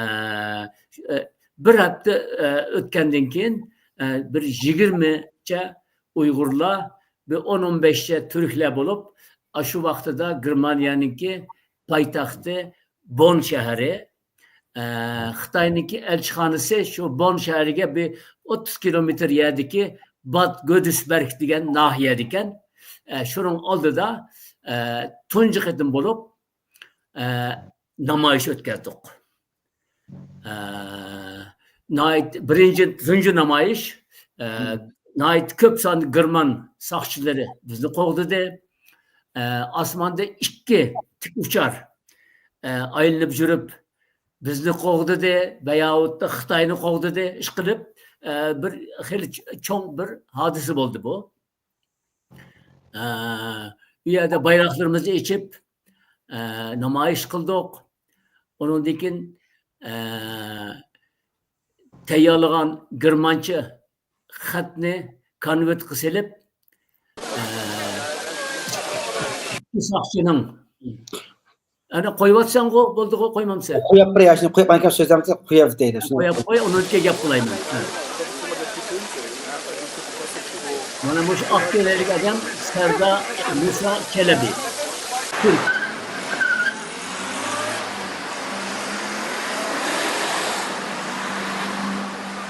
ئە، بىر ھەپتە، ئە، ئۆتكەندىن كېيىن، ئە، بىر يىگىرمىچە ئۇيغۇرلار، بىر ئون، ئون بەشچە تۈركلەر بولۇپ، ئاشۇ ۋاقتىدا گېرمانىيەنىڭكى پايتەختى بون شەھىرى، ئە، خىتاينىڭكى ئەلچىخانىسى شۇ بون شەھىرىگە بىر ئوتتۇز كىلومېتىر يەردىكى باد گۆدىسبەرگ دېگەن ناھىيەدىكەن. ئە، شۇنىڭ ئالدىدا، ئە، تۇنجى قېتىم بولۇپ، ئە، نامايىش ئۆتكەزدۇق. ئە، ناھايىتى بىرىنچى، تۇنجى نامايىش، ئە، ناھايىتى كۆپ ساندا گېرمان ساقچىلىرى بىزنى قوغدىدى. ئە، ئاسماندا ئىككى تىك ئۇچار، ئە، ئايلىنىپ يۈرۈپ، بىزنى قوغدىدى، باياۋۇتتا خىتاينى قوغدىدى. ئىشقىلىپ، ئە، بىر خېلى چ-، چوڭ بىر ھادىسە بولدى بۇ. ئە، ئۇ يەردە بايراقلىرىمىزنى ئېچىپ، ئە، نامايىش قىلدۇق. ئۇنىڭدىن كېيىن، ئە، تەييارلىغان گېرمانچە خەتنى كونۋېرتقا سېلىپ، ئە، ئىككى ساقچىنىڭ، ئەنە قويۇۋاتساڭغۇ، بولدىغۇ، قويمامسەن؟ قويۇپ بېرەي، شۇنى قويۇپ، ئاكام سۆزلەمسە قويۇپ بېرەيلى، شۇنى. قويۇپ قوي، ئۇنىڭ كېيىن گەپ قىلايمەن. ھە. مانا مۇشۇ ئاق كۆيلەكلىك ئادەم سەردار مۇسا چەلەبى. تۈرك.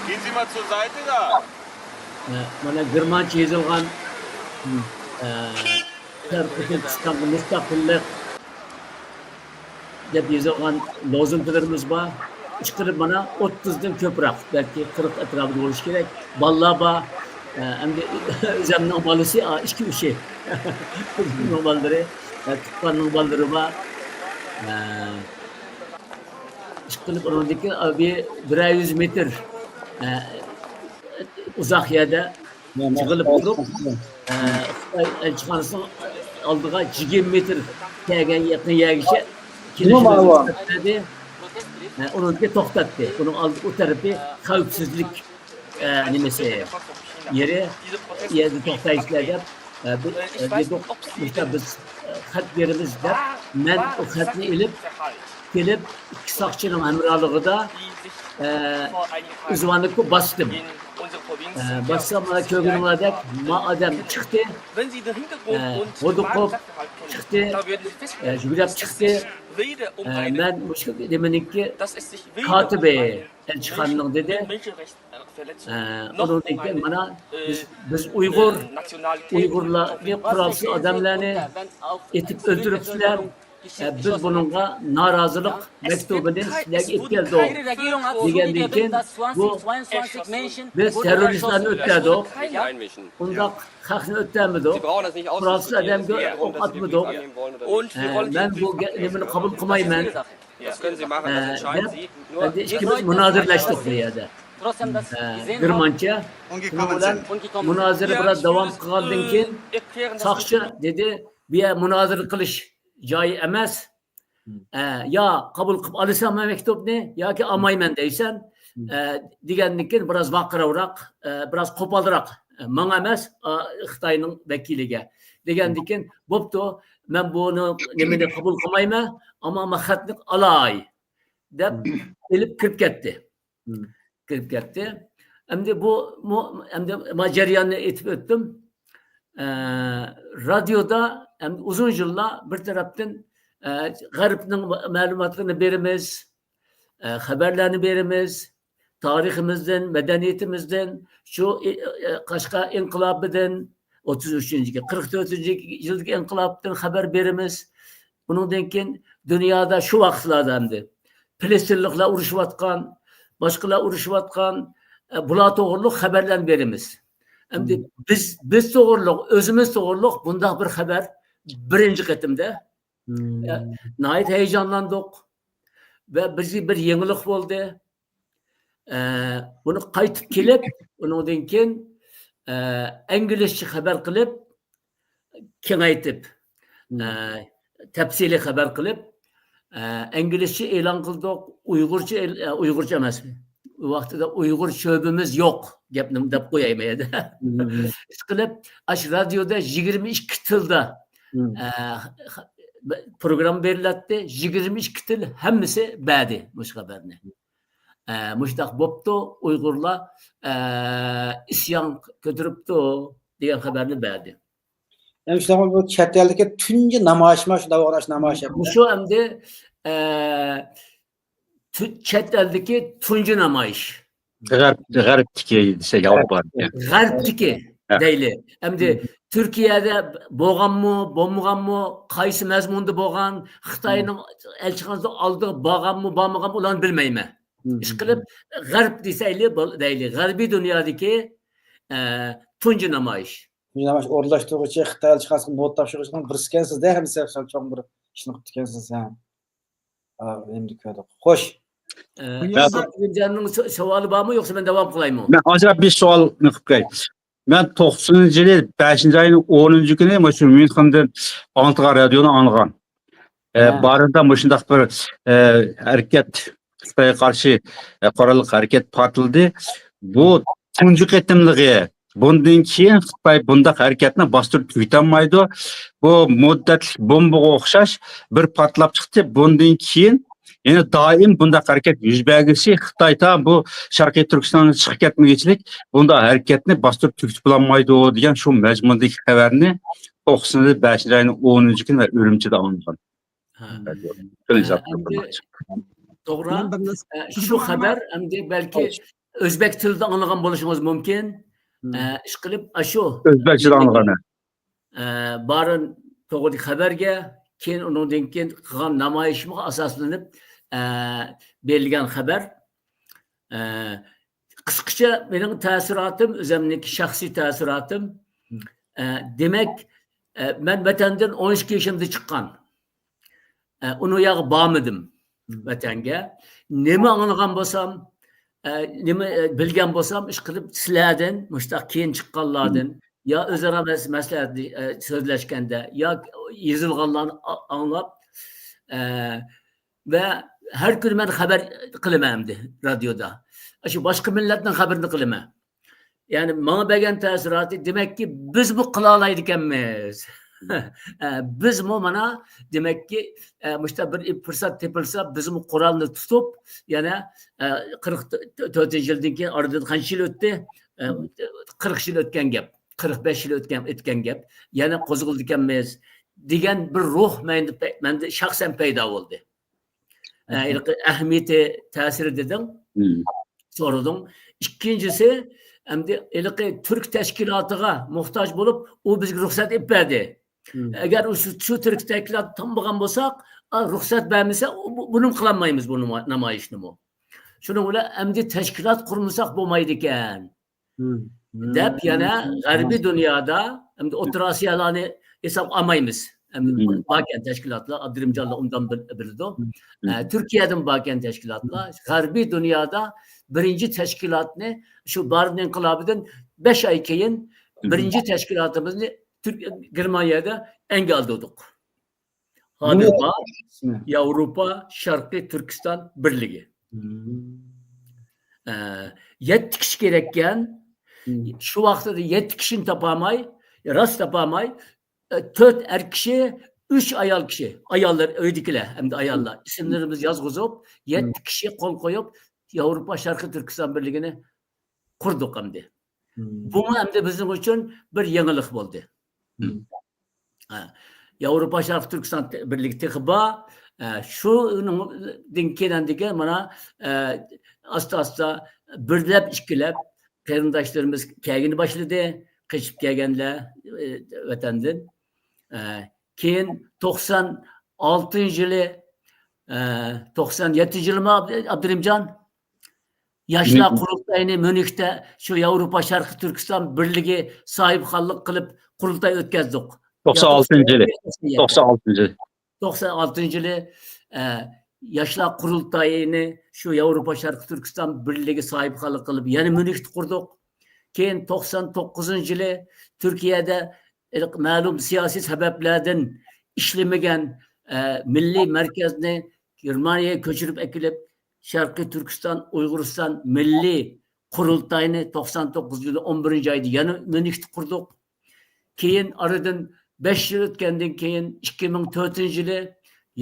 Gehen Sie mal zur Seite da. ئە، مانا گېرمانچە يېزىلغان، ئە، شەرقىي تۈركىستانغا مۇستەقىللىق دەپ يېزىلغان لوزۇنكىلىرىمىز بار. ئىشقىلىپ مانا ئوتتۇزدىن كۆپرەك، بەلكى قىرىق ئەتراپىدا بولۇشى كېرەك. بالىلار بار. ئە، ئەمدى ئۆزۈمنىڭ بالىسى، ئا، ئىككى ئۈچى. قىزىمنىڭ بالىلىرى، ئە، تۇغقاننىڭ بالىلىرى بار. ئە، ئىشقىلىپ ئۇنىڭدىكى، ئا، بىر، بىرەر يۈز مېتىر، ئە، ئۇزاق يەردە يىغىلىپ تۇرۇپ، ئە، خىتاي ئەلچىخانىسىنىڭ ئالدىغا يىگىرمە مېتىر كەلگەن يېقىن يەرگىچە كېلىشىمىزنى سۆزلەپ بەردى. ئە، ئۇنىڭدىكى توختاتتى. ئۇنىڭ ئالدى، ئۇ تەرىپى خەۋپسىزلىك، ئە، نېمىسى، يېرى، يەردە توختايسىلەر دەپ، ئە، بۇ، ئە، دېدۇق. مۇشۇنداق بىز، ئە، خەت بېرىمىز دەپ، مەن ئۇ خەتنى ئېلىپ كېلىپ، ئىككى ساقچىنىڭ ھەمراھلىقىدا، ئە، ئۇزۋاننىكو باستىم. ئە، باسسام، مانا كۆرگىنىڭلاردەك، ما ئادەم چىقتى. ئە، ھودۇقۇپ چىقتى. ئە، يۈگرەپ چىقتى. ئە، مەن مۇشۇ نېمىنىڭكى كاتىپى، ئەلچىخانىنىڭ دېدى. ئە، ئۇنىڭدىن كېيىن مانا بىز، بىز ئۇيغۇر، ئۇيغۇرلارنى، قورالسىز ئادەملەرنى ئېتىپ ئۆلتۈرۈپسىلەر. ئە، بىز بۇنىڭغا نارازىلىق مەكتۇبىنى سىلەرگە ئېلىپ كەلدۇق دېگەندىن كېيىن، بۇ بىز تېررورىستلارنى ئۆتتەردۇق. ئۇنداق خەقنى ئۆتتەرمىدۇق. قورالسىز ئادەمگە ئوق ئاتمىدۇق. ئە، مەن بۇ گە-، نېمىنى قوبۇل قىلمايمەن. ئە، دەپ، ئەمدى ئىككىمىز مۇنازىرىلەشتۇق بۇ يەردە. ئە، گېرمانچە. شۇنىڭ بىلەن مۇنازىرە بىراز داۋام قىلغاندىن كېيىن، ساقچى دېدى، بۇ يەر مۇنازىرە قىلىش جايى ئەمەس. ئە، يا قوبۇل قىلىپ ئالىسەن مەكتۇبنى، ياكى ئالمايمەن دەيسەن، ئە، دېگەندىن كېيىن بىراز ۋارقىراۋراق، ئە، بىراز قوپالراق، ئە، ماڭا ئەمەس، ئا، خىتاينىڭ ۋەكىلىگە دېگەندىن كېيىن، بوپتۇ، مەن بۇنى، نېمىنى قوبۇل قىلمايمەن، ئەمما مەن خەتنى ئالاي دەپ ئېلىپ كىرىپ كەتتى. كىرىپ كەتتى. ئەمدى بۇ، بۇ، ئەمدى ما جەرياننى ئېيتىپ ئۆتتۈم. ئە، رادىيودا ئەمدى ئۇزۇن يىللار بىر تەرەپتىن، ئە، غەربنىڭ مەلۇماتلىرىنى بېرىمىز، ئە، خەۋەرلەرنى بېرىمىز، تارىخىمىزدىن، مەدەنىيىتىمىزدىن، شۇ، ئە، ئە، قەشقەر ئىنقىلابىدىن، ئوتتۇز ئۈچىنچى، قىرىق تۆتىنچى يىلدىكى ئىنقىلابتىن خەۋەر بېرىمىز. ئۇنىڭدىن كېيىن دۇنيادا شۇ ۋاقىتلاردا ئەمدى فىلىستىنلىقلار ئۇرۇشۇۋاتقان، باشقىلار ئۇرۇشۇۋاتقان، ئە، بۇلار توغرۇلۇق خەۋەرلەرنى بېرىمىز. ئەمدى بىز، بىز توغرۇلۇق، ئۆزىمىز توغرۇلۇق بۇنداق بىر خەۋەر بىرىنچى قېتىمدا. ئە، ناھايىتى ھەيجانلاندۇق ۋە بىزگە بىر يېڭىلىق بولدى. ئە، بۇنى قايتىپ كېلىپ، ئۇنىڭدىن كېيىن، ئە، ئىنگلىزچە خەۋەر قىلىپ، كېڭەيتىپ، ئە، تەپسىلىي خەۋەر قىلىپ، ئە، ئىنگلىزچە ئېلان قىلدۇق، ئۇيغۇرچە ئېل-، ئە، ئۇيغۇرچە ئەمەس. ئۇ ۋاقتىدا ئۇيغۇر شۆبىمىز يوق، گەپنى دەپ قوياي مەن يەردە. ئىشقىلىپ، ئاشۇ رادىيودا يىگىرمە ئىككى تىلدا، ئە، خ-، پروگرامما بېرىلەتتى. يىگىرمە ئىككى تىل ھەممىسى بەردى مۇشۇ خەۋەرنى. ئە، مۇشۇنداق بوپتۇ، ئۇيغۇرلار، ئە، ئىسيان كۆتۈرۈپتۇ دېگەن خەۋەرنى بەردى. ئەمدى شۇنداقمۇ بۇ چەت ئەلدىكى تۇنجى نامايىشمۇ شۇنداق ئوخشاش نامايىش ئەمەس؟ مۇشۇ ئەمدى، ئە، تۈ-، چەت ئەلدىكى تۇنجى نامايىش. غەرب، غەربتىكى دېسەك، ياۋروپادىكى. غەربتىكى دەيلى. ئەمدى تۈركىيەدە بولغانمۇ، بولمىغانمۇ، قايسى مەزمۇندا بولغان، خىتاينىڭ ئەلچىخانىسىنىڭ ئالدىغا بارغانمۇ، بارمىغانمۇ، ئۇلارنى بىلمەيمەن. ئىشقىلىپ، غەرب دېسەيلى، بول-، دەيلى. غەربىي دۇنيادىكى ئە، تۇنجى نامايىش. تۇنجى نامايىش ئورۇنلاشتۇرغۇچى، خىتاي ئەلچىخانىسىغا نوتا تاپشۇرغۇچىنىڭ بىرسىكەنسىز دە، ھەممىسى چوڭ بىر ئىشنى قىپتىكەنسىز ھە. ئا، ئەمدى كۆردۇق. خوش. ئە، بۇ يەردە ئەخمەتجاننىڭ سو-، سوئالى بارمۇ، يوقسا مەن داۋام قىلايمۇ؟ مەن ئاجراپ بىر سوئالنى قىلىپ بېرەي. مەن توقسىنىنچى يىلى بەشىنچى ئاينىڭ ئونىنچى كۈنى مۇشۇ ميۇنخېندىن ئاڭلىتىلغان رادىيونى ئاڭلىغان. ئە، ھە. بارىندا مۇشۇنداق بىر، ئە، ھەرىكەت، خىتايغا قارشى، ئە، قوراللىق ھەرىكەت پارتلىدى. بۇ تۇنجى قېتىملىقى. بۇندىن كېيىن خىتاي بۇنداق ھەرىكەتنى باستۇرۇپ تۈگىتەلمەيدۇ. بۇ مۇددەتلىك بومبىغا ئوخشاش بىر پارتلاپ چىقتى. بۇندىن كېيىن يەنە دائىم بۇنداق ھەرىكەت يۈز بەرگۈچە خىتاي تا بۇ شەرقىي تۈركىستاندىن چىقىپ كەتمىگۈچىلىك بۇنداق ھەرىكەتنى باستۇرۇپ تۈگىتىپ بولالمايدۇ دېگەن شۇ مەزمۇندىكى خەۋەرنى توقسىنىنچى بەشىنچى ئاينىڭ ئونىنچى كۈنى ئۈرۈمچىدە ئاڭلىغان. ھە. شۇنى ئىزاھ قىلدىم. توغرا. مەن بىر نەرسە ئە، شۇ خەۋەر ئەمدى بەلكى ئۆزبەك تىلىدا ئاڭلىغان بولۇشىڭىز مۇمكىن. ئە، ئىشقىلىپ، ئاشۇ ئۆزبەكچىدە ئاڭلىغان. ئە، بارىن توغرىدىكى خەۋەرگە، كېيىن ئۇنىڭدىن كېيىن قىلغان نامايىشىمغا ئاساسلىنىپ، ئە، بېرىلگەن خەۋەر. ئە، قىسقىچە مېنىڭ تەسىراتىم، ئۆزۈمنىڭكى شەخسىي تەسىراتىم. ئە، دېمەك، ئە، مەن ۋەتەندىن ئون ئىككى يېشىمدا چىققان. ئە، ئۇنىڭ ياغا بارمىدىم ۋەتەنگە. نېمە ئاڭلىغان بولسام، ئە، نېمە، ئە، بىلگەن بولسام، ئىشقىلىپ سىلەردىن مۇشۇنداق كېيىن چىققانلاردىن يا ئۆزئارا مەس-، مەسلىھەت، ئە، سۆزلەشكەندە يا يېزىلغانلارنى ئا-، ئاڭلاپ، ئە، ۋە ھەر كۈنى مەن خەۋەر قىلىمەن ئەمدى رادىيودا. شۇ باشقا مىللەتنىڭ خەۋىرىنى قىلىمەن. يەنى ماڭا بەرگەن تەسىراتى، دېمەككى، بىزمۇ قىلالايدىكەنمىز. ئە، بىزمۇ مانا، دېمەككى، ئە، مۇشۇنداق بىر پۇرسەت تېپىلسا، بىزمۇ قورالنى تۇتۇپ، يەنە، ئە، قىرىق تۆتىنچى يىلدىن كېيىن ئارىدىن قانچە يىل ئۆتتى؟ ئە، قىرىق يىل ئۆتكەن گەپ، قىرىق بەش يىل ئۆتكەن، ئۆتكەن گەپ. يەنە قوزغىلىدىكەنمىز دېگەن بىر روھ مەندە پەي-، مەندە شەخسەن پەيدا بولدى. ئە، ھېلىقى ئەھمىيىتى، تەسىرى دېدىڭ، سورىدىڭ. ئىككىنچىسى، ئەمدى ھېلىقى تۈرك تەشكىلاتىغا موھتاج بولۇپ، ئۇ بىزگە رۇخسەت ئېلىپ بەردى. ئەگەر ئۇ شۇ، شۇ تۈرك تەشكىلات تانمىغان بولساق، ئا، رۇخسەت بەرمىسە، ئۇ، بۇ، بۇنىمۇ قىلالمايمىز، بۇ ناما-، نامايىشنىمۇ. شۇنىڭ بىلەن ئەمدى تەشكىلات قۇرمىساق بولمايدىكەن. دەپ يەنە غەربىي دۇنيادا، ئەمدى ئوتتۇرا ئاسىيالارنى ھېسابقا ئالمايمىز. ئەمدى باركەن تەشكىلاتلار، ئابدۇرېھىمجانلار ئۇندان بىل-، بىلىدۇ. ئە، تۈركىيەدىن باركەن تەشكىلاتلار. غەربىي دۇنيادا بىرىنچى تەشكىلاتنى شۇ بارىن ئىنقىلابىدىن بەش ئاي كېيىن بىرىنچى تەشكىلاتىمىزنى تۈرك-، گېرمانىيەدە ئەنگە ئالدۇردۇق. ھازىر بار ياۋروپا شەرقىي تۈركىستان بىرلىكى. ئە، يەتتە كىشى كېرەككەن. شۇ ۋاقىتتا يەتتە كىشىنى تاپالماي، راست تاپالماي، ئە، تۆت ئەر كىشى، ئۈچ ئايال كىشى، ئاياللار، ئۆيدىكىلەر، ئەمدى ئاياللار. ئىسىملىرىمىزنى يازغۇزۇپ، يەتتە كىشى قول قويۇپ، ياۋروپا شەرقىي تۈركىستان بىرلىكىنى قۇردۇق ئەمدى. بۇمۇ ئەمدى بىزنىڭ ئۈچۈن بىر يېڭىلىق بولدى. ھە، ياۋروپا شەرقىي تۈركىستان بىرلىكى تېخى بار. ئە، شۇنىڭدىن كېيىن ئەندىكى مانا، ئە، ئاستا-ئاستا بىرلەپ، ئىككىلەپ قېرىنداشلىرىمىز كەلگىنى باشلىدى. قېچىپ كەلگەنلەر، ئە، ۋەتەندىن. ئە، كېيىن توقسان ئالتىنچى يىلى، ئە، توقسان يەتتىنچى يىلىمۇ ئابدۇرېھىمجان؟ ياشلار قۇرۇلتايىنى ميۇنختا شۇ ياۋروپا شەرقىي تۈركىستان بىرلىكى ساھىبخانلىق قىلىپ قۇرۇلتاي ئۆتكەزدۇق. توقسان ئالتىنچى يىلى. توقسان ئالتىنچى يىلى. توقسان ئالتىنچى يىلى، ئە، ياشلار قۇرۇلتايىنى شۇ ياۋروپا شەرقىي تۈركىستان بىرلىكى ساھىبخانلىق قىلىپ يەنە ميۇنختا قۇردۇق. كېيىن توقسان توققۇزىنچى يىلى تۈركىيەدە مەلۇم سىياسىي سەۋەبلەردىن ئىشلىمىگەن، ئە، مىللىي مەركەزنى گېرمانىيەگە كۆچۈرۈپ ئەكېلىپ، شەرقىي تۈركىستان، ئۇيغۇرىستان مىللىي قۇرۇلتايىنى توقسان توققۇزىنچى يىلى ئون بىرىنچى ئايدا يەنە ميۇنختا قۇردۇق. كېيىن ئارىدىن بەش يىل ئۆتكەندىن كېيىن، ئىككى مىڭ تۆتىنچى يىلى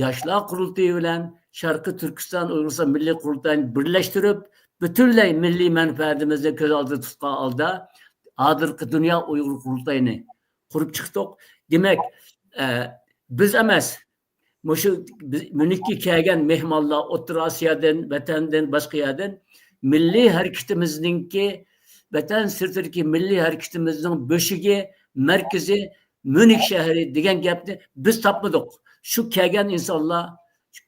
ياشلار قۇرۇلتىيى بىلەن شەرقىي تۈركىستان ئۇيغۇرىستان مىللىي قۇرۇلتايىنى بىرلەشتۈرۈپ، پۈتۈنلەي مىللىي مەنپەئەتىمىزنى كۆز ئالدىدا تۇتقان ھالدا، ھازىرقى دۇنيا ئۇيغۇر قۇرۇلتايىنى قۇرۇپ چىقتۇق. دېمەك، ئە، بىز ئەمەس، مۇشۇ بىز، ميۇنخكە كەلگەن مېھمانلار، ئوتتۇرا ئاسىيادىن، ۋەتەندىن، باشقا يەردىن مىللىي ھەرىكىتىمىزنىڭكى، ۋەتەن سىرتىدىكى مىللىي ھەرىكىتىمىزنىڭ بۆشۈكى، مەركىزى ميۇنخ شەھىرى دېگەن گەپنى بىز تاپمىدۇق. شۇ كەلگەن ئىنسانلار،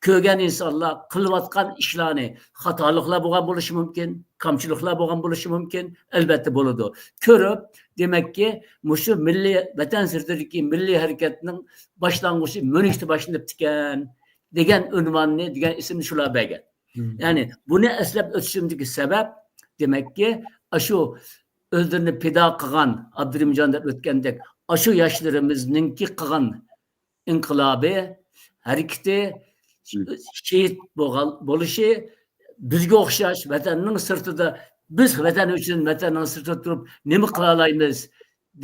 كۆرگەن ئىنسانلار قىلىۋاتقان ئىشلارنى، خاتالىقلار بولغان بولۇشى مۇمكىن، كامچىلىقلار بولغان بولۇشى مۇمكىن، ئەلۋەتتە بولىدۇ. كۆرۈپ، دېمەككى، مۇشۇ مىللىي، ۋەتەن سىرتىدىكى مىللىي ھەرىكەتنىڭ باشلانغۇچى مۈرۈشتە باشلىنىپتىكەن، دېگەن ئۇنۋاننى، دېگەن ئىسىمنى شۇلار بەرگەن. يەنى بۇنى ئەسلەپ ئۆتۈشۈمدىكى سەۋەب، دېمەككى، ئاشۇ ئۆزلىرىنى پىدا قىلغان، ئابدۇرېھىمجان دەپ ئۆتكەندەك، ئاشۇ ياشلىرىمىزنىڭكى قىلغان ئىنقىلابى، ھەرىكىتى، شېھىت بولغان، بولۇشى، بىزگە ئوخشاش ۋەتەننىڭ سىرتىدا، بىز ۋەتەن ئۈچۈن ۋەتەننىڭ سىرتىدا تۇرۇپ نېمە قىلالايمىز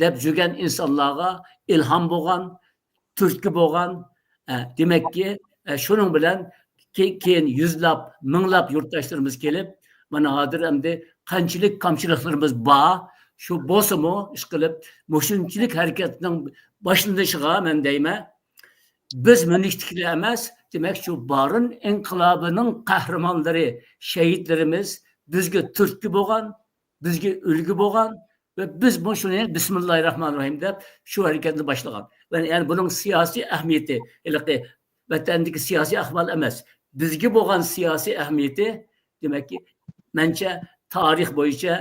دەپ يۈرگەن ئىنسانلارغا ئىلھام بولغان، تۈرتكە بولغان، ئە، دېمەككى، ئە، شۇنىڭ بىلەن كې-، كېيىن يۈزلاپ، مىڭلاپ يۇرتداشلىرىمىز كېلىپ، مانا ھازىر ئەمدى قانچىلىك كامچىلىقلىرىمىز بار، شۇ بولسىمۇ، ئىشقىلىپ، مۇشۇنچىلىك ھەرىكەتنىڭ باشلىنىشىغا مەن دەيمەن، بىز مۈرۈشتىكىلەر ئەمەس، دېمەك، شۇ بارىن ئىنقىلابىنىڭ قەھرىمانلىرى، شېھىتلىرىمىز بىزگە تۈرتكە بولغان، بىزگە ئۈلگە بولغان ۋە بىز بۇ شۇنى بىسمىللاھىررەھمانىررەھىم دەپ شۇ ھەرىكەتنى باشلىغان. ۋە يەنى بۇنىڭ سىياسىي ئەھمىيىتى، ھېلىقى ۋەتەندىكى سىياسىي ئەھۋال ئەمەس، بىزگە بولغان سىياسىي ئەھمىيىتى، دېمەككى، مەنچە تارىخ بويىچە،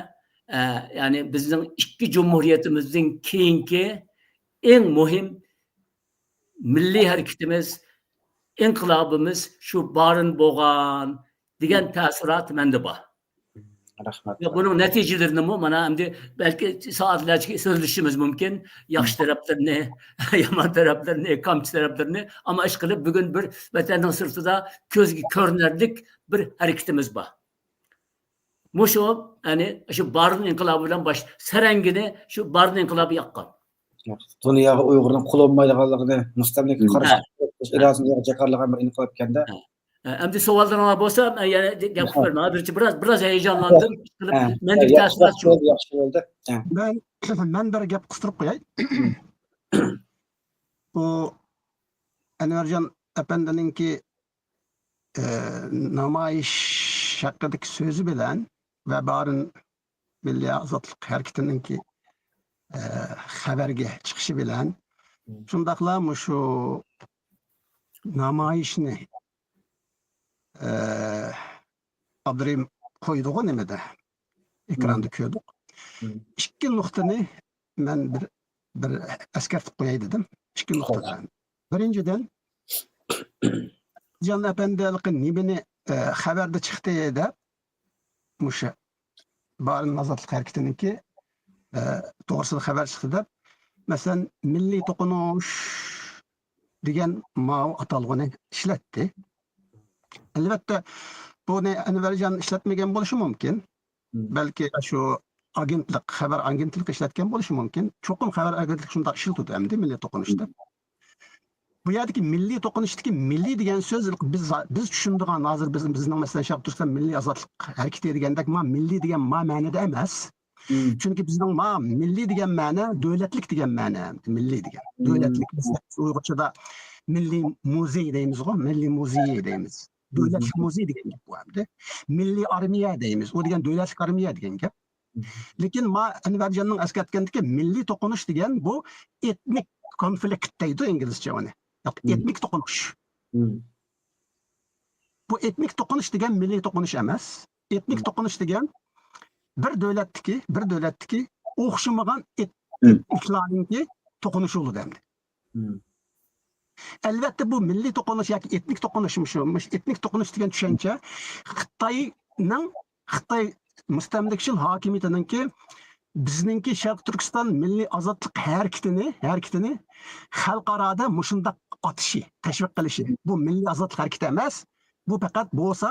ئە، يەنى بىزنىڭ ئىككى جۇمھۇرىيىتىمىزدىن كېيىنكى ئەڭ مۇھىم مىللىي ھەرىكىتىمىز، ئىنقىلابىمىز شۇ بارىن بولغان دېگەن تەسىرات مەندە بار. رەھمەت. ۋە بۇنىڭ نەتىجىلىرىنىمۇ مانا ئەمدى بەلكى سائەتلەرچە سۆزلىشىشىمىز مۇمكىن. ياخشى تەرەپلىرىنى، يامان تەرەپلىرىنى، كامچى تەرەپلىرىنى. ئەمما ئىشقىلىپ بۈگۈن بىر ۋەتەننىڭ سىرتىدا كۆزگە كۆرۈنەرلىك بىر ھەرىكىتىمىز بار. مۇشۇ، يەنى شۇ بارىن ئىنقىلابى بىلەن باش-، سەرەڭگىنى شۇ بارىن ئىنقىلابى ياققان. دۇنياغا ئۇيغۇرنىڭ قۇل بولمايدىغانلىقىنى، مۇستەملىكىگە قارشى ھە. تۇرۇش ئىرادىسىنى جاكارلىغان بىر ئىنقىلاب ئىكەندە. ھە. ھە، ئەمدى سوئاللىرىڭلار بولسا، مەن يەنە گەپ قىلىپ بەرمەن. ھازىرچە بىراز، بىراز ھەيجانلاندىم. ھە. مەندىكى ھە، تەسىرات ياخشى شۇ. بولدى، ياخشى بولدى. ھە. مەن، مەن بىر گەپ قىستۇرۇپ قوياي. بۇ ئەنۋەرجان ئەپەندىنىڭكى، ئە، نامايىش ھەققىدىكى سۆزى بىلەن ۋە بارىن مىللىي ئازادلىق ھەرىكىتىنىڭكى، ئە، خەۋەرگە چىقىشى بىلەن، شۇنداقلا مۇشۇ نامايىشنى، ئە، ئابدۇرېھىم قويدىغۇ نېمىدە؟ ئېكراندا كۆردۇق. ئىككى نۇقتىنى مەن بىر، بىر ئەسكەرتىپ قوياي دېدىم. ئىككى نۇقتىدا. بىرىنچىدىن، جان ئەپەندى ھېلىقى نېمىنى، ئە، خەۋەردە چىقتى دەپ، مۇشۇ بارىن ئازادلىق ھەرىكىتىنىڭكى، ئە، توغرىسىدا خەۋەر چىقتى دەپ، مەسىلەن، مىللىي توقۇنۇش دېگەن ماۋۇ ئاتالغۇنى ئىشلەتتى. ئەلۋەتتە، بۇنى ئەنۋەرجان ئىشلەتمىگەن بولۇشى مۇمكىن. بەلكى شۇ ئاگېنتلىق، خەۋەر ئاگېنتلىقى ئىشلەتكەن بولۇشى مۇمكىن. چوقۇم خەۋەر ئاگېنتلىقى شۇنداق ئىشلىتىدۇ ئەمدى مىللىي توقۇنۇشتا. بۇ يەردىكى مىللىي توقۇنۇشتىكى مىللىي دېگەن سۆز بىز، بىز چۈشىنىدىغان، ھازىر بىز، بىزنىڭ مەسىلەن شەرقىي تۈركىستان مىللىي ئازادلىق ھەرىكىتى دېگەندەك، ما مىللىي دېگەن ما مەنىدە ئەمەس. چۈنكى بىزنىڭ ما مىللىي دېگەن مەنە دۆلەتلىك دېگەن مەنە. مىللىي دېگەن. دۆلەتلىك، بىز ئۇيغۇرچىدا مىللىي مۇزېي دەيمىزغۇ، مىللىي مۇزېي دەيمىز. دۆلەتلىك مۇزېي دېگەن گەپ بۇ ئەمدى. مىللىي ئارمىيە دەيمىز. ئۇ دېگەن دۆلەتلىك ئارمىيە دېگەن گەپ. لېكىن ما ئەنۋەرجاننىڭ ئەسكەرتكەندىكى مىللىي توقۇنۇش دېگەن بۇ ئېتنىك كونفلىكت دەيدۇ ئىنگلىزچە ئۇنى. ياكى ئېتنىك توقۇنۇش. بۇ ئېتنىك توقۇنۇش دېگەن مىللىي توقۇنۇش ئەمەس. ئېتنىك توقۇنۇش دېگەن بىر دۆلەتتىكى، بىر دۆلەتتىكى ئوخشىمىغان ئېت-، ئېتنىكلارنىڭكى توقۇنۇشى بولىدۇ ئەمدى. ئەلۋەتتە، بۇ مىللىي توقۇنۇش ياكى ئېتنىك توقۇنۇش، مۇشۇ، مۇشۇ ئېتنىك توقۇنۇش دېگەن چۈشەنچە خىتاينىڭ، خىتاي مۇستەملىكىچىل ھاكىمىيىتىنىڭكى بىزنىڭكى شەرقىي تۈركىستان مىللىي ئازادلىق ھەرىكىتىنى، ھەرىكىتىنى خەلقئارادا مۇشۇنداق ئاتىشى، تەشۋىق قىلىشى. بۇ مىللىي ئازادلىق ھەرىكىتى ئەمەس، بۇ پەقەت بولسا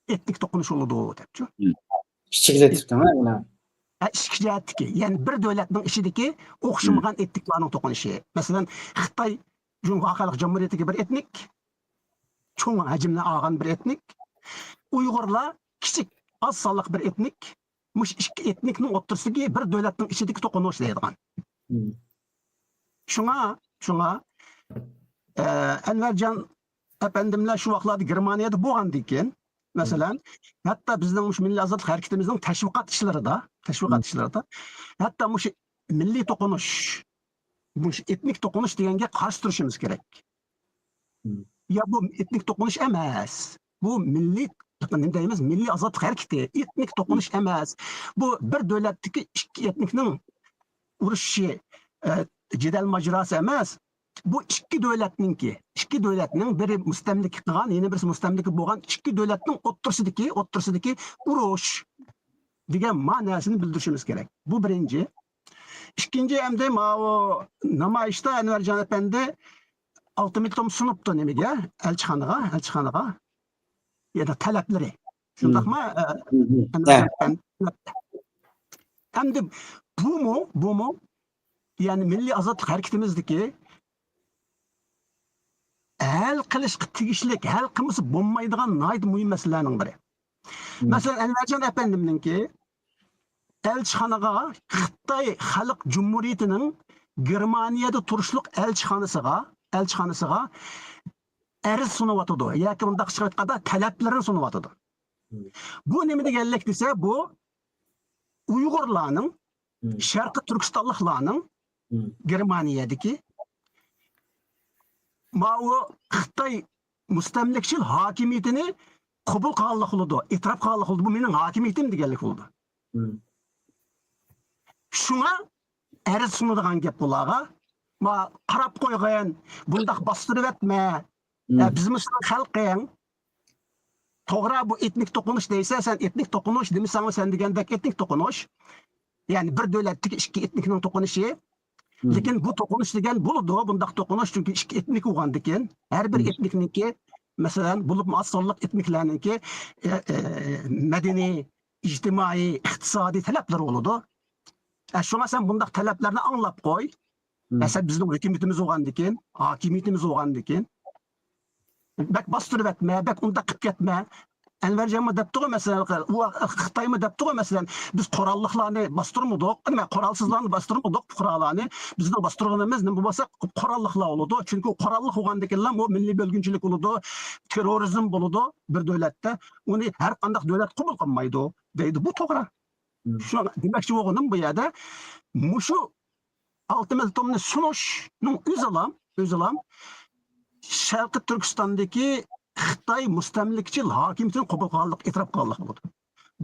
ئېتنىك توقۇنۇش بولىدۇ دەپچۇ. ئىچكى جەھەتتىكى، ھە، مانا. ھە، ئىچكى جەھەتتىكى، يەنى بىر دۆلەتنىڭ ئىچىدىكى ئوخشىمىغان ئېتنىكلارنىڭ توقۇنۇشى. مەسىلەن، خىتاي جۇڭخۇا خەلق جۇمھۇرىيىتىدىكى بىر ئېتنىك، چوڭ ھەجىمنى ئالغان بىر ئېتنىك، ئۇيغۇرلار كىچىك، ئاز سانلىق بىر ئېتنىك، مۇشۇ ئىككى ئېتنىكنىڭ ئوتتۇرىسىدىكى بىر دۆلەتنىڭ ئىچىدىكى توقۇنۇش دەيدىغان. شۇڭا، شۇڭا، ئە، ئەنۋەرجان ئەپەندىملەر شۇ ۋاقىتلاردا گېرمانىيەدە بولغاندىكىن، مەسىلەن، ھەتتا بىزنىڭ مۇشۇ مىللىي ئازادلىق ھەرىكىتىمىزنىڭ تەشۋىقات ئىشلىرىدا، تەشۋىقات ئىشلىرىدا، ھەتتا مۇشۇ مىللىي توقۇنۇش، مۇشۇ ئېتنىك توقۇنۇش دېگەنگە قارشى تۇرۇشىمىز كېرەك. يا بۇ ئېتنىك توقۇنۇش ئەمەس. بۇ مىللىي، نېمە دەيمىز، مىللىي ئازادلىق ھەرىكىتى، ئېتنىك توقۇنۇش ئەمەس. بۇ بىر دۆلەتتىكى ئىككى ئېتنىكنىڭ ئۇرۇشۇشى، ئە، جېدەل ماجىراسى ئەمەس. بۇ ئىككى دۆلەتنىڭكى، ئىككى دۆلەتنىڭ بىرى مۇستەملىكە قىلغان، يەنە بىرسى مۇستەملىكە بولغان ئىككى دۆلەتنىڭ ئوتتۇرىسىدىكى، ئوتتۇرىسىدىكى ئۇرۇش دېگەن مەنىسىنى بىلدۈرۈشىمىز كېرەك. بۇ بىرىنچى. ئىككىنچى، ئەمدى ماۋۇ نامايىشتا ئەنۋەرجان ئەپەندى ئالتە مىلتون سۇنۇپتۇ نېمىگە؟ ئەلچىخانىغا، ئەلچىخانىغا. يەنە تەلەپلىرى. شۇنداقمۇ؟ ئە، ئەنۋەرجان ئەپەندى. ئەمدى بۇمۇ، بۇمۇ، يەنى مىللىي ئازادلىق ھەرىكىتىمىزدىكى ھەل قىلىشقا تېگىشلىك، ھەل قىلمىسا بولمايدىغان ناھايىتى مۇھىم مەسىلىلەرنىڭ بىرى. مەسىلەن، ئەنۋەرجان ئەپەندىمنىڭكى ئەلچىخانىغا، خىتاي خەلق جۇمھۇرىيىتىنىڭ گېرمانىيەدە تۇرۇشلۇق ئەلچىخانىسىغا، ئەلچىخانىسىغا ئەرز سۇنۇۋاتىدۇ ياكى مۇنداق چىقىپ ئېيتقاندا تەلەپلىرىنى سۇنۇۋاتىدۇ. بۇ نېمە دېگەنلىك دېسە، بۇ ئۇيغۇرلارنىڭ، شەرقىي تۈركىستانلىقلارنىڭ گېرمانىيەدىكى ماۋۇ خىتاي مۇستەملىكىچىل ھاكىمىيىتىنى قوبۇل قىلغانلىق بولىدۇ، ئېتىراپ قىلغانلىق بولىدۇ. بۇ مېنىڭ ھاكىمىيىتىم دېگەنلىك بولىدۇ. شۇڭا ئەرز سۇنىدىغان گەپ بۇلارغا. ما قاراپ قويغىن، بۇنداق باستۇرۇۋەتمە. ئە، بىزمۇ سېنىڭ خەلقىڭ. توغرا، بۇ ئېتنىك توقۇنۇش دەيسەن، سەن ئېتنىك توقۇنۇش دېمىسەڭمۇ، سەن دېگەندەك ئېتنىك توقۇنۇش. يەنى بىر دۆلەتتىكى ئىككى ئېتنىكنىڭ توقۇنۇشى. لېكىن بۇ توقۇنۇش دېگەن بولىدۇ، بۇنداق توقۇنۇش، چۈنكى ئىككى ئېتنىك بولغاندىكىن، ھەر بىر ئېتنىكنىڭكى، مەسىلەن، بولۇپمۇ ئاز سانلىق ئېتنىكلەرنىڭكى، ئە، ئە، مەدەنىي، ئىجتىمائىي، ئىقتىسادىي تەلەپلىرى بولىدۇ. ئە، شۇڭا سەن بۇنداق تەلەپلەرنى ئاڭلاپ قوي. مەسىلەن، بىزنىڭ ھۆكۈمىتىمىز بولغاندىكىن، ھاكىمىيىتىمىز بولغاندىكىن، بەك باستۇرۇۋەتمە، بەك ئۇنداق قىلىپ كەتمە. ئەنۋەرجانمۇ دەپتىغۇ، مەسىلەن، ئۇ خىتايمۇ دەپتىغۇ، مەسىلەن، بىز قوراللىقلارنى باستۇرمىدۇق، نېمە، قورالسىزلارنى باستۇرمىدۇق، پۇقرالارنى. بىزنىڭ باستۇرغىنىمىز نېمە بولمىسا، قوراللىقلار بولىدۇ. چۈنكى ئۇ قوراللىق بولغاندىكىنلا بۇ مىللىي بۆلگۈنچىلىك بولىدۇ، تېررورىزم بولىدۇ بىر دۆلەتتە. ئۇنى ھەر قانداق دۆلەت قوبۇل قىلمايدۇ دەيدۇ. بۇ توغرا. شۇ دېمەكچى بولغىنىم بۇ يەردە مۇشۇ ئالتە مىلتوننى سۇنۇشنىڭ ئۆزىلا، ئۆزىلا شەرقىي تۈركىستاندىكى خىتاي مۇستەملىكىچىل ھاكىمىيىتىنى قوبۇل قىلغانلىق، ئېتىراپ قىلغانلىق بولىدۇ.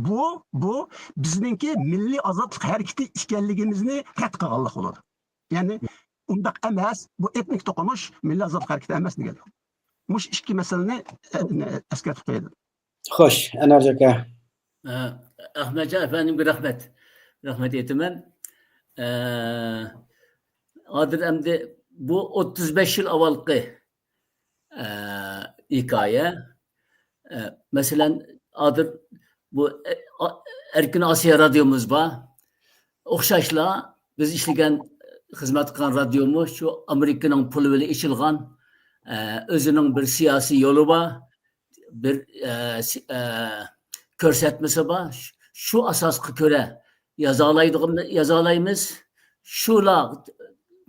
بۇ، بۇ بىزنىڭكى مىللىي ئازادلىق ھەرىكىتى ئىكەنلىكىمىزنى رەت قىلغانلىق بولىدۇ. يەنى ئۇنداق ئەمەس، بۇ ئېتنىك توقۇنۇش مىللىي ئازادلىق ھەرىكىتى ئەمەس دېگەن. مۇشۇ ئىككى مەسىلىنى، ئە، ئەسكەرتىپ قويدۇم. خوش، ئەنۋەرجان ئاكا. ئە، ئەخمەتجان ئەپەندىمگە رەھمەت. رەھمەت ئېيتىمەن. ئە، ھازىر ئەمدى بۇ ئوتتۇز بەش يىل ئاۋۋالقى، ئە، ھېكايە. ئە، مەسىلەن، ھازىر بۇ، ئە، ئا-، ئەركىن ئاسىيا رادىيومىز بار. ئوخشاشلا بىز ئىشلىگەن، خىزمەت قىلغان رادىيومۇ شۇ ئامېرىكىنىڭ پۇلى بىلەن ئېچىلغان، ئە، ئۆزىنىڭ بىر سىياسىي يولى بار، بىر، ئە، سى-، ئە، كۆرسەتمىسى بار. شۇ ئاساسقا كۆرە يازالايدىغان، يازالايمىز. شۇلار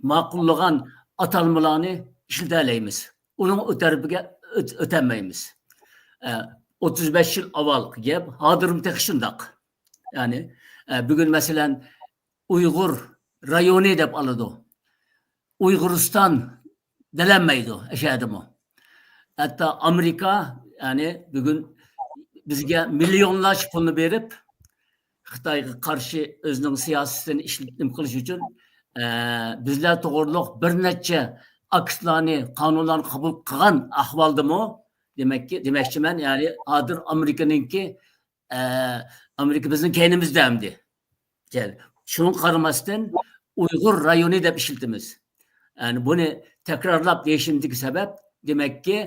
ماقۇللىغان ئاتالمىلارنى ئىشلىتەلەيمىز. ئۇنىڭ ئۇ تەرىپىگە ئۆت-، ئۆتەلمەيمىز. ئە، ئوتتۇز بەش يىل ئاۋۋالقى گەپ، ھازىرمۇ تېخى شۇنداق. يەنى، ئە، بۈگۈن مەسىلەن، ئۇيغۇر رايونى دەپ ئالىدۇ. ئۇيغۇرىستان دېيەلمەيدۇ ئەشەدىمۇ. ھەتتا ئامېرىكا، يەنى بۈگۈن بىزگە مىليونلارچە پۇلنى بېرىپ، خىتايغا قارشى ئۆزىنىڭ سىياسىتىنى ئىشلىتىپ نېمە قىلىش ئۈچۈن، ئە، بىزلەر توغرۇلۇق بىر نەچچە ئاكتلارنى، قانۇنلارنى قوبۇل قىلغان ئەھۋالدىمۇ، دېمەككى، دېمەكچىمەن، يەنى ھازىر ئامېرىكىنىڭكى ئە، ئامېرىكا بىزنىڭ كەينىمىزدە ئەمدى. شۇنىڭغا قارىماستىن، ئۇيغۇر رايونى دەپ ئىشلىتىمىز. يەنى بۇنى تەكرارلاپ دېيىشىمدىكى سەۋەب، دېمەككى،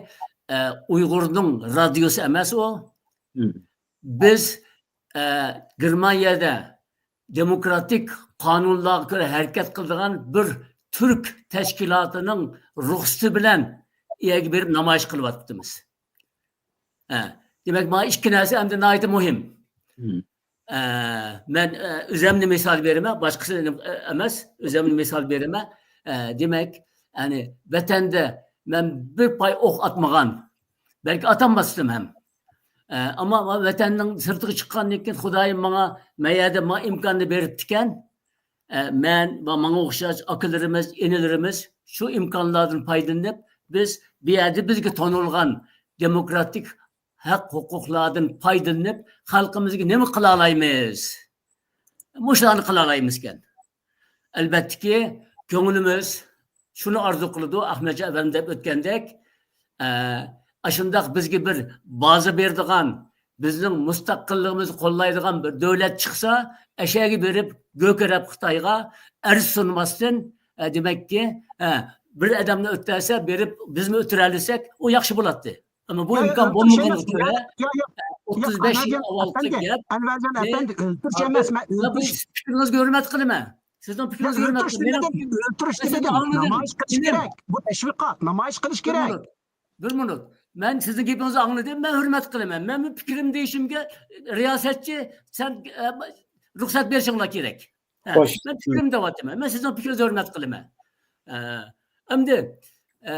ئە، ئۇيغۇرنىڭ رادىيوسى ئەمەس ئۇ. بىز، ئە، گېرمانىيەدە دېموكراتىك قانۇنلارغا كۆرە ھەرىكەت قىلىدىغان بىر تۈرك تەشكىلاتىنىڭ رۇخسىتى بىلەن ئۇ يەرگە بېرىپ نامايىش قىلىۋاتىمىز. ھە، دېمەك، مانا ئىككى نەرسە ئەمدى ناھايىتى مۇھىم. ئە، مەن، ئە، ئۆزۈمنى مىسال بېرىمەن، باشقىسىنى، ئە، ئەمەس، ئۆزۈمنى مىسال بېرىمەن. ئە، دېمەك، يەنى ۋەتەندە مەن بىر پاي ئوق ئاتمىغان، بەلكى ئاتالماستىم ھەم. ئە، ئەمما ۋەتەننىڭ سىرتىغا چىققاندىن كېيىن خۇدايىم ماڭا ما يەردە ما ئىمكاننى بېرىپتىكەن. ئە، مەن ۋە ماڭا ئوخشاش ئاكىلىرىمىز، ئىنىلىرىمىز شۇ ئىمكانلاردىن پايدىلىنىپ، بىز بۇ يەردە بىزگە تونۇلغان دېموكراتىك ھەق ھوقۇقلاردىن پايدىلىنىپ، خەلقىمىزگە نېمە قىلالايمىز؟ مۇشۇلارنى قىلالايمىزكەن. ئەلۋەتتىكى، كۆڭلىمىز شۇنى ئارزۇ قىلىدۇ، ئەخمەتجان ئەپەندى دەپ ئۆتكەندەك، ئە، ئاشۇنداق بىزگە بىر بازا بېرىدىغان، بىزنىڭ مۇستەقىللىقىمىزنى قوللايدىغان بىر دۆلەت چىقسا، ئەشەگە بېرىپ، گۆكىرەپ خىتايغا ئەرز سۇنماستىن، ئە، دېمەككى، ئە، بىر ئادەمنى ئۆتتۈرسە، بېرىپ بىزمۇ ئۆتتۈرەلىسەك، ئۇ ياخشى بولاتتى. ئەمما بۇ يا، يا، ئىمكان ئۆلتۈرۈش بولمىغانلىققا ئەمەس، كۆرە، يا، يا، يا، ئوتتۇز بەش يىل ئانۋەرجان ئاۋۋالقى ئەپەندى، گەپ. ئەنۋەرجان ئەپەندى، ئۆلتۈرۈش ئەمەس، مەن ئۆلتۈرۈش. پىكرىڭىزگە ھۆرمەت قىلىمەن. سىزنىڭ پىكرىڭىزگە ھۆرمەت قىلىمەن. ئۆلتۈرۈش دېمىدىم، نامايىش قىلىش كېرەك. بۇ تەشۋىقات، نامايىش قىلىش كېرەك. بىر مىنۇت. مەن سىزنىڭ گېپىڭىزنى ئاڭلىدىم، مەن ھۆرمەت قىلىمەن. مەنمۇ پىكرىم دېيىشىمگە رىياسەتچى، سەن، ئە، رۇخسەت بېرىشىڭلار كېرەك. ھە، خوش. مەن پىكرىم دەۋاتىمەن. مەن سىزنىڭ پىكرىڭىزنى ھۆرمەت قىلىمەن. ئە، ئەمدى، ئە،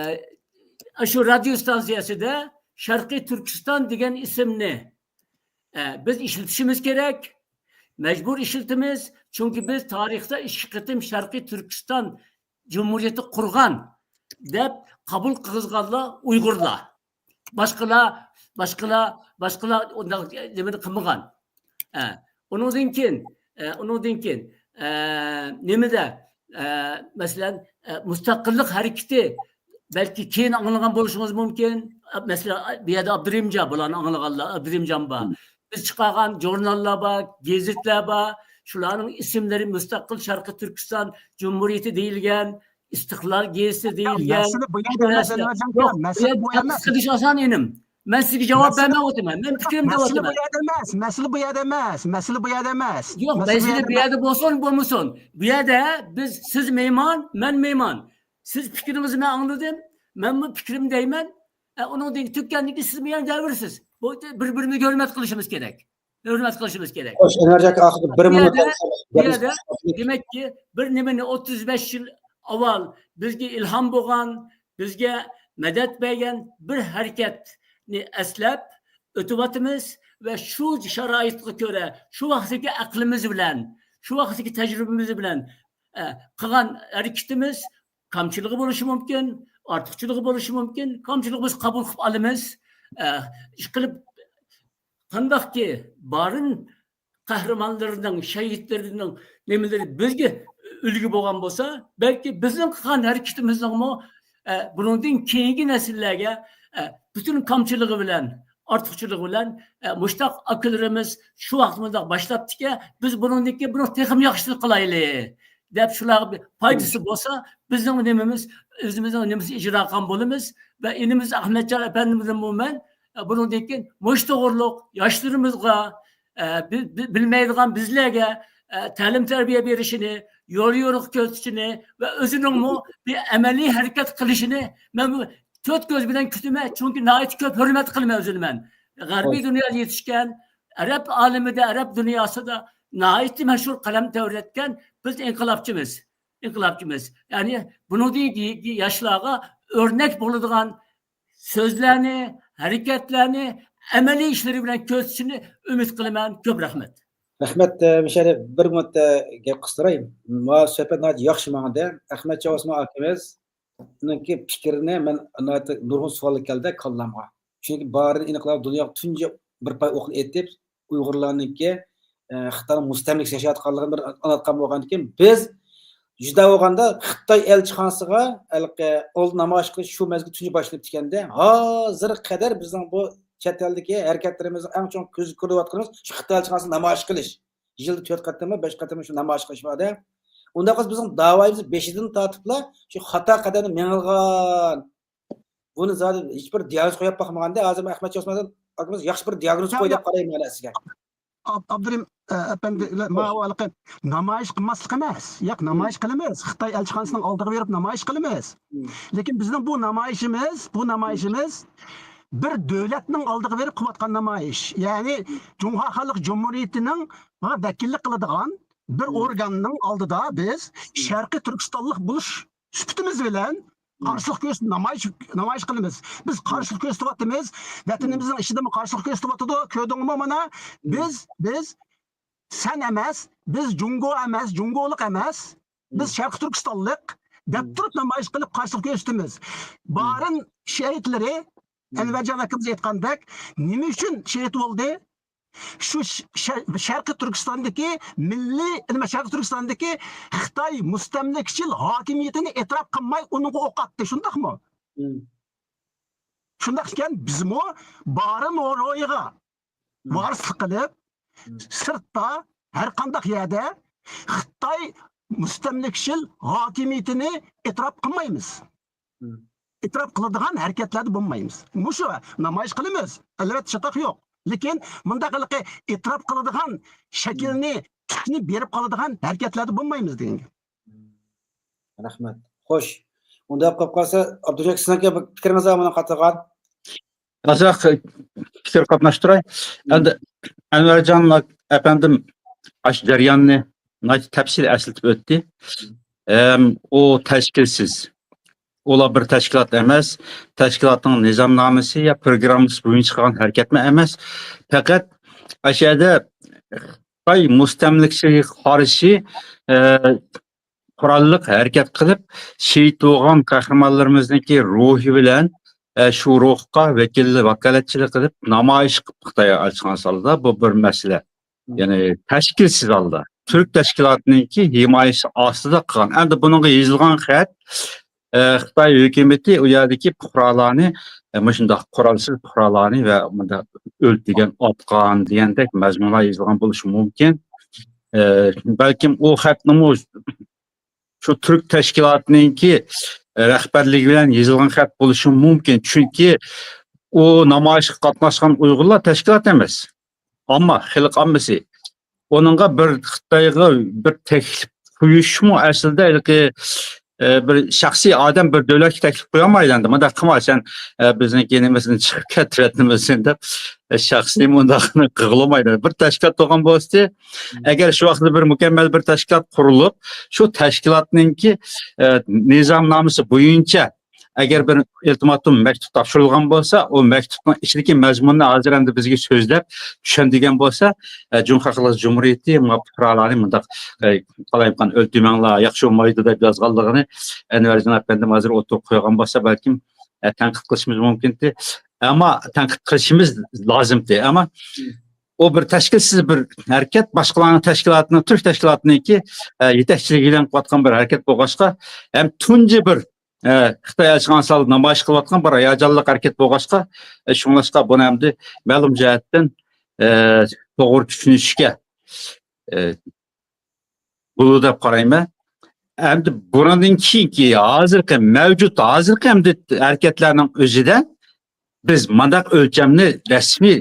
ئاشۇ رادىيو ئىستانسىيەسىدە شەرقىي تۈركىستان دېگەن ئىسىمنى، ئە، بىز ئىشلىتىشىمىز كېرەك. مەجبۇر ئىشلىتىمىز. چۈنكى بىز تارىختا ئىككى قېتىم شەرقىي تۈركىستان جۇمھۇرىيىتى قۇرغان دەپ قوبۇل قىلغانلار ئۇيغۇرلار. باشقىلار، باشقىلار، باشقىلار ئۇنداق نېمىنى قىلمىغان. ئە، ئۇنىڭدىن كېيىن، ئە، ئۇنىڭدىن كېيىن، ئە، نېمىدە، ئە، مەسىلەن، ئە، مۇستەقىللىق ھەرىكىتى بەلكى كېيىن ئاڭلىغان بولۇشىڭىز مۇمكىن. ئە، مەسىلەن، بۇ يەردە ئابدۇرېھىمجان، بۇلارنى ئاڭلىغانلار، ئابدۇرېھىمجان بار. بىز چىقارغان ژۇرناللار بار، گېزىتلەر بار. شۇلارنىڭ ئىسىملىرى مۇستەقىل شەرقىي تۈركىستان جۇمھۇرىيىتى دېيىلگەن، ئىستىقلال گېزىتى دېيىلگەن. مەسىلە بۇ يەردە ئەمەس، ئەنۋەرجان ئاكا، مەسىلە بۇ ئەمەس. قىلىش ئاسان، ئىنىم. مەن سىزگە جاۋاب بەرمەيۋاتىمەن. مەن پىكرىمنى دەۋاتىمەن. مەسىلە بۇ يەردە ئەمەس، مەسىلە بۇ يەردە ئەمەس. يوق، مەسىلە بۇ يەردە بۇ يەردە بولسۇن، بولمىسۇن. بۇ يەردە بىز، سىز مېھمان، مەن مېھمان. سىز پىكرىڭىزنى مەن ئاڭلىدىم. مەنمۇ پىكرىمنى دەيمەن. ئە، ئۇنىڭدىن تۈگىگەندىن كېيىن سىزمۇ يەنە دەۋېرىسىز. بۇ بىر-بىرىمىزگە ھۆرمەت قىلىشىمىز كېرەك. ھۆرمەت قىلىشىمىز كېرەك. خوش، ئەنۋەرجان ئاكا، ئاخىرىدا بىر بۇ مىنۇت يەردە، قالسا، بۇ يەردە، دېمەككى، بىر نېمىنى ئوتتۇز بەش يىل ئاۋۋال بىزگە ئىلھام بولغان، بىزگە مەدەت بەرگەن بىر ھەرىكەتنى ئەسلەپ ئۆتۈۋاتىمىز ۋە شۇ شارائىتقا كۆرە، شۇ ۋاقىتتىكى ئەقلىمىز بىلەن، شۇ ۋاقىتتىكى تەجرىبىمىز بىلەن، ئە، قىلغان ھەرىكىتىمىز كامچىلىقى بولۇشى مۇمكىن، ئارتۇقچىلىقى بولۇشى مۇمكىن، كامچىلىقى بولسا قوبۇل قىلىپ ئالىمىز. ئە، ئىشقىلىپ، قانداقكى بارىن قەھرىمانلىرىنىڭ، شەھىتلىرىنىڭ نېمىلىرى بىزگە ئۈلگە بولغان بولسا، بەلكى بىزنىڭ قىلغان ھەرىكىتىمىزنىڭمۇ، ئە، بۇنىڭدىن كېيىنكى نەسىللەرگە، ئە، پۈتۈن كامچىلىقى بىلەن، ئارتۇقچىلىقى بىلەن، ئە، مۇشۇنداق ئاكىلىرىمىز شۇ ۋاقىت مۇنداق باشلاپتىكەن، بىز بۇنىڭدىن كېيىن بۇنى تېخىمۇ ياخشىسىنى قىلايلى، دەپ شۇلارغا بىر پايدىسى بولسا، بىزنىڭ نېمىمىز، ئۆزىمىزنىڭ نېمىسى ئىجرا قىلغان بولىمىز ۋە ئىنىمىز ئەخمەتجان ئەپەندىمىزنىمۇ مەن، ئە، بۇنىڭدىن كېيىن مۇشۇ توغرۇلۇق ياشلىرىمىزغا، ئە، بىل-، بىل-، بىلمەيدىغان بىزلەرگە، ئە، تەلىم تەربىيە بېرىشىنى، يول يورۇق كۆرسىتىشىنى ۋە ئۆزىنىڭمۇ بىر ئەمەلىي ھەرىكەت قىلىشىنى مەن بۇ تۆت كۆز بىلەن كۈتىمەن، چۈنكى ناھايىتى كۆپ ھۆرمەت قىلىمەن ئۆزىنى مەن. غەربىي دۇنيادا يېتىشكەن، ئەرەب ئالىمىدە، ئەرەب دۇنياسىدا ناھايىتى مەشھۇر قەلەم تەۋرەتكەن بىز ئىنقىلابچىمىز. ئىنقىلابچىمىز. يەنى بۇنىڭدىن كېيىنكى ياشلارغا ئۆرنەك بولىدىغان سۆزلەرنى، ھەرىكەتلەرنى ئەمەلىي ئىشلىرى بىلەن كۆرسىتىشىنى ئۈمىد قىلىمەن. كۆپ رەھمەت. رەھمەت، ئە، مۇشەررەپ، بىر مىنۇت، ئە، گەپ قىستۇراي. ما سۆھبەت ناھايىتى ياخشى ماڭدى. ئەخمەتجان ئوسمان ئاكىمىزنىڭكى پىكرىنى مەن ناھايىتى نۇرغۇن سوئاللار كەلدى كاللامغا. چۈنكى بارىن ئىنقىلاب دۇنياغا تۇنجى بىر پاي ئوقنى ئېتىپ، ئۇيغۇرلارنىڭكى، ئە، خىتاينىڭ مۇستەملىكىسى ياشاۋاتقانلىقىنى بىر ئاڭلاتقان بولغاندىكىن، بىز جۇدا بولغاندا خىتاي ئەلچىخانىسىغا ھېلىقى ئالدى نامايىش قىلىش شۇ مەزگىل تۇنجى باشلىنىپتىكەندە، ھازىرغا قەدەر بىزنىڭ بۇ چەت ئەلدىكى ھەرىكەتلىرىمىزنىڭ ئەڭ چوڭ كۆزگە كۆرۈنۈۋاتقىنىمىز شۇ خىتاي ئەلچىخانىسىغا نامايىش قىلىش. يىلدا تۆت قېتىممۇ، بەش قېتىممۇ شۇ نامايىش قىلىش بار-دە. ئۇنداق قىلسا بىزنىڭ داۋايىمىز بېشىدىن تارتىپلا شۇ خاتا قەدەمدە مېڭىلغان. بۇنى زادى ھېچبىر دىياگنوز قويۇپ باقمىغاندا، ھازىر ئەخمەت چوسمان ئاكىمىز ياخشى بىر دىياگنوز قويدى دەپ قارايمەن مەن سىزگە. ئاب-، ئابدۇرېھىم، ئە، ئەپەندى، ماۋۇ ھېلىقى نامايىش قىلماسلىق ئەمەس. ياق، نامايىش قىلىمىز. خىتاي ئەلچىخانىسىنىڭ ئالدىغا بېرىپ نامايىش قىلىمىز. لېكىن بىزنىڭ بۇ نامايىشىمىز، بۇ نامايىشىمىز بىر دۆلەتنىڭ ئالدىغا بېرىپ قىلىۋاتقان نامايىش. يەنى جۇڭخۇا خەلق جۇمھۇرىيىتىنىڭ ۋەكىللىك قىلىدىغان بىر ئورگاننىڭ ئالدىدا بىز شەرقىي تۈركىستانلىق بولۇش سۈپىتىمىز بىلەن قارشىلىق كۆرسىتىپ نامايىش، نامايىش قىلىمىز. بىز قارشىلىق كۆرسىتىۋاتىمىز. ۋەتىنىمىزنىڭ ئىچىدىمۇ قارشىلىق كۆرسىتىۋاتىدۇ. كۆردۈڭمۇ مانا؟ بىز، بىز سەن ئەمەس، بىز جۇڭگو ئەمەس، جۇڭگولۇق ئەمەس. بىز شەرقىي تۈركىستانلىق. دەپ تۇرۇپ نامايىش قىلىپ قارشىلىق كۆرسىتىمىز. بارىن شېھىتلىرى، ئەنۋەرجان ئاكىمىز ئېيتقاندەك، نېمە ئۈچۈن شېھىت بولدى؟ شۇ ش-، ش-، شەرقىي تۈركىستاندىكى مىللىي، نېمە، شەرقىي تۈركىستاندىكى خىتاي مۇستەملىكىچىل ھاكىمىيىتىنى ئېتىراپ قىلماي ئۇنىڭغا ئوق ئاتتى، شۇنداقمۇ؟ شۇنداق ئىكەن، بىزمۇ بارىن روھىغا ۋارىسلىق قىلىپ، سىرتتا، ھەر قانداق يەردە خىتاي مۇستەملىكىچىل ھاكىمىيىتىنى ئېتىراپ قىلمايمىز. ئېتىراپ قىلىدىغان ھەرىكەتلەردە بولمايمىز. مۇشۇ نامايىش قىلىمىز. ئەلۋەتتە، چاتاق يوق. لېكىن مۇنداق ھېلىقى ئېتىراپ قىلىدىغان شەكىلنى، تۈسنى بېرىپ قالىدىغان ھەرىكەتلەردە بولمايمىز دېگەن گەپ. رەھمەت. خوش. ئۇنداق قىلىپ قالسا، ئابدۇجەك، سىزنىڭكى پىكرىڭىز مانا قاتىغان. ئازراق پىكىر قاتناشتۇراي. ئەمدى ئەنۋەرجان ئەپەندىم ئاشۇ جەرياننى ناھايىتى تەپسىلىي ئەسلىتىپ ئۆتتى. ئەم، ئۇ تەشكىلسىز. ئۇلار بىر تەشكىلات ئەمەس. تەشكىلاتنىڭ نىزامنامىسى يا پروگراممىسى بويىچە قىلغان ھەرىكەتمۇ ئەمەس. پەقەت ئاشۇ يەردە خىتاي مۇستەملىكىچىلىكىگە قارشى، ئە، قوراللىق ھەرىكەت قىلىپ، شېھىت بولغان قەھرىمانلىرىمىزنىڭكى روھى بىلەن، ئە، شۇ روھقا ۋەكىل، ۋاكالەتچىلىك قىلىپ، نامايىش قىلىپ خىتاي ئەلچىخانىسى ئالدىدا، بۇ بىر مەسىلە. يەنى تەشكىلسىز ھالدا، تۈرك تەشكىلاتىنىڭكى ھىمايىسى ئاستىدا قىلغان. ئەمدى بۇنىڭغا يېزىلغان خەت، ئە، خىتاي ھۆكۈمىتى ئۇ يەردىكى پۇقرالارنى، ئە، مۇشۇنداق قورالسىز پۇقرالارنى ۋە مۇنداق ئۆلتۈرگەن، ئاتقان دېگەندەك مەزمۇنلار يېزىلغان بولۇشى مۇمكىن. ئە، بەلكىم ئۇ خەتنىمۇ شۇ تۈرك تەشكىلاتىنىڭكى رەھبەرلىكى بىلەن يېزىلغان خەت بولۇشى مۇمكىن. چۈنكى ئۇ نامايىشقا قاتناشقان ئۇيغۇرلار تەشكىلات ئەمەس. ئامما، خەلق ئاممىسى. ئۇنىڭغا بىر خىتايغا بىر تەكلىپ قويۇشمۇ ئەسلىدە ھېلىقى، ئە، بىر شەخسىي ئادەم بىر دۆلەتكە تەكلىپ قويالمايدۇ ئەمدى. مۇنداق قىلما، سەن، ئە، بىزنىڭكى نېمىسىنى چىقىپ كەت، ۋەتىنىمىزدىن دەپ، ئە، شەخسىي مۇنداقنى قىلغىلىمايدۇ. بىر تەشكىلات بولغان بولسىدى، ئەگەر شۇ ۋاقىتتا بىر مۇكەممەل بىر تەشكىلات قۇرۇلۇپ، شۇ تەشكىلاتنىڭكى، ئە، نىزامنامىسى بويىچە ئەگەر بىر ئىلتىماتۇم مەكتۇپ تاپشۇرۇلغان بولسا، ئۇ مەكتۇپنىڭ ئىچىدىكى مەزمۇننى ھازىر ئەمدى بىزگە سۆزلەپ چۈشەندۈرگەن بولسا، ئە، جۇڭخۇا خەلق جۇمھۇرىيىتى مانا پۇقرالارنى مۇنداق، ئە، قالايمىقان ئۆلتۈرمەڭلار، ياخشى بولمايدۇ دەپ يازغانلىقىنى ئەنۋەرجان ئەپەندىم ھازىر ئوتتۇرىغا قويغان بولسا، بەلكىم، ئە، تەنقىد قىلىشىمىز مۇمكىنتى. ئەمما تەنقىد قىلىشىمىز لازىمتى. ئەمما ئۇ بىر تەشكىلسىز بىر ھەرىكەت، باشقىلارنىڭ تەشكىلاتىنىڭ، تۈرك تەشكىلاتىنىڭكى، ئە، يېتەكچىلىكى بىلەن قىلىۋاتقان بىر ھەرىكەت بولغاچقا، ھەم تۇنجى بىر، ئە، خىتاي ئەلچىخانىسى ئالدىدا نامايىش قىلىۋاتقان بىر ھاياجانلىق ھەرىكەت بولغاچقا، ئە، شۇڭلاشقا بۇنى ئەمدى مەلۇم جەھەتتىن، ئە، توغرا چۈشىنىشكە، ئە، بولىدۇ دەپ قارايمەن. ئەمدى بۇنىڭدىن كېيىنكى ھازىرقى مەۋجۇت، ھازىرقى ئەمدى ھەرىكەتلەرنىڭ ئۆزىدە بىز مانداق ئۆلچەمنى رەسمىي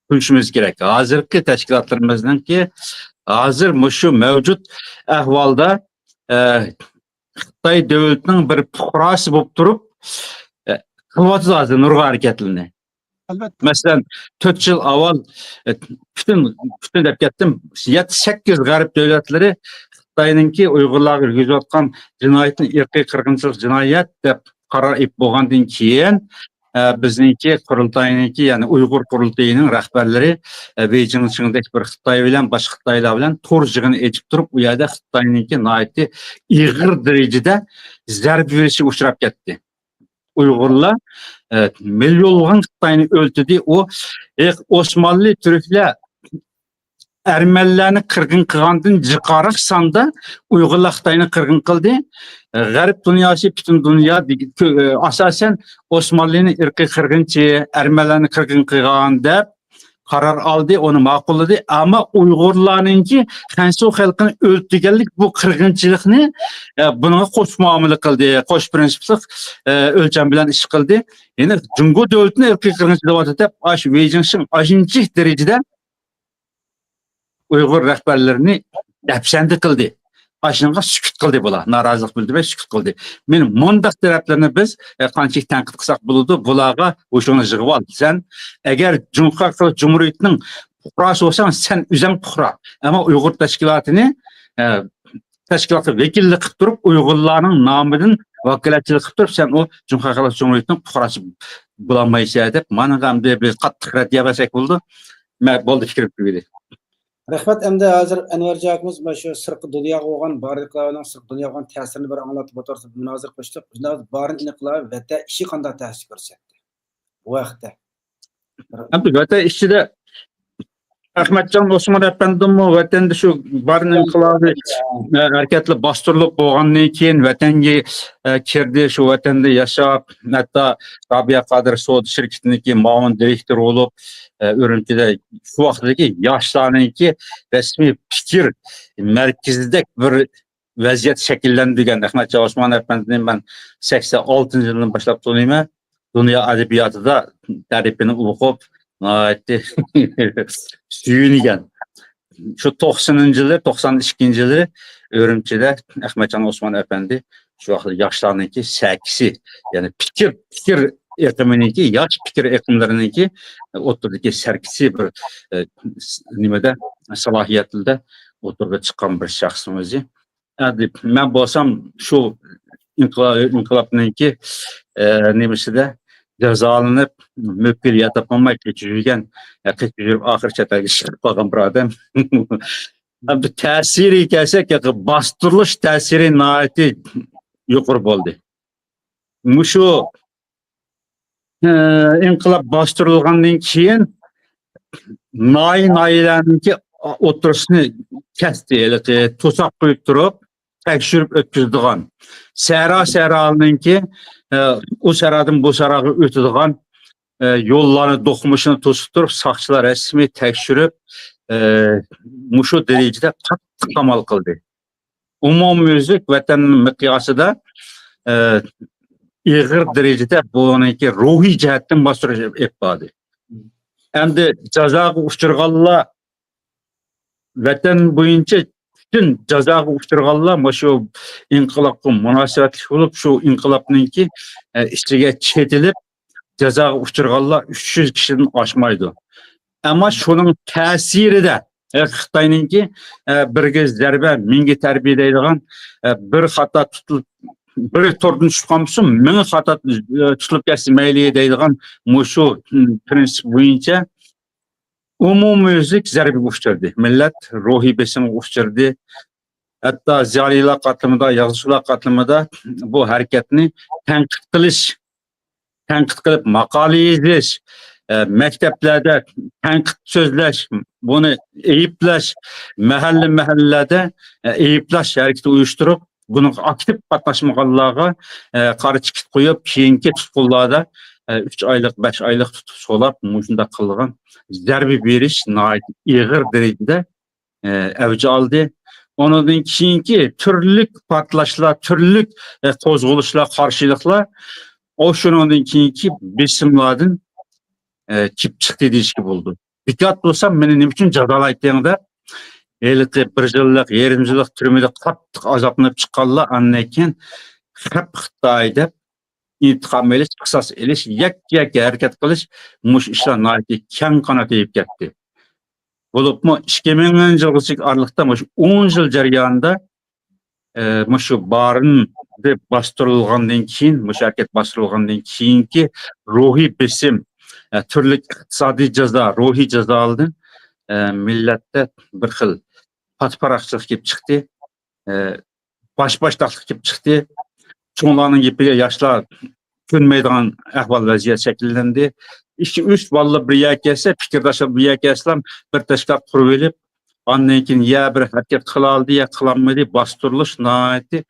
قويۇشىمىز كېرەك. ھازىرقى تەشكىلاتلىرىمىزنىڭكى ھازىر مۇشۇ مەۋجۇت ئەھۋالدا، ئە، خىتاي دۆلىتىنىڭ بىر پۇقراسى بولۇپ تۇرۇپ، ئە، قىلىۋاتىدۇ ھازىر نۇرغۇن ھەرىكەتلىرىنى. ئەلۋەتتە. مەسىلەن، تۆت يىل ئاۋۋال، ئە، پۈتۈن، پۈتۈن دەپ كەتتىم، يەتتە، سەككىز غەرب دۆلەتلىرى خىتاينىڭكى ئۇيغۇرلارغا يۈرگۈزۈۋاتقان جىنايەتنى ئىرقىي قىرغىنچىلىق جىنايەت دەپ قارار ئېلىپ بولغاندىن كېيىن، ئە، بىزنىڭكى قۇرۇلتاينىڭكى، يەنى ئۇيغۇر قۇرۇلتىيىنىڭ رەھبەرلىرى، ئە، بېيجىڭ چىڭدەك بىر خىتاي بىلەن، باشقا خىتايلار بىلەن تور يىغىنى ئېچىپ تۇرۇپ، ئۇ يەردە خىتاينىڭكى ناھايىتى ئېغىر دەرىجىدە زەربە بېرىشىگە ئۇچراپ كەتتى. ئۇيغۇرلار، ئە، مىليونلىغان خىتاينى ئۆلتۈردى. ئۇ، ئە، ئوسمانلى تۈركلەر ئەرمەنلەرنى قىرغىن قىلغاندىن جىقاراق ساندا ئۇيغۇرلار خىتاينى قىرغىن قىلدى. غەرب دۇنياسى، پۈتۈن دۇنيا دېگى-، كۆ-، ئاساسەن ئوسمانلىنى ئىرقىي قىرغىنچى، ئەرمەنلەرنى قىرغىن قىلغان دەپ قارار ئالدى، ئۇنى ماقۇللىدى. ئەمما ئۇيغۇرلارنىڭكى خەنزۇ خەلقىنى ئۆلتۈرگەنلىك بۇ قىرغىنچىلىقنى، ئە، بۇنىڭغا قوش مۇئامىلە قىلدى، قوش پىرىنسىپلىق، ئە، ئۆلچەم بىلەن ئىش قىلدى. يەنى جۇڭگو دۆلىتىنى ئىرقىي قىرغىنچى دەۋاتىدۇ دەپ، ئاشۇ ۋېي جىڭشىڭ ئاشۇنچىلىك دەرىجىدە ئۇيغۇر رەھبەرلىرىنى دەپسەندە قىلدى. ئاشۇنىڭغا سۈكۈت قىلدى بۇلار. نارازىلىق بىلدۈرمەي سۈكۈت قىلدى. مېنىڭ مۇنداق تەرەپلىرىنى بىز، ئە، قانچىلىك تەنقىد قىلساق بولىدۇ، بۇلارغا ھوشۇڭنى يىغىۋال. سەن ئەگەر جۇڭخۇا خەلق جۇمھۇرىيىتىنىڭ پۇقراسى بولساڭ، سەن ئۆزۈڭ پۇقرا. ئەمما ئۇيغۇر تەشكىلاتىنى، ئە، تەشكىلاتقا ۋەكىللىك قىلىپ تۇرۇپ، ئۇيغۇرلارنىڭ نامىدىن ۋاكالەتچىلىك قىلىپ تۇرۇپ، سەن ئۇ جۇڭخۇا خەلق جۇمھۇرىيىتىنىڭ پۇقراسى بولالمايسەن دەپ، مانا ئەمدى بىز قاتتىق رەددىيە بەرسەك بولىدۇ. مە-، بولدى، پىكرىم تۈگىدى. رەھمەت. ئەمدى ھازىر ئەنۋەرجان ئاكىمىز مانا شۇ سىرتقى دۇنياغا بولغان، بارلىق ئۇلارنىڭ سىرتقى دۇنياغا بولغان تەسىرىنى بىر ئاڭلىتىپ ئولتۇرسا، مۇنازىرە قىلىشتۇق. شۇنداق بارىن ئىنقىلابى ۋەتەن ئىچىگە قانداق تەسىر كۆرسەتتى بۇ ھەقتە؟ ئەمدى ۋەتەن ئىچىدە ئەخمەتجان ئوسمان ئەپەندىممۇ ۋەتەندە شۇ بارىن ئىنقىلابى، ئە، ھەرىكەتلەر باستۇرۇلۇپ بولغاندىن كېيىن ۋەتەنگە، ئە، كىردى. شۇ ۋەتەندە ياشاپ، ھەتتا رابىيە قادىر سودا شىركىتىنىڭكى مۇئاۋىن دىرېكتورى بولۇپ، ئە، ئۈرۈمچىدە شۇ ۋاقىتتىكى ياشلارنىڭكى رەسمىي پىكىر مەركىزىدەك بىر ۋەزىيەت شەكىللەندۈرگەن ئەخمەتجان ئوسمان ئەپەندىنى مەن سەكسەن ئالتىنچى يىلدىن باشلاپ تونۇيمەن. دۇنيا ئەدەبىياتىدا تەرىپىنى ئوقۇپ، ناھايىتى سۆيۈنگەن. شۇ توقسىنىنچى يىلى، توقسان ئىككىنچى يىلى ئۈرۈمچىدە ئەخمەتجان ئوسمان ئەپەندى شۇ ۋاقىتتا ياشلارنىڭكى سەكىسى، يەنى پىكىر، پىكىر ئېقىمىنىڭكى، ياش پىكىر ئېقىملىرىنىڭكى ئوتتۇرىدىكى سەكىسى بىر، ئە، نېمىدە، سالاھىيەتلىدە ئوتتۇرىغا چىققان بىر شەخسنىڭ ئۆزى. ئەمدى مەن بولسام شۇ ئىنقىلا-، ئىنقىلابنىڭكى، ئە، نېمىسىدە جازالىنىپ، مۆكۈل ياتاپ بولماي قېچىپ يۈرگەن، ئە، قېچىپ يۈرۈپ ئاخىرى چەت ئەلگە چىقىپ قالغان بىر ئادەم. ئەمدى تەسىرىگە كەلسەك، باستۇرۇلۇش تەسىرى ناھايىتى يۇقىرى بولدى. مۇشۇ، ئە، ئىنقىلاب باستۇرۇلغاندىن كېيىن ناھىيە، ناھىيەلەرنىڭكى ئوتتۇرىسىنى كەستى، ھېلىقى توساق قويۇپ تۇرۇپ، تەكشۈرۈپ ئۆتكۈزىدىغان، سەھرا، سەھرالارنىڭكى، ئە، ئۇ سەھرادىن بۇ سەھراغا ئۆتىدىغان، ئە، يوللارنى، دوقمۇشىنى توسۇپ تۇرۇپ، ساقچىلار رەسمىي تەكشۈرۈپ، ئە، مۇشۇ دەرىجىدە قاتتىق قامال قىلدى. ئومۇميۈزلۈك ۋەتەن مىقياسىدا، ئە، ئېغىر دەرىجىدە بۇنىڭكى روھىي جەھەتتىن باستۇرۇش ئېلىپ باردى. ئەمدى جازاغا ئۇچرىغانلار، ۋەتەن بويىچە پۈتۈن جازاغا ئۇچرىغانلار مۇشۇ ئىنقىلابقا مۇناسىۋەتلىك بولۇپ، شۇ ئىنقىلابنىڭكى، ئە، ئىچىگە چېتىلىپ، جازاغا ئۇچرىغانلار ئۈچ يۈز كىشىدىن ئاشمايدۇ. ئەمما شۇنىڭ تەسىرىدە، ئە، خىتاينىڭكى، ئە، بىرگە زەربە، مىڭگە تەربىيە دەيدىغان، ئە، بىر خاتا تۇتۇلۇپ، بىر توردىن چۈشۈپ قالمىسۇن، مىڭ خاتا، ئە، تۇتۇلۇپ كەتسە مەيلى دەيدىغان مۇشۇ، م، پىرىنسىپ بويىچە ئومۇميۈزلۈك زەربىگە ئۇچرىدى. مىللەت روھىي بېسىمغا ئۇچرىدى. ھەتتا زىيالىيلار قاتلىمىدا، يازغۇچىلار قاتلىمىدا بۇ ھەرىكەتنى تەنقىد قىلىش، تەنقىد قىلىپ ماقالە يېزىش، ئە، مەكتەپلەردە تەنقىد سۆزلەش، بۇنى ئەيىبلەش، مەھەللە، مەھەللىلەردە، ئە، ئەيىبلەش ھەرىكىتى ئۇيۇشتۇرۇپ، بۇنىڭغا ئاكتىپ قاتناشمىغانلارغا، ئە، قارا چېكىت قويۇپ، كېيىنكى تۇتقۇنلاردا، ئە، ئۈچ ئايلىق، بەش ئايلىق تۇتۇپ سولاپ، مۇشۇنداق قىلغان زەربە بېرىش ناھايىتى ئېغىر دەرىجىدە، ئە، ئەۋج ئالدى. ئۇنىڭدىن كېيىنكى تۈرلۈك پارتلاشلار، تۈرلۈك، ئە، قوزغىلىشلار، قارشىلىقلار، ئۇ شۇنىڭدىن كېيىنكى بېسىملاردىن، ئە، كېلىپ چىقتى دېيىشكە بولىدۇ. بىكات بولسام، مېنى نېمە ئۈچۈن جازالايتتىڭ دەپ، ھېلىقى بىر يىللىق، يېرىم يىللىق تۈرمىدە قاتتىق ئازابلىنىپ چىققانلار ئاندىن كېيىن خەپ خىتاي دەپ ئىنتىقام ئېلىش، قىساس ئېلىش، يەككە-يەككە ھەرىكەت قىلىش، مۇشۇ ئىشلار ناھايىتى كەڭ قانات يېيىپ كەتتى. بولۇپمۇ ئىككى مىڭىنچى يىلغىچە ئارىلىقتا مۇشۇ ئون يىل جەريانىدا، ئە، مۇشۇ بارىندى باستۇرۇلغاندىن كېيىن، مۇشۇ ھەرىكەت باستۇرۇلغاندىن كېيىنكى روھىي بېسىم، ئە، تۈرلۈك ئىقتىسادىي جازا، روھىي جازالاردىن، ئە، مىللەتتە بىر خىل پات-پاراقچىلىق كېلىپ چىقتى. ئە، باش-باشتاقلىق كېلىپ چىقتى. چوڭلارنىڭ گېپىگە ياشلار كۆنمەيدىغان ئەھۋال ۋەزىيەت شەكىللەندى. ئىككى، ئۈچ بالىلار بىر يەرگە كەلسە، پىكىرداشلار بىر يەرگە كەلسىلا، بىر تەشكىلات قۇرۇۋېلىپ، ئاندىن كېيىن يا بىر ھەرىكەت قىلالىدى، يا قىلالمىدى، باستۇرۇلۇش ناھايىتى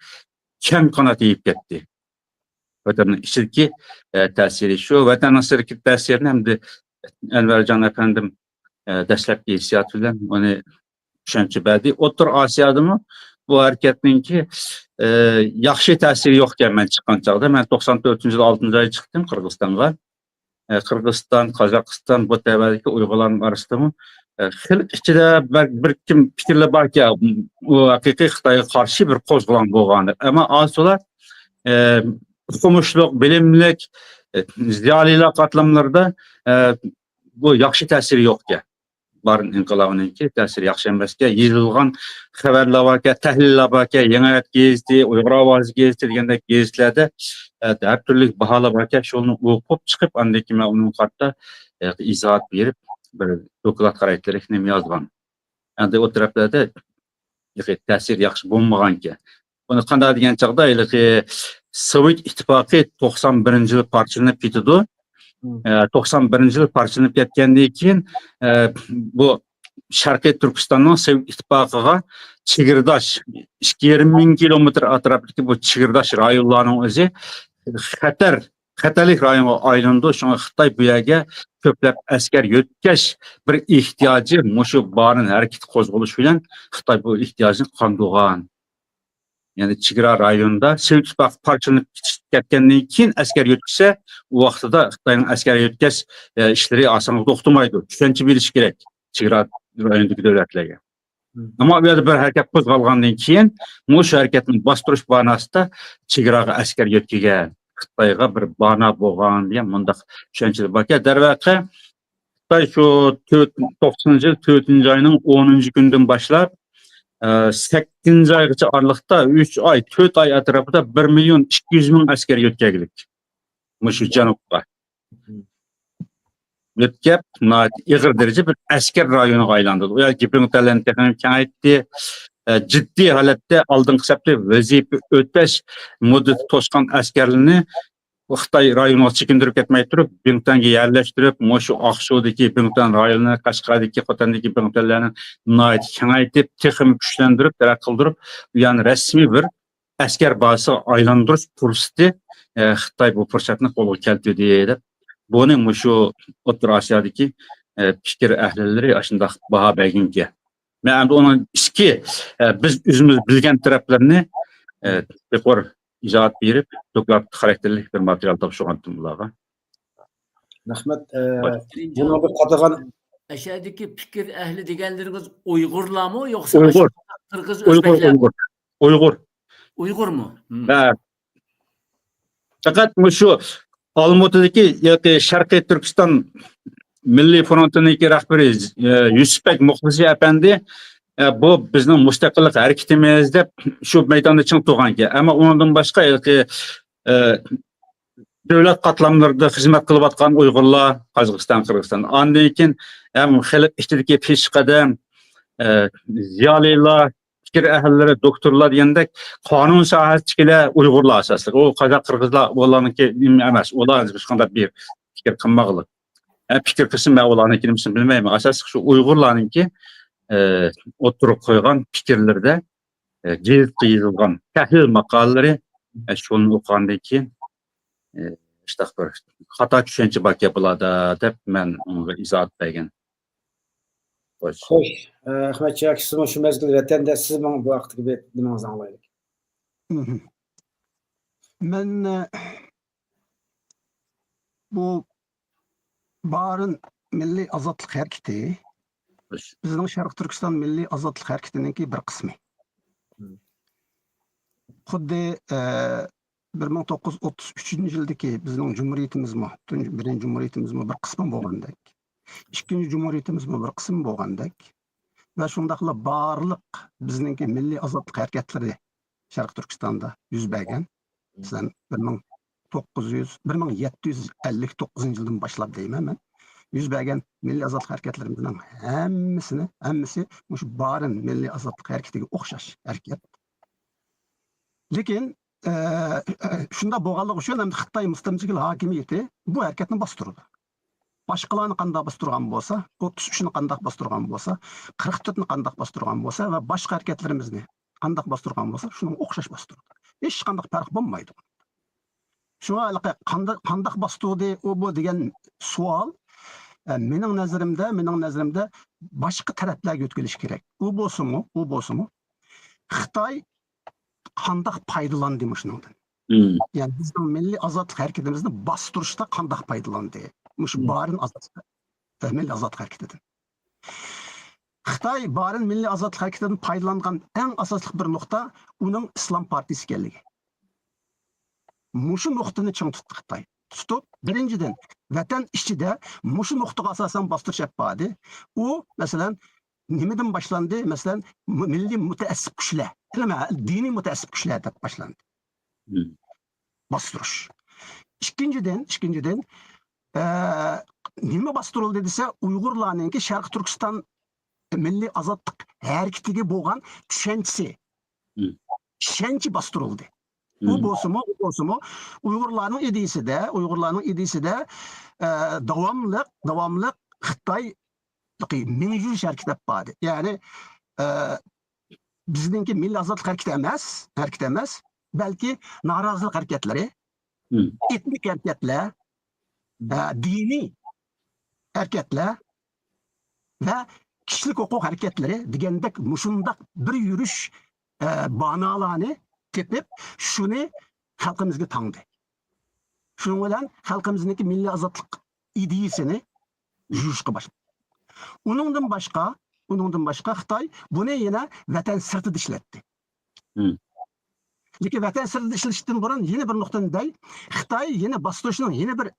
كەڭ قانات يېيىپ كەتتى. ۋەتەننىڭ ئىچىدىكى، ئە، تەسىرى شۇ. ۋەتەننىڭ سىرتىدىكى تەسىرىنى ئەمدى ئەنۋەرجان ئەپەندىم، ئە، دەسلەپكى ھېسسىياتى بىلەن ئۇنى چۈشەنچە بەردى. ئوتتۇرا ئاسىيادىمۇ بۇ ھەرىكەتنىڭكى، ئە، ياخشى تەسىرى يوقكەن مەن چىققان چاغدا. مەن توقسان تۆتىنچى يىل ئالتىنچى ئايدا چىقتىم قىرغىزىستانغا. ئە، قىرغىزىستان، قازاقىستان، بۇ تەۋەدىكى ئۇيغۇرلارنىڭ ئارىسىدىمۇ، ئە، خەلق ئىچىدە بەك بىر كىم پىكىرلەر باركەن، ئۇ ھەقىقىي خىتايغا قارشى بىر قوزغىلاڭ بولغان دەپ. ئەمما ئاز تولا، ئە، ئوقۇمۇشلۇق، بىلىملىك، ئە، زىيالىيلار قاتلاملىرىدا، ئە، بۇ ياخشى تەسىرى يوقكەن. بارىن ئىنقىلابىنىڭكى تەسىرى ياخشى ئەمەسكەن. يېزىلغان خەۋەرلەر باركەن، تەھلىللەر باركەن، يېڭى ھايات گېزىتى، ئۇيغۇر ئاۋازى گېزىتى دېگەندەك گېزىتلەردە، ئە، ھەر تۈرلۈك باھالار باركەن، شۇنى ئوقۇپ چىقىپ، ئاندىن كېيىن مەن ئۇنىڭغا قارىتا، ئە، ئىزاھات بېرىپ، بىر دوكلات خاراكتېرلىك نېمە يازغان. ئەمدى ئۇ تەرەپلەردە ھېلىقى تەسىر ياخشى بولمىغانىكەن. بۇنى قانداق دېگەن چاغدا، ھېلىقى سوۋېت ئىتتىپاقى توقسان بىرىنچى يىلى پارچىلىنىپ كېتىدۇ. ئە، توقسان بىرىنچى يىلى پارچىلىنىپ كەتكەندىن كېيىن، ئە، بۇ شەرقىي تۈركىستاننىڭ سوۋېت ئىتتىپاقىغا چېگرىداش، ئىككى يېرىم مىڭ كىلومېتىر ئەتراپىدىكى بۇ چېگرىداش رايونلارنىڭ ئۆزى خەتەر، خەتەرلىك رايونغا ئايلىنىدۇ. شۇڭا خىتاي بۇ يەرگە كۆپلەپ ئەسكەر يۆتكەش بىر ئېھتىياجى مۇشۇ بارىن ھەرىكىتى قوزغىلىشى بىلەن خىتاي بۇ ئېھتىياجنى قاندۇرغان. يەنى چېگرا رايونىدا سوۋېت ئىتتىپاقى پارچىلىنىپ كەتكەندىن كېيىن ئەسكەر يۆتكىسە، ئۇ ۋاقتىدا خىتاينىڭ ئەسكەر يۆتكەش، ئە، ئىشلىرى ئاسانلا توختىمايدۇ. چۈشەنچە بېرىش كېرەك چېگرا رايونىدىكى دۆلەتلەرگە. ئەمما ئۇ يەردە بىر ھەرىكەت قوزغالغاندىن كېيىن، مۇشۇ ھەرىكەتنى باستۇرۇش باناسىدا چېگراغا ئەسكەر يۆتكىگەن، خىتايغا بىر بانا بولغان دېگەن مۇنداق چۈشەنچىلەر باركەن. دەرۋەقە، خىتاي شۇ تۆت، توقسىنىنچى يىل تۆتىنچى ئاينىڭ ئونىنچى كۈنىدىن باشلاپ، ئە، سەككىزىنچى ئايغىچە ئارىلىقتا ئۈچ ئاي، تۆت ئاي ئەتراپىدا بىر مىليون ئىككى يۈز مىڭ ئەسكەر يۆتكەگلىك. مۇشۇ جەنۇبقا. يۆتكەپ، ناھايىتى ئېغىر دەرىجە بىر ئەسكەر رايونىغا ئايلاندۇردى. ئۇ يەردىكى بىڭتۈەنلەرنى تېخىمۇ كېڭەيتتى. ئە، جىددىي ھالەتتە ئالدىنقى سەپتە ۋەزىپە ئۆتەش مۇددىتى توشقان ئەسكەرلىرىنى خىتاي رايونىغا چېكىندۈرۈپ كەتمەي تۇرۇپ، بىڭتۈەنگە يەرلەشتۈرۈپ، مۇشۇ ئاقسۇدىكى بىڭتۈەن رايونى، قەشقەردىكى، خوتەندىكى بىڭتۈەنلەرنى ناھايىتى كېڭەيتىپ، تېخىمۇ كۈچلەندۈرۈپ، تەرەققىي قىلدۇرۇپ، يەنى رەسمىي بىر ئەسكەر بازىسىغا ئايلاندۇرۇش پۇرسىتى، ئە، خىتاي بۇ پۇرسەتنى قولغا كەلتۈردى دەپ، بۇنى مۇشۇ ئوتتۇرا ئاسىيادىكى، ئە، پىكىر ئەھلىلىرى ئاشۇنداق باھا بەرگەنكەن. مەن ئەمدى ئۇنىڭ ئىچكى، ئە، بىز ئۆزىمىز بىلگەن تەرەپلىرىنى، ئە، يۇقىرى ئىزاھات بېرىپ، دوكلات خاراكتېرلىك بىر ماتېرىيال تاپشۇرغانتىم بۇلارغا. رەھمەت. ئە، بۇنىڭغا قاتىغان ئەشەدىكى پىكىر ئەھلى دېگەنلىرىڭىز ئۇيغۇرلارمۇ يوقسا ئۇيغۇر. قىرغىز، ئۇيغۇر، ئۆزبەكلەر؟ ئۇيغۇر. ئۇيغۇر. ئۇيغۇرمۇ؟ ھە. پەقەت مۇشۇ ئالمۇتىدىكى ياكى شەرقىي تۈركىستان مىللىي فرونتىنىڭكى رەھبىرى، ئە، يۈسۈپبەك مۇختىسى ئەپەندى، ئە، بۇ بىزنىڭ مۇستەقىللىق ھەرىكىتىمىز دەپ شۇ مەيداندا چىڭ تۇرغانىكەن. ئەمما ئۇنىڭدىن باشقا، ھېلىقى، ئە، دۆلەت قاتلاملىرىدا خىزمەت قىلىۋاتقان ئۇيغۇرلار، قازاقىستان، قىرغىزىستان، ئاندىن كېيىن ھەم خەلق ئىچىدىكى پېشقەدەم، ئە، زىيالىيلار، پىكىر ئەھلىلىرى، دوكتورلار دېگەندەك قانۇن ساھەسىدىكىلەر ئۇيغۇرلار ئاساسلىق. ئۇ قازاق، قىرغىزلار ئۇلارنىڭكى ئەمەس. ئۇلار ھېچقانداق بىر پىكىر قىلمىغىلى. ئە، پىكىر قىلسا، مەن ئۇلارنىڭكىنى بىلمەيمەن. ئاساسلىق شۇ ئۇيغۇرلارنىڭكى، ئە، ئوتتۇرىغا قويغان پىكىرلىرىدە، ئە، گېزىتكە يېزىلغان تەھلىل ماقالىلىرى، ئە، شۇنى ئوقۇغاندىن كېيىن، ئە، شۇنداق بىر خاتا چۈشەنچە باركەن بۇلاردا دەپ مەن ئۇنىڭغا ئىزاھات بەرگەن. خوش. خوش. ئە، ئەخمەت چاكى، سىزمۇ شۇ مەزگىل ۋەتەندە، سىز ماڭا بۇ ھەقتىكى بىر نېمىڭىزنى ئاڭلايلى. مەن، ئە، بۇ بارىن مىللىي ئازادلىق ھەرىكىتى خوش. بىزنىڭ شەرقىي تۈركىستان مىللىي ئازادلىق ھەرىكىتىنىڭكى بىر قىسمى. مم. خۇددى، ئە، بىر مىڭ توققۇز يۈز ئوتتۇز ئۈچىنچى يىلدىكى بىزنىڭ جۇمھۇرىيىتىمىزمۇ، تۇنجى، بىرىنچى جۇمھۇرىيىتىمىزمۇ بىر قىسمى بولغاندەك، ئىككىنچى جۇمھۇرىيىتىمىزمۇ بىر قىسمى بولغاندەك ۋە شۇنداقلا بارلىق بىزنىڭكى مىللىي ئازادلىق ھەرىكەتلىرى شەرقىي تۈركىستاندا يۈز بەرگەن، مەسىلەن، بىر مىڭ توققۇز يۈز، بىر مىڭ يەتتە يۈز ئەللىك توققۇزىنچى يىلدىن باشلاپ دەيمەن مەن، يۈز بەرگەن مىللىي ئازادلىق ھەرىكەتلىرىمىزنىڭ ھەممىسىنى، ھەممىسى مۇشۇ بارىن مىللىي ئازادلىق ھەرىكىتىگە ئوخشاش ھەرىكەت. لېكىن، ئە، شۇنداق بولغانلىقى ئۈچۈن ھەم خىتاي مۇستەملىكىلىك ھاكىمىيىتى بۇ ھەرىكەتنى باستۇرىدۇ. باشقىلارنى قانداق باستۇرغان بولسا، ئوتتۇز ئۈچنى قانداق باستۇرغان بولسا، قىرىق تۆتنى قانداق باستۇرغان بولسا ۋە باشقا ھەرىكەتلىرىمىزنى قانداق باستۇرغان بولسا، شۇنىڭغا ئوخشاش باستۇرىدۇ. ھېچقانداق پەرق بولمايدۇ. شۇڭا ھېلىقى قانداق، قانداق باستۇردى ئۇ بۇ دېگەن سوئال، ئە، مېنىڭ نەزىرىمدە، مېنىڭ نەزىرىمدە باشقا تەرەپلەرگە يۆتكىلىشى كېرەك. ئۇ بولسىمۇ، ئۇ بولسىمۇ، خىتاي قانداق پايدىلاندى مۇشۇنىڭدىن؟ مم. يەنى بىزنىڭ مىللىي ئازادلىق ھەرىكىتىمىزنى باستۇرۇشتا قانداق پايدىلاندى؟ مۇشۇ مم. بارىن ئازادلىق، مىللىي ئازادلىق ھەرىكىتىدىن. خىتاي بارىن مىللىي ئازادلىق ھەرىكىتىدىن پايدىلانغان ئەڭ ئاساسلىق بىر نۇقتا ئۇنىڭ ئىسلام پارتىيىسى ئىكەنلىكى. مۇشۇ نۇقتىنى چىڭ تۇتتى خىتاي. تۇتۇپ، بىرىنچىدىن، ۋەتەن ئىچىدە مۇشۇ نۇقتىغا ئاساسەن باستۇرۇش ئېلىپ باردى. ئۇ، مەسىلەن، نېمىدىن باشلاندى؟ مەسىلەن، مۇ-، مىللىي مۇتەئەسسىپ كۈچلەر، نېمە، دىنىي مۇتەئەسسىپ كۈچلەر دەپ باشلاندى. مم. باستۇرۇش. ئىككىنچىدىن، ئىككىنچىدىن، ئە، نېمە باستۇرۇلدى دېسە، ئۇيغۇرلارنىڭكى شەرقىي تۈركىستان مىللىي ئازادلىق ھەرىكىتىگە بولغان چۈشەنچىسى، مم. ئىشەنچى باستۇرۇلدى. ئۇ مم. بولسىمۇ، ئۇ بولسىمۇ ئۇيغۇرلارنىڭ ئىدىيىسىدە، ئۇيغۇرلارنىڭ ئىدىيىسىدە، ئە، داۋاملىق، داۋاملىق خىتاي مېڭە يۈرۈش ھەرىكىتى ئېلىپ باردى. يەنى، ئە، بىزنىڭكى مىللىي ئازادلىق ھەرىكىتى ئەمەس، ھەرىكىتى ئەمەس، بەلكى نارازىلىق ھەرىكەتلىرى، مم. ئېتنىك ھەرىكەتلەر، ئە، دىنىي ھەرىكەتلەر ۋە كىشىلىك ھوقۇق ھەرىكەتلىرى دېگەندەك مۇشۇنداق بىر يۈرۈش، ئە، بانالارنى تېپىپ، شۇنى خەلقىمىزگە تاڭدى. شۇنىڭ بىلەن خەلقىمىزنىڭكى مىللىي ئازادلىق ئىدىيىسىنى يۇيۇشقا باشلىدى. ئۇنىڭدىن باشقا، ئۇنىڭدىن باشقا خىتاي بۇنى يەنە ۋەتەن سىرتىدا ئىشلەتتى. مم. لېكىن ۋەتەن سىرتىدا ئىشلىتىشتىن بۇرۇن يەنە بىر نۇقتىنى دەي، خىتاي يەنە باستۇرۇشنىڭ يەنە بىر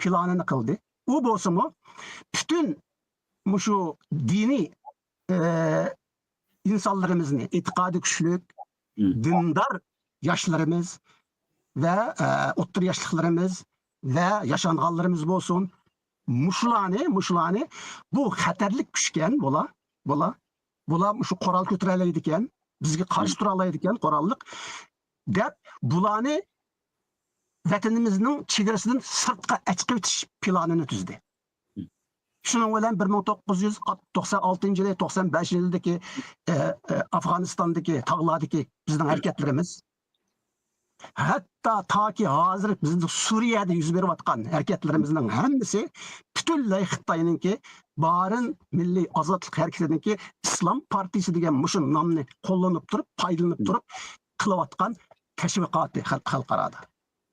پىلانىنى قىلدى. ئۇ بولسىمۇ پۈتۈن مۇشۇ دىنىي، ئە، ئىنسانلىرىمىزنى، ئېتىقادى كۈچلۈك، مم. دىندار ياشلىرىمىز ۋە، ئە، ئوتتۇرا ياشلىقلىرىمىز ۋە ياشانغانلىرىمىز بولسۇن، مۇشۇلارنى، مۇشۇلارنى بۇ خەتەرلىك كۈچكەن بۇلار، بۇلار، بۇلار مۇشۇ قورال كۆتۈرەلەيدىكەن، بىزگە قارشى تۇرالايدىكەن قوراللىق دەپ، بۇلارنى ۋەتىنىمىزنىڭ چېگرىسىدىن سىرتقا ئەچىقىۋېتىش پىلانىنى تۈزدى. شۇنىڭ بىلەن بىر مىڭ توققۇز يۈز توقسان ئالتىنچى يىلى، توقسان بەشىنچى يىلدىكى، ئە، ئە، ئافغانىستاندىكى تاغلاردىكى بىزنىڭ ھەرىكەتلىرىمىز، ھەتتا تاكى ھازىر بىزنىڭ سۈرىيەدە يۈز بېرىۋاتقان ھەرىكەتلىرىمىزنىڭ ھەممىسى پۈتۈنلەي خىتاينىڭكى بارىن مىللىي ئازادلىق ھەرىكىتىنىڭكى ئىسلام پارتىيىسى دېگەن مۇشۇ نامنى قوللىنىپ تۇرۇپ، پايدىلىنىپ تۇرۇپ قىلىۋاتقان تەشۋىقاتى خەل-، خەلقئارادا.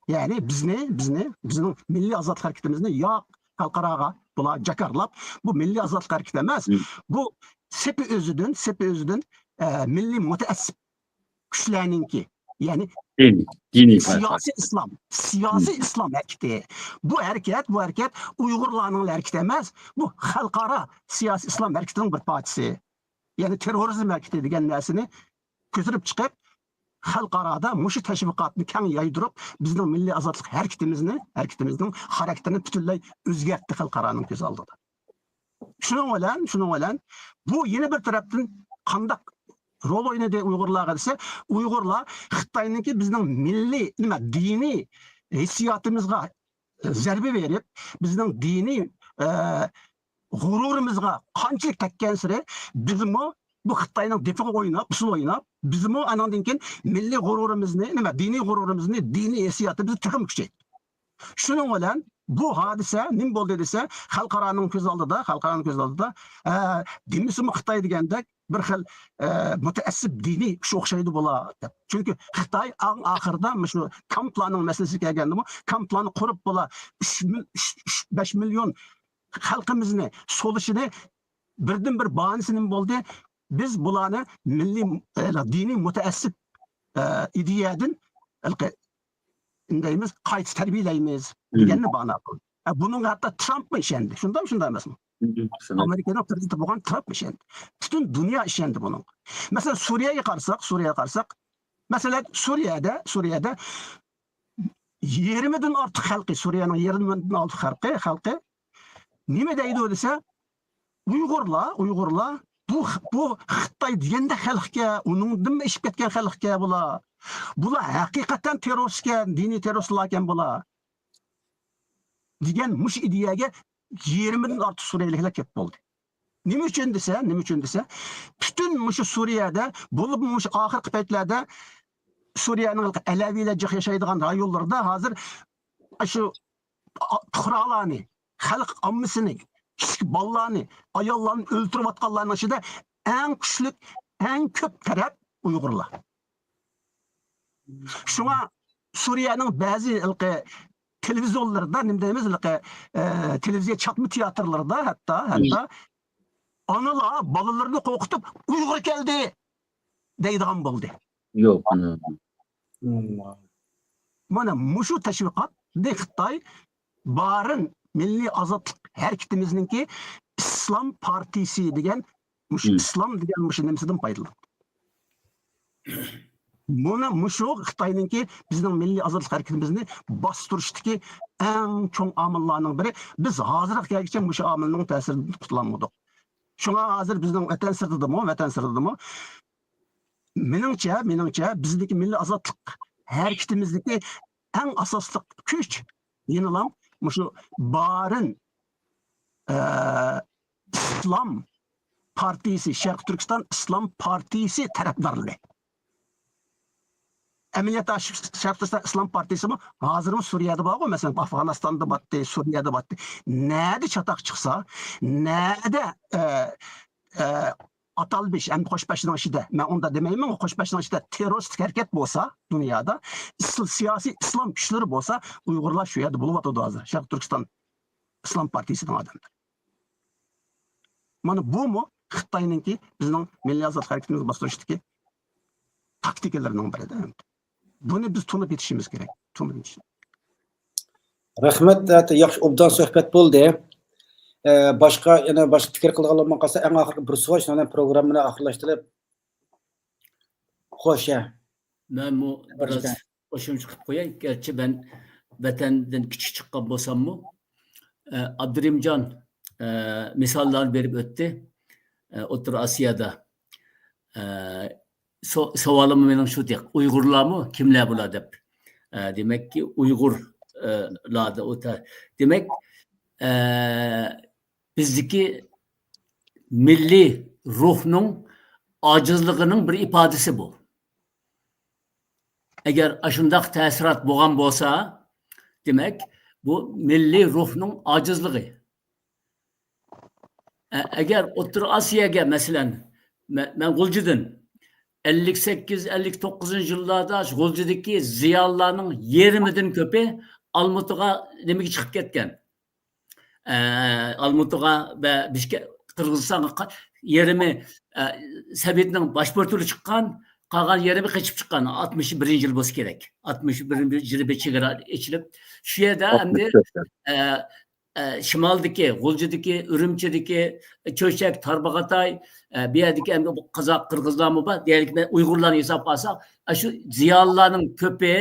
يەنى بىزنى، بىزنى، بىزنىڭ مىللىي ئازادلىق ھەرىكىتىمىزنى ياق خەلقئاراغا بۇلار جاكارلاپ، بۇ مىللىي ئازادلىق ھەرىكىتى ئەمەس، مم. بۇ سېپى ئۆزىدىن، سېپى ئۆزىدىن، ئە، مىللىي مۇتەئەسسىپ كۈچلەرنىڭكى، يەنى دىنىي، دىنىي پارتىيە. سىياسىي ئىسلام، سىياسىي مم. ئىسلام ھەرىكىتى. بۇ ھەرىكەت، بۇ ھەرىكەت ئۇيغۇرلارنىڭ ھەرىكىتى ئەمەس، بۇ خەلقئارا سىياسىي ئىسلام ھەرىكىتىنىڭ بىر پارچىسى. يەنى تېررورىزم ھەرىكىتى دېگەن نەرسىنى كۆتۈرۈپ چىقىپ، خەلقئارادا مۇشۇ تەشۋىقاتنى كەڭ يايدۇرۇپ، بىزنىڭ مىللىي ئازادلىق ھەرىكىتىمىزنى، ھەرىكىتىمىزنىڭ خاراكتېرىنى پۈتۈنلەي ئۆزگەرتتى خەلقئارانىڭ كۆز ئالدىدا. شۇنىڭ بىلەن، شۇنىڭ بىلەن بۇ يەنە بىر تەرەپتىن قانداق رول ئوينىدى ئۇيغۇرلارغا دېسە، ئۇيغۇرلار خىتاينىڭكى بىزنىڭ مىللىي، نېمە، دىنىي ھېسسىياتىمىزغا زەربە بېرىپ، بىزنىڭ دىنىي، ئە، غۇرۇرىمىزغا قانچىلىك تەگكەنسېرى، بىزمۇ بۇ خىتاينىڭ دېپىغا ئويناپ، ئۇسسۇل ئويناپ، بىزمۇ ئانىڭدىن كېيىن مىللىي غۇرۇرىمىزنى، نېمە، دىنىي غۇرۇرىمىزنى، دىنىي ھېسسىياتىمىزنى تېخىمۇ كۈچەيتتى. شۇنىڭ بىلەن بۇ ھادىسە نېمە بولدى دېسە، خەلقئارانىڭ كۆز ئالدىدا، خەلقئارانىڭ كۆز ئالدىدا، ئە، دېمىسىمۇ خىتاي دېگەندەك بىر خىل، ئە، مۇتەئەسسىپ دىنىي ئىش ئوخشايدۇ بۇلار دەپ. چۈنكى خىتاي ئەڭ ئاخىرىدا مۇشۇ كامپلارنىڭ مەسىلىسىگە كەلگەندىمۇ، كامپلارنى قۇرۇپ بۇلار ئۈچ مىل-، ئۈچ، ئۈچ، بەش مىليون خەلقىمىزنى سولىشىنى بىردىنبىر باھانىسى نېمە بولدى؟ بىز بۇلارنى مىللىي، ئە، دىنىي مۇتەئەسسىپ، ئە، ئىدىيەدىن ھېلىقى، نېمە دەيمىز، قايتا تەربىيەلەيمىز مم. دېگەننى باھانە قىلدى. ئە، بۇنىڭغا ھەتتا ترامپمۇ ئىشەندى. شۇنداقمۇ، شۇنداق ئەمەسمۇ؟ مم، شۇنداق. ئامېرىكىنىڭ پرېزىدېنتى بولغان ترامپ ئىشەندى. پۈتۈن دۇنيا ئىشەندى بۇنىڭغا. مەسىلەن، سۈرىيەگە قارىساق، سۈرىيەگە قارىساق، مەسىلەن، سۈرىيەدە، سۈرىيەدە يېرىمىدىن ئارتۇق خەلقى، سۈرىيەنىڭ يېرىمىدىن ئارتۇق خەلقى، خەلقى نېمە دەيدۇ دېسە، ئۇيغۇرلار، ئۇيغۇرلار، بۇ، بۇ خىتاي دېگەندەك خەلقكەن، ئۇنىڭدىنمۇ ئېشىپ كەتكەن خەلقكەن بۇلار. بۇلار ھەقىقەتەن تېررورىستكەن، دىنىي تېررورىستلاركەن بۇلار. دېگەن مۇشۇ ئىدىيەگە يېرىمىدىن ئارتۇق سۈرىيەلىكلەر كەپ بولدى. نېمە ئۈچۈن دېسە، نېمە ئۈچۈن دېسە، پۈتۈن مۇشۇ سۈرىيەدە، بولۇپمۇ مۇشۇ ئاخىرقى پەيتلەردە سۈرىيەنىڭ ئەلەۋىلەر جىق ياشايدىغان رايونلىرىدا ھازىر شۇ پۇقرالارنى، خەلق ئاممىسىنى، كىچىك بالىلارنى، ئاياللارنى ئۆلتۈرۈۋاتقانلارنىڭ ئىچىدە ئەڭ كۈچلۈك، ئەڭ كۆپ تەرەپ ئۇيغۇرلار. شۇڭا سۈرىيەنىڭ بەزى ھېلىقى تېلېۋىزورلىرىدا، نېمە دەيمىز، ھېلىقى، ئە، تېلېۋىزىيە چاتما تىياتىرلىرىدا ھەتتا، ھەتتا ئانىلار بالىلىرىنى قورقۇتۇپ، «ئۇيغۇر كەلدى!» دەيدىغان بولدى. يوق، ئانا. مانا مۇشۇ تەشۋىقاتنى خىتاي بارىن مىللىي ئازادلىق ھەرىكىتىمىزنىڭكى ئىسلام پارتىيىسى دېگەن مۇشۇ مم. ئىسلام دېگەن مۇشۇ نېمىسىدىن پايدىلىنىپ. مانا مۇشۇ خىتاينىڭكى بىزنىڭ مىللىي ئازادلىق ھەرىكىتىمىزنى باستۇرۇشتىكى ئەڭ چوڭ ئامىللارنىڭ بىرى. بىز ھازىرغا كەلگۈچە مۇشۇ ئامىلنىڭ تەسىرىدىن قۇتۇلالمىدۇق. شۇڭا ھازىر بىزنىڭ ۋەتەن سىرتىدىمۇ، ۋەتەن سىرتىدىمۇ، مېنىڭچە، مېنىڭچە، بىزدىكى مىللىي ئازادلىق ھەرىكىتىمىزدىكى ئەڭ ئاساسلىق كۈچ يەنىلا مۇشۇ بارىن، ئە، ئىسلام پارتىيىسى، شەرقىي تۈركىستان ئىسلام پارتىيىسى تەرەپدارلىرى. ئەمەلىيەتتە شەرقىي تۈركىستان ئىسلام پارتىيىسىمۇ ھازىرمۇ سۈرىيەدە بارغۇ، مەسىلەن، ئافغانىستاندا باتتى، سۈرىيەدە باتتى. نەدە چاتاق چىقسا، نەدە، ئە، ئە، ئاتالمىش، ئەمدى قوش بەشنىڭ ئىچىدە، مەن ئۇنداق دېمەيمەن، قوش بەشنىڭ ئىچىدە تېررورىستىك ھەرىكەت بولسا دۇنيادا، ئىسل-، سىياسىي ئىسلام كۈچلىرى بولسا، ئۇيغۇرلار شۇ يەردە بولۇۋاتىدۇ ھازىر، شەرقىي تۈركىستان ئىسلام پارتىيىسىنىڭ ئادەملىرى. مانا بۇمۇ خىتاينىڭكى بىزنىڭ مىللىي ئازادلىق ھەرىكىتىمىزنى باستۇرۇشتىكى تاكتىكىلىرىنىڭ بىرىدە. بۇنى بىز تونۇپ يېتىشىمىز كېرەك. تونۇپ يېتىش. رەھمەت، ياخشى، ئوبدان سۆھبەت بولدى. ئە، باشقا، يەنە باشقا پىكىر قىلىدىغانلار بولمىغان قالسا، ئەڭ ئاخىرقى بىر سوئال، شۇنىڭ بىلەن پروگراممىنى ئاخىرلاشتۇرۇپ. خوش، يا. مەنمۇ بىراز قوشۇمچە قىلىپ قوياي. گەرچە مەن ۋەتەندىن كىچىك چىققان بولساممۇ، ئە، ئابدۇرېھىمجان، ئە، مىساللارنى بېرىپ ئۆتتى. ئە، ئوتتۇرا ئاسىيادا. ئە، سو-، سوئالىممۇ مېنىڭ شۇ، ئۇيغۇرلارمۇ؟ كىملەر بۇلار دەپ. ئە، دېمەككى، ئۇيغۇرلاردا ئۇ تا-، دېمەك، ئە، بىزدىكى مىللىي روھنىڭ ئاجىزلىقىنىڭ بىر ئىپادىسى بۇ. ئەگەر ئاشۇنداق تەسىرات بولغان بولسا، دېمەك، بۇ مىللىي روھنىڭ ئاجىزلىقى. ئە-، ئەگەر ئوتتۇرا ئاسىياگە، مەسىلەن، مە-، مەن غۇلجىدىن، ئەللىك سەككىز، ئەللىك توققۇزىنچى يىللاردا غۇلجىدىكى زىيالىيلارنىڭ يېرىمىدىن كۆپى ئالمۇتىغا، نېمىگە چىقىپ كەتكەن. ئە، ئالمۇتىغا ۋە بىشكەك، قىرغىزىستانغا قا-، يېرىمى، ئە، سوۋېتنىڭ باش بىر تۈرى چىققان، قالغان يېرىمى قېچىپ چىققان. ئاتمىش بىرىنچى يىل بولسا كېرەك. ئاتمىش بىرىنچى يىلى بىر چېگرا ئېچىلىپ، شۇ يەردە ئەمدى، ئە، ئە، شىمالدىكى، غۇلجىدىكى، ئۈرۈمچىدىكى، چۆچەك، تارباغاتاي، ئە، بۇ يەردىكى ئەمدى بۇ قازاق، قىرغىزلارمۇ بار. دېيەرلىك، مەن ئۇيغۇرلارنى ھېسابقا ئالساق، ئاشۇ زىيالىيلارنىڭ كۆپى،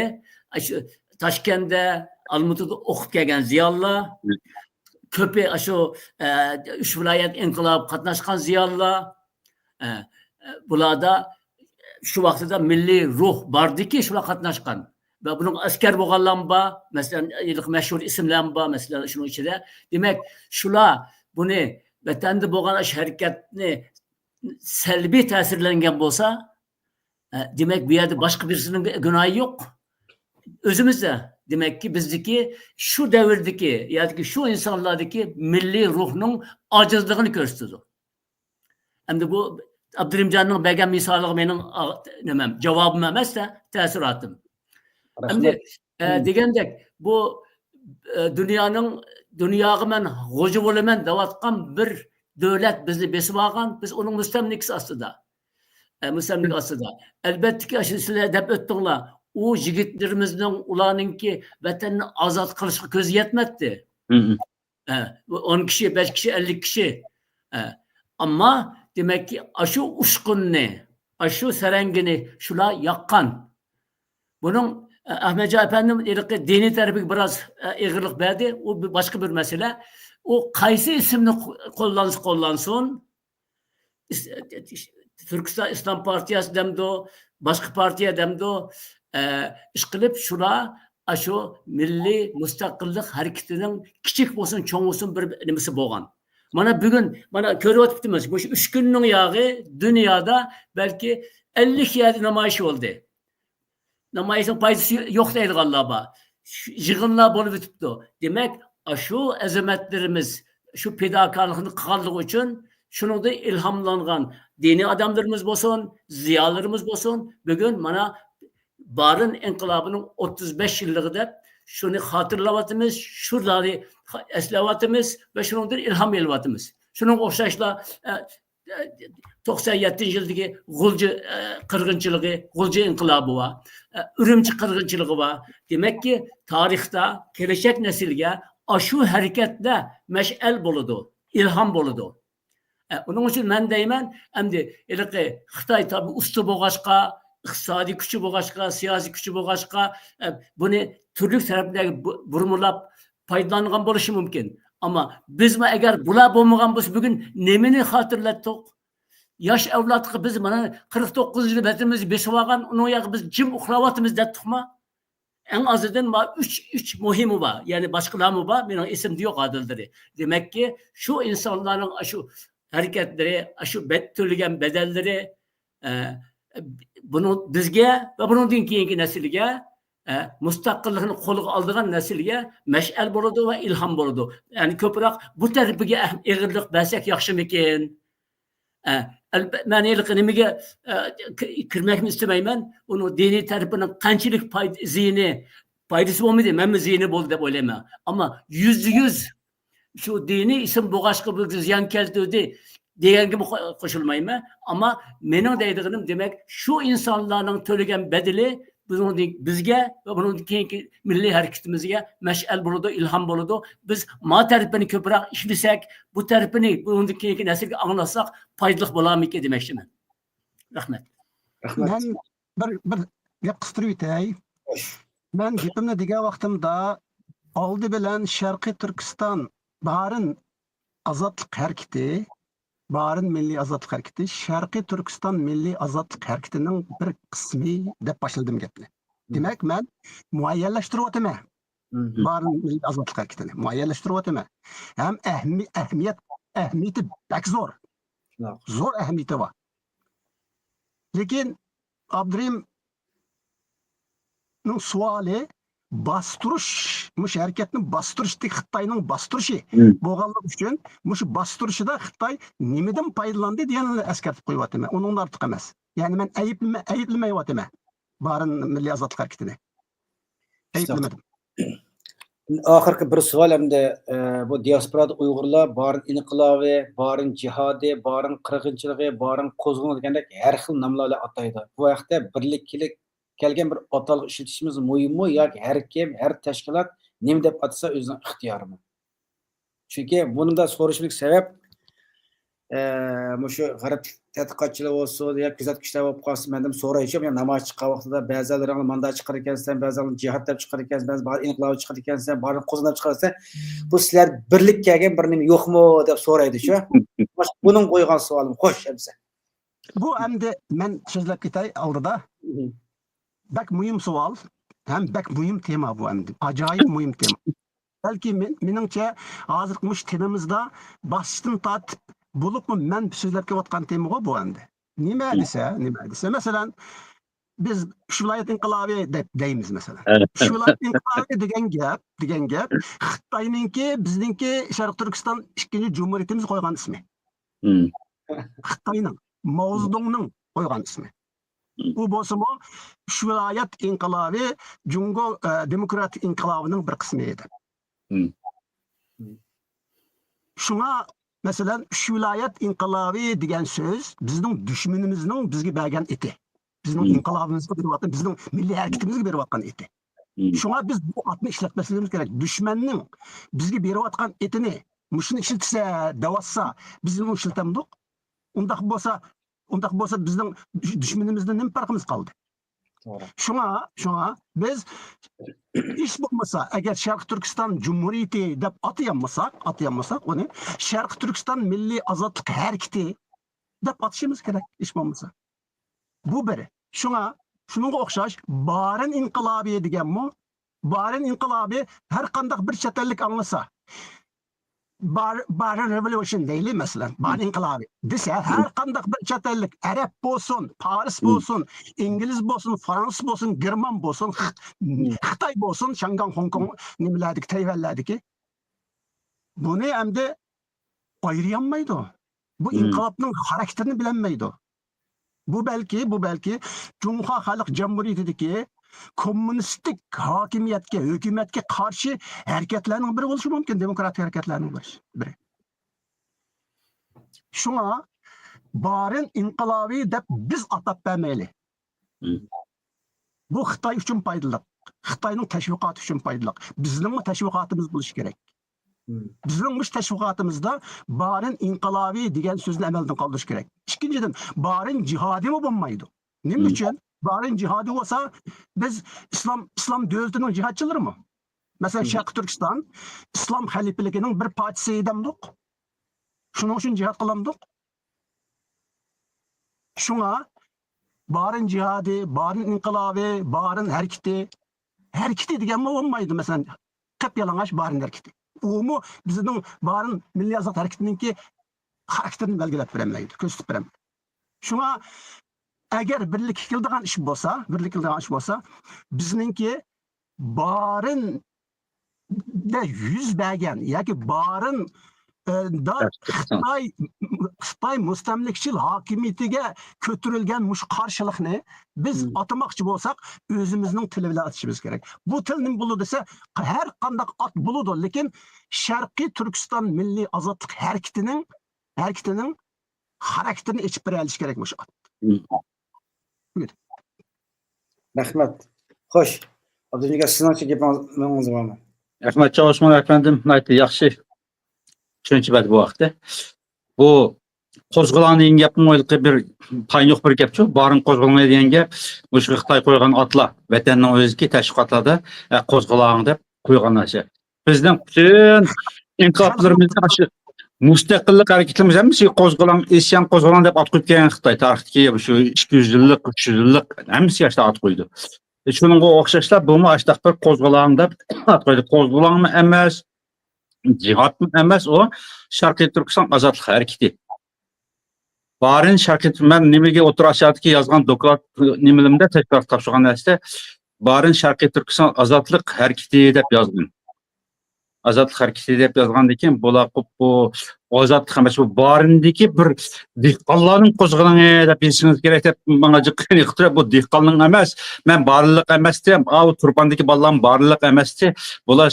ئاشۇ تاشكەندتە، ئالمۇتىدا ئوقۇپ كەلگەن زىيالىيلار، كۆپى ئاشۇ، ئە، ئۈچ ۋىلايەت ئىنقىلابىغا قاتناشقان زىيالىيلار، ئە، ئە، بۇلاردا شۇ ۋاقتىدا مىللىي روھ باردىكى، شۇلار قاتناشقان. ۋە بۇنىڭغا ئەسكەر بولغانلارمۇ بار. مەسىلەن، ھېلىقى مەشھۇر ئىسىملارمۇ بار، مەسىلەن، شۇنىڭ ئىچىدە. دېمەك، شۇلار بۇنى، ۋەتەندە بولغان ئاشۇ ھەرىكەتنى سەلبىي تەسىرلەنگەن بولسا، ئە، دېمەك، بۇ يەردە باشقا بىرسىنىڭ گۇناھى يوق. ئۆزىمىزدە، دېمەككى، بىزدىكى شۇ دەۋردىكى ياكى شۇ ئىنسانلاردىكى مىللىي روھنىڭ ئاجىزلىقىنى كۆرسىتىدۇ. ئەمدى بۇ ئابدۇرېھىمجاننىڭ بەرگەن مىسالىغا مېنىڭ، ئا، نېمەم، جاۋابىم ئەمەس-دە، تەسىراتىم. ئەمدى، ئە، دېگەندەك، بۇ، ئە، دۇنيانىڭ، دۇنياغا مەن غوجا بولىمەن دەۋاتقان بىر دۆلەت بىزنى بېسىپ ئالغان، بىز ئۇنىڭ مۇستەملىكىسى ئاستىدا. ئە، مۇستەملىكە ئاستىدا. ئەلبەتتىكى، ئاشۇ سىلەر دەپ ئۆتتۈڭلار، ئۇ يىگىتلىرىمىزنىڭ، ئۇلارنىڭكى ۋەتەننى ئازاد قىلىشقا كۆزى يەتمەتتى. ئە، بۇ ئون كىشى، بەش كىشى، ئەللىك كىشى. ئە، ئەمما، دېمەككى، ئاشۇ ئۇچقۇننى، ئاشۇ سەرەڭگىنى شۇلار ياققان. بۇنىڭ، ئە، ئەخمەتجان ئەپەندىم ھېلىقى دىنىي تەرىپىگە بىراز، ئە، ئېغىرلىق بەردى. ئۇ بىر باشقا بىر مەسىلە. ئۇ قايسى ئىسىمنى قو-، قوللانسا قوللانسۇن، ئىس-، تۈركىستان ئىسلام پارتىيەسى دەمدۇ، باشقا پارتىيە دەمدۇ، ئە، ئىشقىلىپ شۇلار ئاشۇ مىللىي مۇستەقىللىق ھەرىكىتىنىڭ كىچىك بولسۇن، چوڭ بولسۇن بىر نېمىسى بولغان. مانا بۈگۈن، مانا كۆرۈۋاتىپتىمىز، مۇشۇ ئۈچ كۈننىڭ ياغى دۇنيادا بەلكى ئەللىك يەردە نامايىش بولدى. نامايىشنىڭ پايدىسى يوق دەيدىغانلار بار. شۇ يىغىنلار بولۇپ ئۆتۈپتۇ. دېمەك، ئاشۇ ئەزىمەتلىرىمىز شۇ پىداكارلىقنى قىلغانلىقى ئۈچۈن شۇنىڭدىن ئىلھاملانغان دىنىي ئادەملىرىمىز بولسۇن، زىيالىيلىرىمىز بولسۇن، بۈگۈن مانا بارىن ئىنقىلابىنىڭ ئوتتۇز بەش يىللىقى دەپ شۇنى خاتىرىلەۋاتىمىز، شۇلارنى ئەسلەۋاتىمىز ۋە شۇنىڭدىن ئىلھام ئېلىۋاتىمىز. شۇنىڭغا ئوخشاشلا، ئە، توقسان يەتتىنچى يىلدىكى غۇلجا، ئە، قىرغىنچىلىقى، غۇلجا ئىنقىلابى بار، ئە، ئۈرۈمچى قىرغىنچىلىقى بار. دېمەككى، تارىختا كېلەچەك نەسىلگە ئاشۇ ھەرىكەتلەر مەشئەل بولىدۇ، ئىلھام بولىدۇ. ئە، ئۇنىڭ ئۈچۈن مەن دەيمەن، ئەمدى ھېلىقى خىتاي تابىئىي ئۇستا بولغاچقا، ئىقتىسادىي كۈچى بولغاچقا، سىياسىي كۈچى بولغاچقا، ئە، بۇنى تۈرلۈك تەرەپلەرگە بۇ-، بۇرمىلاپ پايدىلانغان بولۇشى مۇمكىن. ئەمما بىزمۇ ئەگەر بۇلار بولمىغان بولسا، بۈگۈن نېمىنى خاتىرىلەتتۇق؟ ياش ئەۋلادقا بىز مانا قىرىق توققۇز يىل ۋەتىنىمىزنى بېسىۋالغان، ئۇنىڭ ياقى بىز جىم ئۇخلاۋاتىمىز دەتتۇقما؟ ئەڭ ئازىدىن ما ئۈچ، ئۈچ مۇھىمى بار. يەنى باشقىلارمۇ بار، مېنىڭ ئېسىمدە يوق ھازىرلىرى. دېمەككى، شۇ ئىنسانلارنىڭ ئاشۇ ھەرىكەتلىرى، ئاشۇ بەت-، تۆلىگەن بەدەللىرى، ئە، بۇنىڭ بىزگە ۋە بۇنىڭدىن كېيىنكى نەسىلگە، ئە، مۇستەقىللىقنى قولغا ئالىدىغان نەسىلگە مەشئەل بولىدۇ ۋە ئىلھام بولىدۇ. يەنى كۆپرەك بۇ تەرىپىگە ئەھ-، ئېغىرلىق بەرسەك ياخشىمىكىن؟ ئە، ئەلبە-، مەن ھېلىقى نېمىگە، ئە، ك-، كىرمەكمۇ ئىستىمەيمەن. ئۇنىڭ دىنىي تەرىپىنىڭ قانچىلىك پايدا-، زىيىنى، پايدىسى بولمىدى، مەنمۇ زىيىنى بولدى دەپ ئويلايمەن. ئەمما يۈزدە يۈز شۇ دىنىي ئىسىم بولغاچقا بۇ زىيان كەلتۈردى دېگەنگىمۇ قو-، قوشۇلمايمەن. ئەمما مېنىڭ دەيدىغىنىم، دېمەك، شۇ ئىنسانلارنىڭ تۆلىگەن بەدىلى بۇنىڭدىن، بىزگە ۋە بۇنىڭدىن كېيىنكى مىللىي ھەرىكىتىمىزگە مەشئەل بولىدۇ، ئىلھام بولىدۇ. بىز ما تەرىپىنى كۆپرەك ئىشلىسەك، بۇ تەرىپىنى بۇنىڭدىن كېيىنكى نەسىلگە ئاڭلاتساق پايدىلىق بولارمىكىن دېمەكچىمەن. رەھمەت. رەھمەت. مەن بىر، بىر گەپ قىستۇرۇۋېتەي. خوش. مەن گېپىمنى دېگەن ۋاقتىمدا ئالدى بىلەن شەرقىي تۈركىستان بارىن ئازادلىق ھەرىكىتى، بارىن مىللىي ئازادلىق ھەرىكىتى، شەرقىي تۈركىستان مىللىي ئازادلىق ھەرىكىتىنىڭ بىر قىسمى دەپ باشلىدىم گەپنى. دېمەك، مەن مۇئەييەنلەشتۈرۈۋاتىمەن. بارىن مىللىي ئازادلىق ھەرىكىتىنى مۇئەييەنلەشتۈرۈۋاتىمەن. ھەم ئەھمى-، ئەھمىيەت، ئەھمىيىتى بەك زور. زور ئەھمىيىتى بار. لېكىن ئابدۇرېھىمنىڭ سوئالى باستۇرۇش، مۇشۇ ھەرىكەتنى باستۇرۇشتىكى خىتاينىڭ باستۇرۇشى بولغانلىقى ئۈچۈن، مۇشۇ باستۇرۇشىدا خىتاي نېمىدىن پايدىلاندى دېگەننى ئەسكەرتىپ قويۇۋاتىمەن. ئۇنىڭدىن ئارتۇق ئەمەس. يەنى مەن ئەيىبلىمە-، ئەيىبلىمەيۋاتىمەن بارىن مىللىي ئازادلىق ھەرىكىتىنى. ئەيىبلىمىدىم. ئاخىرقى بىر سوئال ئەمدى، ئە، بۇ دىياسپورادا ئۇيغۇرلار بارىن ئىنقىلابى، بارىن جىھادى، بارىن قىرغىنچىلىقى، بارىن قوزغىلىڭى دېگەندەك ھەر خىل ناملار بىلەن ئاتايدۇ. بۇ ھەقتە بىرلىككە كەلگەن بىر ئاتالغۇ ئىشلىتىشىمىز مۇھىممۇ ياكى ھەر كىم، ھەر تەشكىلات نېمە دەپ ئاتىسا ئۆزىنىڭ ئىختىيارىمۇ؟ چۈنكى بۇنىڭدا سورىشىمدىكى سەۋەب، ئە، مۇشۇ غەرب تەتقىقاتچىلار بولسۇن يا كۆزەتكۈچىلەر بولۇپ قالسۇن، مەندىن سورايچۇ، مەن نامايىش چىققان ۋاقتىدا بەزىلىرىڭلار ماندا چىقىرىكەنسەن، بەزىلىرىڭلار جىھاد دەپ چىقىرىكەنسەن، بەزى بار ئىنقىلاب چىقىرىكەنسەن، بارىن قوزغىلىڭ چىقىرىكەنسەن، بۇ سىلەر بىرلىككە كەلگەن بىر نېمە يوقمۇ دەپ سورايدىچۇ. بۇنىڭ قويغان سوئالىم. خوش، ئەمىسە. بۇ ئەمدى مەن سۆزلەپ كېتەي ئالدىدا. بەك مۇھىم سوئال ھەم بەك مۇھىم تېما بۇ ئەمدى. ئاجايىپ مۇھىم تېما. بەلكى مېنىڭچە ھازىرقى مۇشۇ تېمىمىزدا باشتىن تارتىپ بولۇپمۇ مەن سۆزلەپ كېلىۋاتقان تېمىغۇ بۇ ئەمدى. نېمە دېسە، نېمە دېسە، مەسىلەن، بىز ئۈچ ۋىلايەت ئىنقىلابى دەپ دەيمىز، مەسىلەن. ئۈچ ۋىلايەت ئىنقىلابى دېگەن گەپ، دېگەن گەپ خىتاينىڭكى، بىزنىڭكى شەرقىي تۈركىستان ئىككىنچى جۇمھۇرىيىتىمىز قويغان ئىسمى. خىتاينىڭ، ماۋزېدۇڭنىڭ قويغان ئىسمى. ئۇ بولسىمۇ ئۈچ ۋىلايەت ئىنقىلابى جۇڭگو، ئە، دېموكراتىك ئىنقىلابىنىڭ بىر قىسمى ئىدى. شۇڭا، مەسىلەن، ئۈچ ۋىلايەت ئىنقىلابى دېگەن سۆز بىزنىڭ دۈشمىنىمىزنىڭ بىزگە بەرگەن ئېتى. بىزنىڭ ئىنقىلابىمىزغا بېرىۋاتقان، بىزنىڭ مىللىي ھەرىكىتىمىزگە بېرىۋاتقان ئېتى. شۇڭا بىز بۇ ئاتنى ئىشلەتمەسلىكىمىز كېرەك. دۈشمەننىڭ بىزگە بېرىۋاتقان ئېتىنى مۇشۇنى ئىشلىتىسە دەۋاتسا، بىز ئۇنى ئىشلىتەمدۇق؟ ئۇنداق بولسا، ئۇنداق بولسا بىزنىڭ دۈشمىنىمىزدىن نېمە پەرقىمىز قالدى؟ شۇڭا، شۇڭا بىز ھېچ بولمىسا، ئەگەر شەرقىي تۈركىستان جۇمھۇرىيىتى دەپ ئاتىيالمىساق، ئاتىيالمىساق ئۇنى، شەرقىي تۈركىستان مىللىي ئازادلىق ھەرىكىتى دەپ ئاتىشىمىز كېرەك، ھېچ بولمىسا. بۇ بىر. شۇڭا، شۇنىڭغا ئوخشاش بارىن ئىنقىلابى دېگەنمۇ، بارىن ئىنقىلابى ھەر قانداق بىر چەت ئەللىك ئاڭلىسا، بار، بارىن رېۋولۇشن دەيلى، مەسىلەن، بارىن ئىنقىلابى دېسە، ھەر قانداق بىر چەت ئەللىك، ئەرەب بولسۇن، پارس بولسۇن، ئىنگلىز بولسۇن، فرانسۇز بولسۇن، گېرمان بولسۇن، خىتاي بولسۇن، شياڭگاڭ، خوڭكوڭ، نېمىلەردىكى، تەيۋەنلەردىكى، بۇنى ئەمدى ئايرىيالمايدۇ. بۇ ئىنقىلابنىڭ خاراكتېرىنى بىلەلمەيدۇ. بۇ بەلكى، بۇ بەلكى جۇڭخۇا خەلق جۇمھۇرىيىتىدىكى كوممۇنىستىك ھاكىمىيەتكە، ھۆكۈمەتكە قارشى ھەرىكەتلەرنىڭ بىرى بولۇشى مۇمكىن، دېموكراتىك ھەرىكەتلەرنىڭ بىرى. شۇڭا بارىن ئىنقىلابى دەپ بىز ئاتاپ بەرمەيلى. بۇ خىتاي ئۈچۈن پايدىلىق، خىتاينىڭ تەشۋىقاتى ئۈچۈن پايدىلىق. بىزنىڭمۇ تەشۋىقاتىمىز بولۇشى كېرەك. بىزنىڭ مۇشۇ تەشۋىقاتىمىزدا بارىن ئىنقىلابى دېگەن سۆزنى ئەمەلدىن قالدۇرۇش كېرەك. ئىككىنچىدىن، بارىن جىھادىمۇ بولمايدۇ. نېمە ئۈچۈن؟ بارىن جىھادى بولسا، بىز ئىسلام، ئىسلام دۆلىتىنىڭ جىھادچىلىرىمۇ؟ مەسىلەن، شەرقىي تۈركىستان ئىسلام خەلىپىلىكىنىڭ بىر پارچىسى دەمدۇق؟ شۇنىڭ ئۈچۈن جىھاد قىلامدۇق؟ شۇڭا بارىن جىھادى، بارىن ئىنقىلابى، بارىن ھەرىكىتى، ھەرىكىتى دېگەنمۇ بولمايدۇ، مەسىلەن، قىپيالىڭاچ بارىن ھەرىكىتى. ئۇمۇ بىزنىڭ بارىن مىللىي ئازاد ھەرىكىتىنىڭكى خاراكتېرىنى بەلگىلەپ بېرەلمەيدۇ، كۆرسىتىپ بېرەلمەيدۇ. شۇڭا ئەگەر بىرلىككە كېلىدىغان ئىش بولسا، بىرلىككە كېلىدىغان ئىش بولسا، بىزنىڭكى بارىندا يۈز بەرگەن ياكى بارىن، ئە، دا خىتاي، خىتاي مۇستەملىكىچىل ھاكىمىيىتىگە كۆتۈرۈلگەن مۇشۇ قارشىلىقنى بىز ئاتىماقچى بولساق، ئۆزىمىزنىڭ تىلى بىلەن ئاتىشىمىز كېرەك. بۇ تىل نېمە بولىدۇ دېسە، ھەر قانداق ئات بولىدۇ، لېكىن شەرقىي تۈركىستان مىللىي ئازادلىق ھەرىكىتىنىڭ، ھەرىكىتىنىڭ خاراكتېرىنى ئېچىپ بېرەلىشى كېرەك مۇشۇ ئات. رەھمەت. خوش. ئابدۇنىياز، سىزنىڭچە گېپىڭىز بارمۇ؟ رەھمەت، چاۋ ئوسمان ئەپەندىم، ناھايىتى ياخشى چۈشەنچە بەردى بۇ ھەقتە. بۇ قوزغىلاڭ دېگەن گەپمۇ ھېلىقى بىر پاينۇق بىر گەپچۇ. بارىن قوزغىلىڭى دېگەن گەپ، مۇشۇ خىتاي قويغان ئاتلار، ۋەتەننىڭ ئۆزىدىكى تەشۋىقاتلاردا، ئە، قوزغىلاڭ دەپ قويغان نەرسە. بىزنىڭ پۈتۈن ئىنقىلابلىرىمىزنى ئاشۇ مۇستەقىللىق ھەرىكىتىمىز ھەممىسى قوزغىلاڭ، ئېسيان قوزغىلاڭ دەپ ئات قويۇپ كەلگەن خىتاي تارىختىكى شۇ ئىككى يۈز يىللىق، ئۈچ يۈز يىللىق ھەممىسى ئاشۇ ئات قويىدۇ. شۇنىڭغا ئوخشاشلا بۇمۇ ئاشۇنداق بىر قوزغىلاڭ دەپ ئات قويدى. قوزغىلاڭمۇ ئەمەس، جىھادمۇ ئەمەس، ئۇ شەرقىي تۈركىستان ئازادلىق ھەرىكىتى. بارىن شەرقىي، مەن نېمىگە ئوتتۇرا ئاسىيادىكى يازغان دوكلات نېمىلىرىمدە تەشۋىقات تاپشۇرغان نەرسىدە بارىن شەرقىي تۈركىستان ئازادلىق ھەرىكىتى دەپ يازغان. ئازادلىق ھەرىكىتى دەپ يازغاندىن كېيىن بۇلار بۇ ئازادلىق ئەمەس، بۇ بارىندىكى بىر دېھقانلارنىڭ قوزغىلىڭى دەپ يېزىشىڭىز كېرەك دەپ ماڭا جىق قىينىقتۇرۇپ، بۇ دېھقاننىڭ ئەمەس، مەن بارىنلىق ئەمەستىم، ئاۋۇ تۇرپاندىكى بالىلارمۇ بارىنلىق ئەمەستى، بۇلار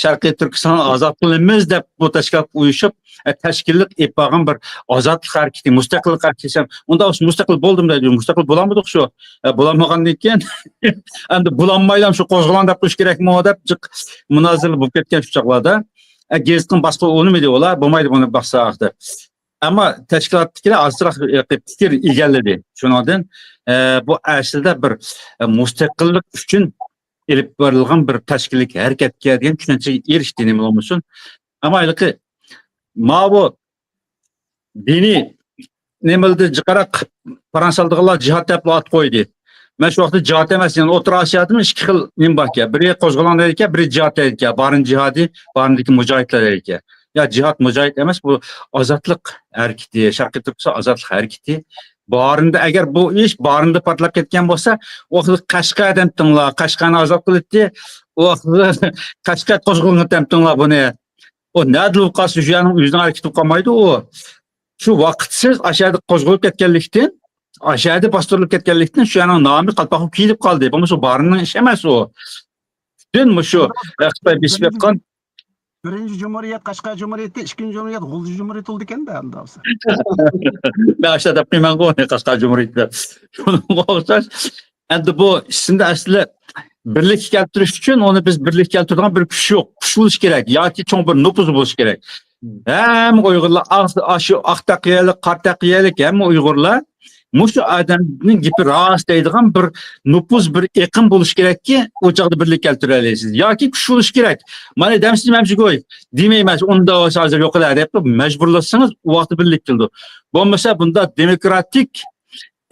شەرقىي تۈركىستاننى ئازاد قىلىمىز دەپ بۇ تەشكىلات ئۇيۇشۇپ، ئە، تەشكىللىك ئېلىپ بارغان بىر ئازادلىق ھەرىكىتى، مۇستەقىللىق ھەرىكىتى دېسەم، ئۇنداق بولسا مۇستەقىل بولدۇم دەيدۇ. مۇستەقىل بولالمىدۇق شۇ. ئە، بولالمىغاندىن كېيىن، ئەمدى بولالمايلا شۇ قوزغىلاڭ دەپ قويۇش كېرەكمۇ دەپ جىق مۇنازىرە بولۇپ كەتكەن شۇ چاغلاردا. ئە، گېزىتنىڭ باسقىلى ئۇنىمىدى ئۇلار، بولمايدۇ بۇنى باسساق دەپ. ئەمما تەشكىلاتتىكىلەر ئازراق پىكىر ئىگىلىدى. شۇنىڭدىن، ئە، بۇ ئەسلىدە بىر، ئە، مۇستەقىللىق ئۈچۈن ئېلىپ بېرىلغان بىر تەشكىللىك ھەرىكەتكە دېگەن چۈشەنچىگە ئېرىشتى، نېمە بولمىسۇن. ئەمما ھېلىقى ماۋۇ دىنىي نېمىلىدى جىقراق پاراڭ سالىدىغانلار جىھاد دەپ ئات قويدى. مەن شۇ ۋاقىتتا جىھاد ئەمەس، يەنە ئوتتۇرا ئاسىيادىمۇ ئىككى خىل نېمە باركەن. بىرى قوزغىلاڭ دەيدىكەن، بىرى جىھاد دەيدىكەن. بارىن جىھادى، بارىندىكى مۇجاھىدلار دەيدىكەن. يا جىھاد مۇجاھىد ئەمەس، بۇ ئازادلىق ھەرىكىتى، شەرقىي تۈركىستان ئازادلىق ھەرىكىتى. بارىندا، ئەگەر بۇ ئىش بارىندا پارتلاپ كەتكەن بولسا، ئۇ ۋاقىتتا قەشقەر دەمتىڭلار، قەشقەرنى ئازاد قىلىتتى. ئۇ ۋاقىتتا قەشقەر قوزغىلىڭى دەمتىڭلار بۇنى. ئۇ نەدىلا بولۇپ قالسا، شۇ يەرنىڭ ئۆزىنىڭ ھەرىكىتى بولۇپ قالمايدۇ ئۇ. شۇ ۋاقىتسىز ئاشۇ يەردە قوزغىلىپ كەتكەنلىكتىن، ئاشۇ يەردە باستۇرۇلۇپ كەتكەنلىكتىن، شۇ يەرنىڭ نامى قالپاق بولۇپ كېلىپ قالدى. بولمىسا بارىننىڭ ئىشى ئەمەس ئۇ. پۈتۈن مۇشۇ، ئە، خىتاي بېسىپ ياتقان. بىرىنچى جۇمھۇرىيەت قەشقەر جۇمھۇرىيىتى، ئىككىنچى جۇمھۇرىيەت غۇلجا جۇمھۇرىيىتى بولىدىكەن-دە، ئۇنداق بولسا. مەن ئاشۇنداق دەپ قويمانغۇ ئۇنى، قەشقەر جۇمھۇرىيىتى دەپ. شۇنىڭغا ئوخشاش. ئەمدى بۇ ئىككىسىنى ئەسلى بىرلىككە كەلتۈرۈش ئۈچۈن، ئۇنى بىز بىرلىككە كەلتۈرىدىغان بىر كۈچ يوق. كۈچ بولۇش كېرەك ياكى چوڭ بىر نوپۇز بولۇش كېرەك. ھەممە ئۇيغۇرلار، ئاق، ئاشۇ ئاق تەقىيەلىك، قارا تەقىيەلىك ھەممە ئۇيغۇرلار مۇشۇ ئادەمنىڭ گېپى راست دەيدىغان بىر نوپۇز، بىر ئېقىم بولۇش كېرەككى، ئۇ چاغدا بىرلىككە كەلتۈرەلەيسىز. ياكى كۈچ بولۇش كېرەك. مانا دەمسىز مەمشىگوي دېمەيمەن، ئۇنداق بولسا ھازىر يوقىلا دەپ مەجبۇرلىسىڭىز، ئۇ ۋاقىتتا بىرلىك كېلىدۇ. بولمىسا بۇنداق دېموكراتىك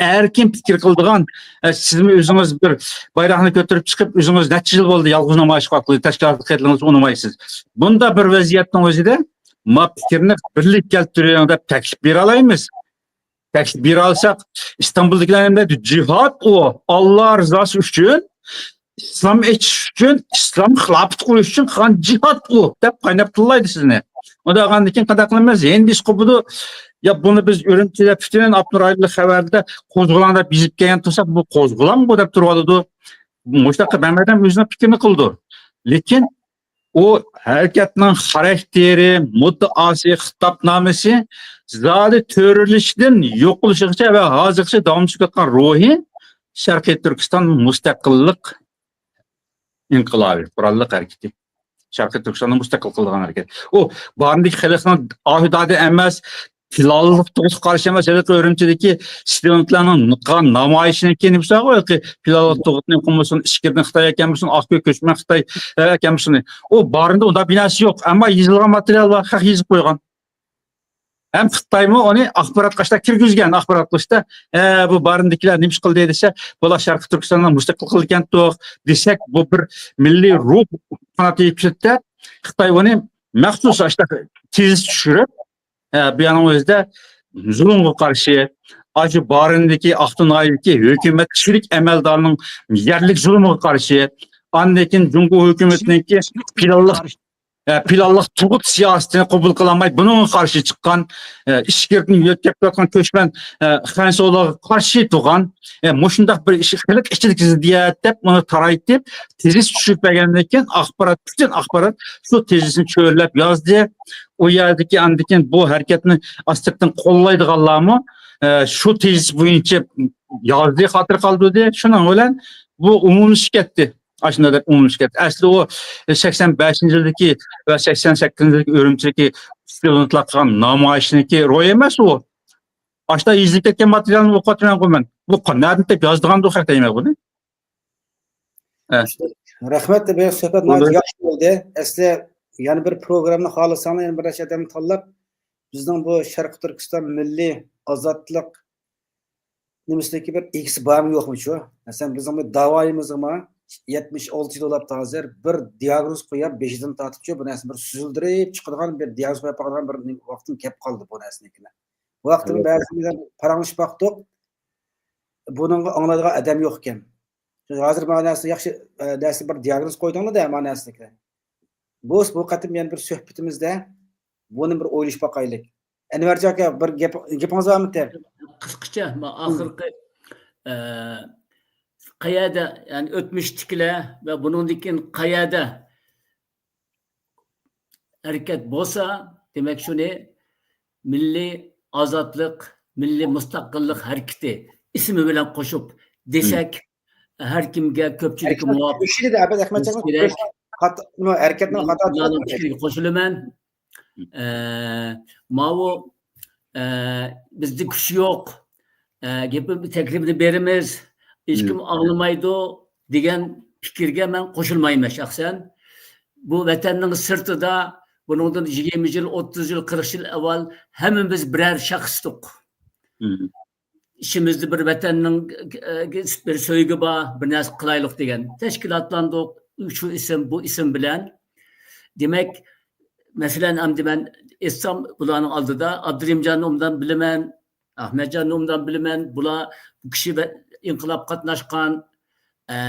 ئەركىن پىكىر قىلىدىغان، ئە، سىزمۇ ئۆزىڭىز بىر بايراقنى كۆتۈرۈپ چىقىپ، ئۆزىڭىز نەچچە يىل بولدى يالغۇز نامايىش قىلىۋاتقىلى، تەشكىلاتلىق قېتىڭىزغا ئۇنىمايسىز. بۇنداق بىر ۋەزىيەتنىڭ ئۆزىدە ما پىكىرنى بىرلىك كەلتۈرۈڭ دەپ تەكلىپ بېرەلەيمىز. تەكلىپ بېرەلىسەك، ئىستانبۇلدىكىلەر نېمە دەيدۇ؟ جىھاد ئۇ، ئاللا رىزاسى ئۈچۈن، ئىسلام ئېچىش ئۈچۈن، ئىسلام خىلاپىتى قۇرۇش ئۈچۈن قىلغان جىھاد ئۇ، دەپ قايناپ تىللايدۇ سىزنى. ئۇنداق بولغاندىن كېيىن قانداق قىلىمىز؟ ھىندىسى قوپىدۇ. يا بۇنى بىز ئۈرۈمچىدە پۈتۈن ئاپتونوم رايونلۇق خەۋەردە قوزغىلاڭ دەپ يېزىپ كەلگەن تۇرساق، بۇ قوزغىلاڭغۇ دەپ تۇرۇۋالىدۇ. مۇشۇنداق قىلىپ ھەممە ئادەم ئۆزىنىڭ پىكرىنى قىلىدۇ. لېكىن ئۇ ھەرىكەتنىڭ خاراكتېرى، مۇددىئاسى، خىتابنامىسى، زادى تۆرىلىشىدىن يوقىلىشىغىچە ۋە ھازىرغىچە داۋاملىشىپ كەتكەن روھى شەرقىي تۈركىستان مۇستەقىللىق ئىنقىلابى، قوراللىق ھەرىكىتى. شەرقىي تۈركىستاننى مۇستەقىل قىلىدىغان ھەرىكەت. ئۇ بارىندىكى خەلقنىڭ ئاھۇدادى ئەمەس، پىلانلىق تۇغۇتقا قارشى ئەمەس، ھېلىقى ئۈرۈمچىدىكى ستۇدېنتلارنىڭ قىلغان نامايىشىنىڭكى نېمىسى بارغۇ، ھېلىقى پىلانلىق تۇغۇتنى قىلمىسۇن، ئىچكىرىدىن خىتاي ئەكەلمىسۇن، ئاقكۆك كۆچمەن خىتاي ئەكەلمىسۇن. ئۇ بارىندا ئۇنداق بىناسى يوق، ئەمما يېزىلغان ماتېرىيال بار، خەق يېزىپ قويغان. ھەم خىتايمۇ ئۇنى ئاخبارات قىلىشتا كىرگۈزگەن، ئاخبارات قىلىشتا، ئە، بۇ بارىندىكىلەر نېمە ئىش قىلدى دېسە، بۇلار شەرقىي تۈركىستاننى مۇستەقىل قىلىدىكەنتۇق دېسەك، بۇ بىر مىللىي روھ قانات يېيىپ كېتىدۇ. خىتاي ئۇنى مەخسۇس ئاشۇنداق تېز چۈشۈرۈپ، ئە، بۇ يەرنىڭ ئۆزىدە زۇلۇمغا قارشى، ئاشۇ بارىندىكى ئاقتۇ ناھىيەدىكى ھۆكۈمەت كىشىلىك ئەمەلدارنىڭ يەرلىك زۇلۇمىغا قارشى، ئاندىن كېيىن جۇڭگو ھۆكۈمىتىنىڭكى پىلانلىق، ئە، پىلانلىق تۇغۇت سىياسىتىنى قوبۇل قىلالماي، بۇنىڭغا قارشى چىققان، ئە، ئىچكىرىدىن يۆتكەپ كېلىۋاتقان كۆچمەن، ئە، خەنزۇلارغا قارشى تۇرغان، ئە، مۇشۇنداق بىر ئىش، خەلق ئىچىدىكى زىددىيەت دەپ ئۇنى تارايتىپ، تېزىس چۈشۈرۈپ بەرگەندىن كېيىن ئاخبارات، پۈتۈن ئاخبارات شۇ تېزىسنى چۆرىلەپ يازدى. ئۇ يەردىكى ئاندىن كېيىن بۇ ھەرىكەتنى ئاستىرتىن قوللايدىغانلارمۇ، ئە، شۇ تېزىس بويىچە يازدى، خاتىرە قالدۇردى. شۇنىڭ بىلەن بۇ ئومۇملىشىپ كەتتى. ئاشۇنداق دەپ ئومۇملىشىپ كەتتى. ئەسلى ئۇ سەكسەن بەشىنچى يىلدىكى ۋە سەكسەن سەككىزىنچى يىلدىكى ئۈرۈمچىدىكى ئىستۇدېنتلار قىلغان نامايىشنىڭكى روھى ئەمەس ئۇ. ئاشۇنداق يېزىلىپ كەتكەن ماتېرىيالنى ئوقۇۋاتىمەنغۇ مەن. بۇ ق-، نەدىن تېپىپ يازىدىغاندۇ خەق دەيمەن بۇنى. ھە. رەھمەت، بۇ سۆھبەت ناھايىتى ياخشى بولدى. ئەسلى يەنە بىر پروگراممىنى خالىساڭلار، يەنە بىر نەچچە ئادەمنى تاللاپ، بىزنىڭ بۇ شەرقىي تۈركىستان مىللىي ئازادلىق نېمىسىدىكى بىر ئىگىسى بارمۇ يوقمۇ شۇ؟ مەسىلەن، بىزنىڭ بۇ داۋايىمىزغىمۇ يەتمىش ئالتە يىل بولاپتۇ ھازىر، بىر دىياگنوز قويۇپ، بېشىدىن تارتىپچۇ، بۇ نەرسە بىر سۈزۈلدۈرۈپ چىقىدىغان بىر دىياگنوز قويۇپ قالغان بىر ۋاقتىم كەپ قالدى بۇ نەرسىنىڭكىنى. بۇ ۋاقىتتا بەزى بىلەن پاراڭلىشىپ باقتۇق. بۇنىڭغا ئاڭلايدىغان ئادەم يوق ئىكەن. ھازىر مانا نەرسە ياخشى، ئە، نەرسە بىر دىياگنوز قويدۇڭلار-دە، مانا نەرسىنى. بۇ، بۇ قېتىم يەنە بىر سۆھبىتىمىزدە بۇنى بىر ئويلىشىپ باقايلىك. ئەنۋەرجان ئاكا، بىر گەپ، گېپىڭىز بارمىكەن؟ قىسقىچە، ما-، ئاخىرقى، ئە، قەيەردە، يەنى ئۆتمۈشتىكىلەر ۋە بۇنىڭدىن كېيىن قەيەردە ھەرىكەت بولسا، دېمەك، شۇنى مىللىي ئازادلىق، مىللىي مۇستەقىللىق ھەرىكىتى ئىسمى بىلەن قوشۇپ دېسەك، ھەر كىمگە، كۆپچىلىككە مۇۋاپىق كېرەك. ھەرىكەتنىڭ خاتا، نېمە، ھەرىكەتنىڭ خاتا ئۇلارنىڭ پىكرىگە قوشۇلىمەن. ئە، ماۋۇ، ئە، بىزدە كۈچ يوق. ئە، گېپىم، تەكلىپنى بېرىمىز. ھېچكىم ئاڭلىمايدۇ دېگەن پىكىرگە مەن قوشۇلمايمەن شەخسەن. بۇ ۋەتەننىڭ سىرتىدا بۇنىڭدىن يىگىرمە يىل، ئوتتۇز يىل، قىرىق يىل ئەۋۋەل ھەممىمىز بىرەر شەخستۇق. ئىچىمىزدە بىر ۋەتەننىڭ، ئە، بىر سۆيگۈ بار، بىر نەرسە قىلايلۇق دېگەن. تەشكىلاتلاندۇق، شۇ ئىسىم، بۇ ئىسىم بىلەن. دېمەك، مەسىلەن، ئەمدى مەن ئېيتسام، بۇلارنىڭ ئالدىدا ئابدۇرېھىمجاننى ئوبدان بىلىمەن، ئەخمەتجاننى ئوبدان بىلىمەن. بۇلار بۇ كىشى ۋە ئىنقىلاب قاتناشقان، ئە،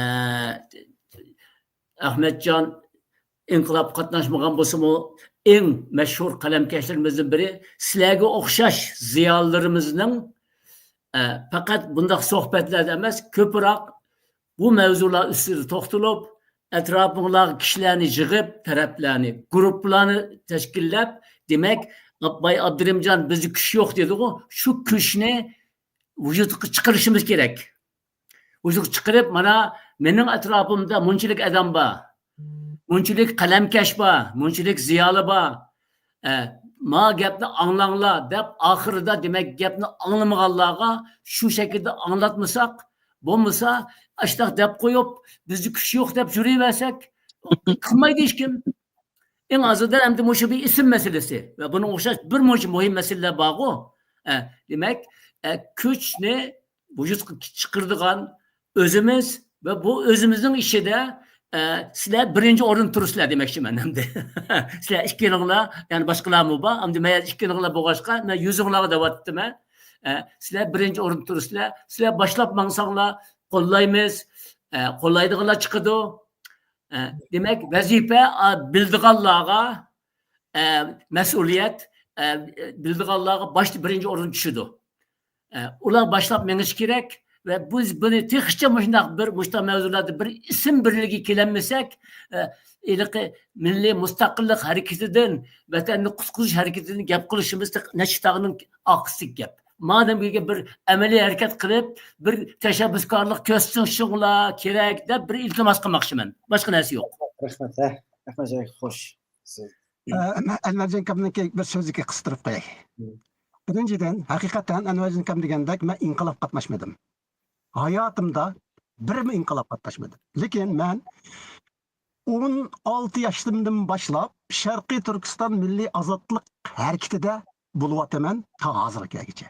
ئەخمەتجان ئىنقىلاب قاتناشمىغان بولسىمۇ، ئەڭ مەشھۇر قەلەمكەشلىرىمىزدىن بىرى. سىلەرگە ئوخشاش زىيالىيلىرىمىزنىڭ، ئە، پەقەت بۇنداق سۆھبەتلەردە ئەمەس، كۆپرەك بۇ مەۋزۇلار ئۈستىدە توختىلىپ، ئەتراپىڭلارغا كىشىلەرنى يىغىپ، تەرەپلەرنى، گۇرۇپپىلارنى تەشكىللەپ، دېمەك، باي ئابدۇرېھىمجان، بىزدە كۈچ يوق دېدىغۇ، شۇ كۈچنى ۋۇجۇدقا چىقىرىشىمىز كېرەك. ۋۇجۇدقا چىقىرىپ، مانا، مېنىڭ ئەتراپىمدا مۇنچىلىك ئادەم بار، مۇنچىلىك قەلەمكەش بار، مۇنچىلىك زىيالىي بار. ئە، ما گەپنى ئاڭلاڭلار دەپ، ئاخىرىدا، دېمەك، گەپنى ئاڭلىمىغانلارغا شۇ شەكىلدە ئاڭلاتمىساق، بولمىسا، ئاشتاق دەپ قويۇپ، بىزدە كۈچ يوق دەپ يۈرۈۋەرسەك، قىلمايدۇ ھېچكىم. ئەڭ ئازىدا ئەمدى مۇشۇ بىر ئىسىم مەسىلىسى ۋە بۇنىڭغا ئوخشاش بىر مۇنچە مۇھىم مەسىلىلەر بارغۇ. ئە، دېمەك، ئە، كۈچنى ۋۇجۇدقا چىقىرىدىغان ئۆزىمىز ۋە بۇ ئۆزىمىزنىڭ ئىچىدە، ئە، سىلەر بىرىنچى ئورۇندا تۇرىسىلەر دېمەكچىمەن ئەمدى. سىلەر ئىككىلىڭلار، يەنى باشقىلارمۇ بار. ئەمدى مەن ئىككىلىڭلار بولغاچقا، مەن يۈزۈڭلارغا دەۋاتىپتىمەن. ئە، سىلەر بىرىنچى ئورۇندا تۇرىسىلەر. سىلەر باشلاپ ماڭساڭلار، قوللايمىز. ئە، قوللايدىغانلار چىقىدۇ. ئە، دېمەك، ۋەزىپە، ئا، بىلىدىغانلارغا، ئە، مەسئۇلىيەت، ئە، بىلىدىغانلارغا باشتا بىرىنچى ئورۇن چۈشىدۇ. ئە، ئۇلار باشلاپ مېڭىشى كېرەك ۋە بىز بۇنى تېخىچە مۇشۇنداق بىر، مۇشۇنداق مەۋزۇلاردا بىر ئىسىم بىرلىكىگە كېلەلمىسەك، ئە، ھېلىقى مىللىي مۇستەقىللىق ھەرىكىتىدىن، ۋەتەننى قۇتقۇزۇش ھەرىكىتىدىن گەپ قىلىشىمىز تېخى نەچچە تاغنىڭ ئارقىسىدىكى گەپ. مادەم بىر بىر ئەمەلىي ھەرىكەت قىلىپ، بىر تەشەببۇسكارلىق كۆرسىتىشىڭلار كېرەك دەپ بىر ئىلتىماس قىلماقچىمەن. باشقا نەرسە يوق. رەھمەت، ھە. رەھمەت، خوش. سىز ئە، ئەنۋەرجان ئاكامنىڭكى بىر سۆزىگە قىستۇرۇپ قوياي. مم. بىرىنچىدىن، ھەقىقەتەن ئەنۋەرجان ئاكام دېگەندەك، مەن ئىنقىلاب قاتناشمىدىم. ھاياتىمدا بىرمۇ ئىنقىلاب قاتناشمىدىم. لېكىن مەن ئون ئالتە ياشىمدىن باشلاپ شەرقىي تۈركىستان مىللىي ئازادلىق ھەرىكىتىدە بولۇۋاتىمەن تا ھازىرغا كەلگۈچە.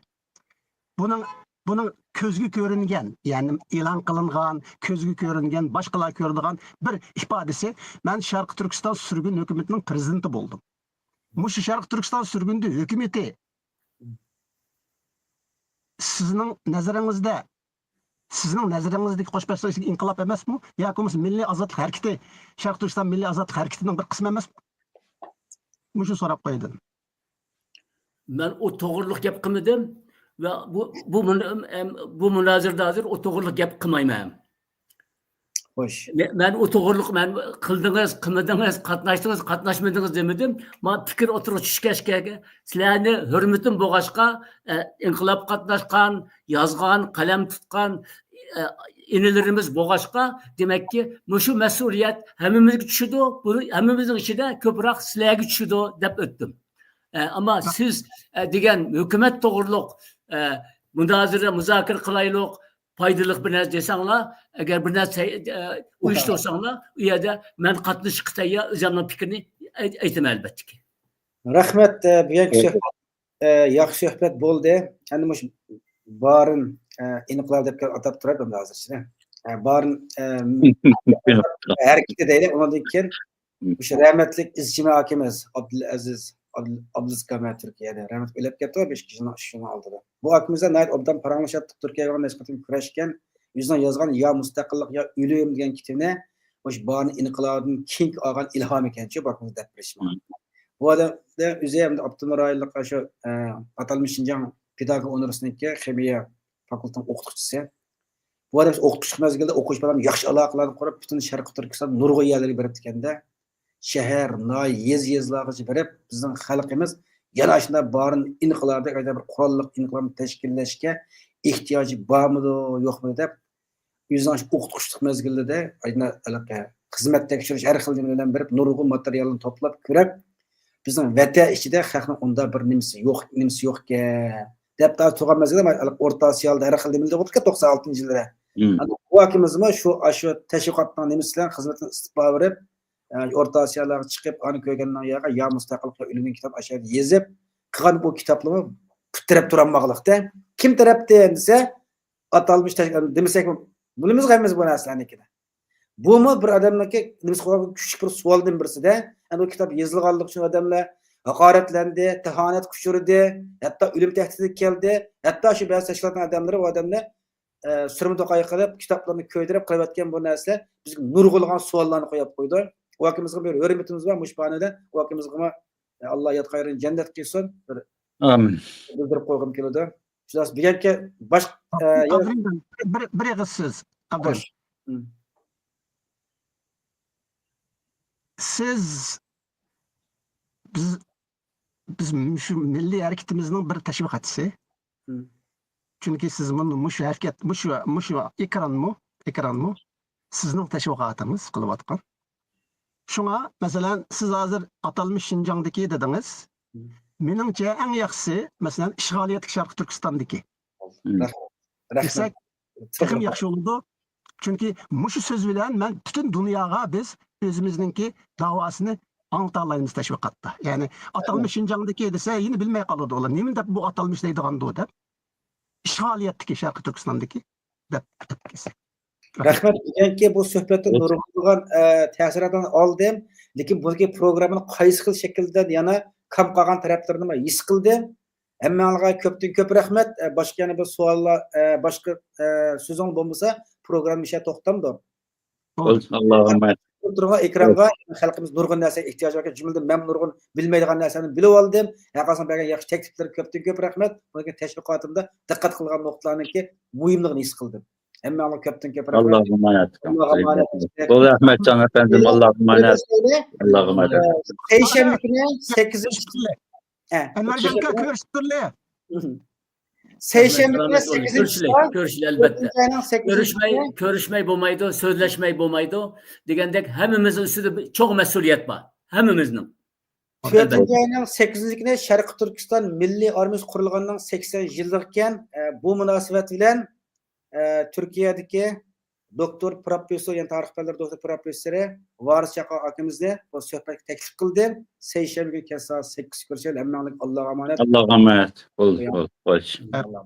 بۇنىڭ، بۇنىڭ كۆزگە كۆرۈنگەن، يەنى ئېلان قىلىنغان، كۆزگە كۆرۈنگەن، باشقىلار كۆرىدىغان بىر ئىپادىسى، مەن شەرقىي تۈركىستان سۈرگۈن ھۆكۈمىتىنىڭ پىرېزىدېنتى بولدۇم. مۇشۇ شەرقىي تۈركىستان سۈرگۈندە ھۆكۈمىتى سىزنىڭ نەزىرىڭىزدە، سىزنىڭ نەزىرىڭىزدىكى قوش بەشلىك ئىنقىلاب ئەمەسمۇ؟ ياكى بولمىسا مىللىي ئازادلىق ھەرىكىتى، شەرقىي تۈركىستان مىللىي ئازادلىق ھەرىكىتىنىڭ بىر قىسمى ئەمەسمۇ؟ مۇشۇ سوراپ قوياي دېدىم. مەن ئۇ توغرىلىق گەپ قىلمىدىم ۋە بۇ، بۇ، مۇن-، ئەم، بۇ مۇنازىرىدە ھازىر ئۇ توغرىلىق گەپ قىلمايمەن. خوش. مە-، مەن ئۇ توغرىلىق مەن قىلدىڭىز، قىلمىدىڭىز، قاتناشتىڭىز، قاتناشمىدىڭىز دېمىدىم. مانا پىكىر ئوتتۇرىغا چۈشكەچكە سىلەرنى ھۆرمىتىم بولغاچقا، ئە، ئىنقىلاب قاتناشقان، يازغان، قەلەم تۇتقان، ئە، ئىنىلىرىمىز بولغاچقا، دېمەككى، مۇشۇ مەسئۇلىيەت ھەممىمىزگە چۈشىدۇ، بۇنى ھەممىمىزنىڭ ئىچىدە كۆپرەك سىلەرگە چۈشىدۇ دەپ ئۆتتۈم. ئە، ئەمما سىز، ئە، دېگەن ھۆكۈمەت توغرۇلۇق، ئە، مۇنازىرە، مۇزاكىرە قىلايلۇق، پايدىلىق بىر نەرسە دېسەڭلار، ئەگەر بىر نەرسە، ئە، ئۇيۇشتۇرساڭلار، ئۇ يەردە مەن قاتنىشىشقا تەييار، ئۆزۈمنىڭ پىكرىنى ئېيتىمەن ئەلۋەتتىكى. رەھمەت، ئە، بۈگۈنكى سۆھبەت، ئە، ياخشى سۆھبەت بولدى. ئەمدى مۇشۇ بارىن، ئە، ئىنقىلاب دەپ ئاتاپ تۇرايلى ھازىرچە. ئە، بارىن، ئە، ھەرىكىتى دەيلى، ئۇنىڭدىن كېيىن مۇشۇ رەھمەتلىك ئىزچىمە ئاكىمىز ئابدۇلئەزىز، ئابدۇ-، ئابدۇلئەزىز كامەل تۈركىيەدە رەھمەتكە ئۆلۈپ كەتتى، بەش ئىككى يىلنىڭ، ئۈچ يىلنىڭ ئالدىدا. بۇ ئاكىمىز ناھايىتى ئوبدان پاراڭلىشاتتۇق، تۈركىيەگە نىسبەتەن كۈرەشكەن، ئۆزىنىڭ يازغان يا مۇستەقىللىق يا ئۆلۈم دېگەن كىتابىنى مۇشۇ بارىن ئىنقىلابىدىن كېيىنكى ئالغان ئىلھام ئىكەنچۇ، بۇ ئاكىمىز دەپ بېرىشى ماڭا. بۇ ئادەم ئۆزى ئەمدى ئاپتونوم رايونلۇق شۇ، ئە، ئاتالمىش شىنجاڭ پېداگوگىكا ئۇنىۋېرسىتېتىنىڭكى خىمىيە فاكۇلتېتىنىڭ ئوقۇتقۇچىسى. بۇ ئادەم ئوقۇتقۇچىلىق مەزگىلدە ئوقۇغۇچى بالام ياخشى ئالاقىلەرنى قۇرۇپ، پۈتۈن شەرقىي تۈركىستان نۇرغۇن يەرلەرگە بېرىپتىكەندە، شەھەر، ناھىيە، يېزا، يېزىلارغىچە بېرىپ، بىزنىڭ خەلقىمىز يەنە ئاشۇنداق بارىن ئىنقىلابىدەك بىر قوراللىق ئىنقىلابنى تەشكىللەشكە ئېھتىياجى بارمىدۇ، يوقمىدۇ دەپ، ئۆزىنىڭ ئاشۇ ئوقۇتقۇچىلىق مەزگىلىدە ئاينا-، ھېلىقى خىزمەت تەكشۈرۈش، ھەر خىل نېمە بىلەن بېرىپ، نۇرغۇن ماتېرىيالنى توپلاپ كۆرۈپ، بىزنىڭ ۋەتەن ئىچىدە خەقنىڭ ئۇنداق بىر نېمىسى يوق، نېمىسى يوقكەن دەپ تۇرغان مەزگىلدە، ئورتا ئاسىيادا ھەر خىل نېمىلەر بولدىكەن، توقسان ئالتىنچى يىللىرى. ئەمدى بۇ ئاكىمىزمۇ شۇ، ئاشۇ تەشۋىقاتنىڭ نېمىسى بىلەن خىزمىتىنى ئىستىپا بېرىپ، ئورتا ئاسىيالارغا چىقىپ، ئانا كۆرگەننىڭ ياغا يا مۇستەقىل يا ئۆلۈمنىڭ كىتاب ئاشۇ يەردە يېزىپ قىلغان بۇ كىتابلىرىمۇ پۇت تىرەپ تۇرالمىغانلىقتا. كىم تەرەپتىن دېسە، ئاتالمىش تەشكىلات دېمىسەك، بىلىمىز ھەممىمىز بۇ نەرسىلەرنىڭكىنى. بۇمۇ بىر ئادەمنىڭكى نېمىسى قويغان كۈچلۈك بىر سوئالدىن بىرسىدە. ئەمدى بۇ كىتاب يېزىلغانلىقى ئۈچۈن ئادەملەر ھاقارەتلەندى، تاھانەتكە ئۇچرىدى، ھەتتا ئۆلۈم تەھدىتىگە كەلدى. ھەتتا شۇ بەزى تەشكىلاتنىڭ ئادەملىرى ئۇ ئادەمنى، ئە، سۈرمە توقاي قىلىپ، كىتابلىرىنى كۆيدۈرۈپ قىلىۋەتكەن بۇ نەرسىلەر بىزگە نۇرغۇنلىغان سوئاللارنى قويۇپ قويدى. ئۇ ئاكىمىزغا بىر ھۆرمىتىمىز بار، مۇشۇ باھانىدە ئۇ ئاكىمىزغىمۇ، ئە، ئاللا ياتقان يېرىنى جەننەت قىلسۇن. بىر ئامىن. بىلدۈرۈپ قويغۇم كېلىدۇ. شۇنداق بۈگۈنكى باش، ئە، يەنە ئابدۇرېھىم، بىر، بىر، بىر ئېغىز سۆز، ئابدۇرېھىم. خوش. ھىم. سىز، بىز، بىز مۇشۇ مىللىي ھەرىكىتىمىزنىڭ بىر تەشۋىقاتچىسى. ھىم. چۈنكى سىز مۇ-، مۇشۇ ھەرىكەت، مۇشۇ، مۇشۇ ئېكرانمۇ، ئېكرانمۇ سىزنىڭ تەشۋىقاتىڭىز قىلىۋاتقان. شۇڭا، مەسىلەن، سىز ھازىر ئاتالمىش شىنجاڭدىكى دېدىڭىز. مېنىڭچە، ئەڭ ياخشىسى، مەسىلەن، ئىشغالىيەتلىك شەرقىي تۈركىستاندىكى دېسەك، تېخىمۇ ياخشى بولىدۇ. چۈنكى مۇشۇ سۆز بىلەن مەن پۈتۈن دۇنياغا بىز ئۆزىمىزنىڭكى داۋاسىنى ئاڭلىتالايمىز تەشۋىقاتتا. يەنى، ئاتالمىش شىنجاڭدىكى دېسە، يەنە بىلمەي قالىدۇ ئۇلار. نېمە دەپ بۇ ئاتالمىش دەيدىغاندۇ دەپ. ئىشغالىيەتتىكى شەرقىي تۈركىستاندىكى دەپ ئاتاپ كەتسەك. رەھمەت. بۈگۈنكى بۇ سۆھبەتتىن نۇرغۇنلىغان، ئە، تەسىراتلارنى ئالدىم. لېكىن بۇنىڭكى پروگراممىنى قايسى خىل شەكىلدە يەنە كام قالغان تەرەپلىرىنى مەن ھېس قىلدىم. ھەممەڭلارغا كۆپتىن كۆپ رەھمەت. ئە، باشقا يەنە بىر سوئاللار، ئە، باشقا، ئە، سۆزۈڭ بولمىسا، پروگرامما مۇشۇ يەردە توختامدۇ؟ بولدى. ئاللاھۇمما. تۇرۇڭلار ئېكرانغا. خەلقىمىز نۇرغۇن نەرسىگە ئېھتىياجى باركەن. جۈملىدىن مەن نۇرغۇن بىلمەيدىغان نەرسىلەرنى بىلىۋالدىم. ھەر قايسىڭلار بەرگەن ياخشى تەكلىپلەرگە كۆپتىن كۆپ رەھمەت. بۇنىڭ تەشۋىقاتىمدا دىققەت قىلغان نۇقتىلارنىڭكى مۇھىملىقىنى ھېس قىلدىم. ھەممىڭلارغا كۆپتىن كۆپ رەھمەت. ئاللاھۇمما ئامىن. ئاللاھۇمما ئامىن. بۇ رەھمەت جان ئەپەندىم. ئاللاھۇمما ئامىن. ئاللاھۇمما ئامىن. سەيشەنبە كۈنى سەككىزىنچى. ئەنۋەرجان ئاكا، كۆرۈشۈپ تۇرلى. سەيشەنبە كۈنى سەككىزىنچى. كۆرۈشىلى، كۆرۈشىلى، ئەلۋەتتە. كۆرۈشمەي، كۆرۈشمەي بولمايدۇ، سۆزلەشمەي بولمايدۇ دېگەندەك، ھەممىمىزنىڭ ئۈستىدە بىر چوڭ مەسئۇلىيەت بار. ھەممىمىزنىڭ. تۆتىنچى ئاينىڭ سەككىزىنچى كۈنى شەرقىي تۈركىستان مىللىي ئارمىيىسى قۇرۇلغاننىڭ سەكسەن يىللىقى ئىكەن. ئە، بۇ مۇناسىۋەت بىلەن، ئە، تۈركىيەدىكى دوكتور، پروفېسسور، يەنى تارىخ پەنلىرى دوكتور، پروفېسسورى ۋارىس چاقا ئاكىمىزنى بۇ سۆھبەتكە تەكلىپ قىلدىم. سەيشەنبە كۈنى كەچ سائەت سەككىزدە كۆرۈشەيلى. ھەممەڭلارغا ئاللاغا ئامانەت. ئاللاغا ئامانەت. بول، يا. بول، خوش. ئاللا.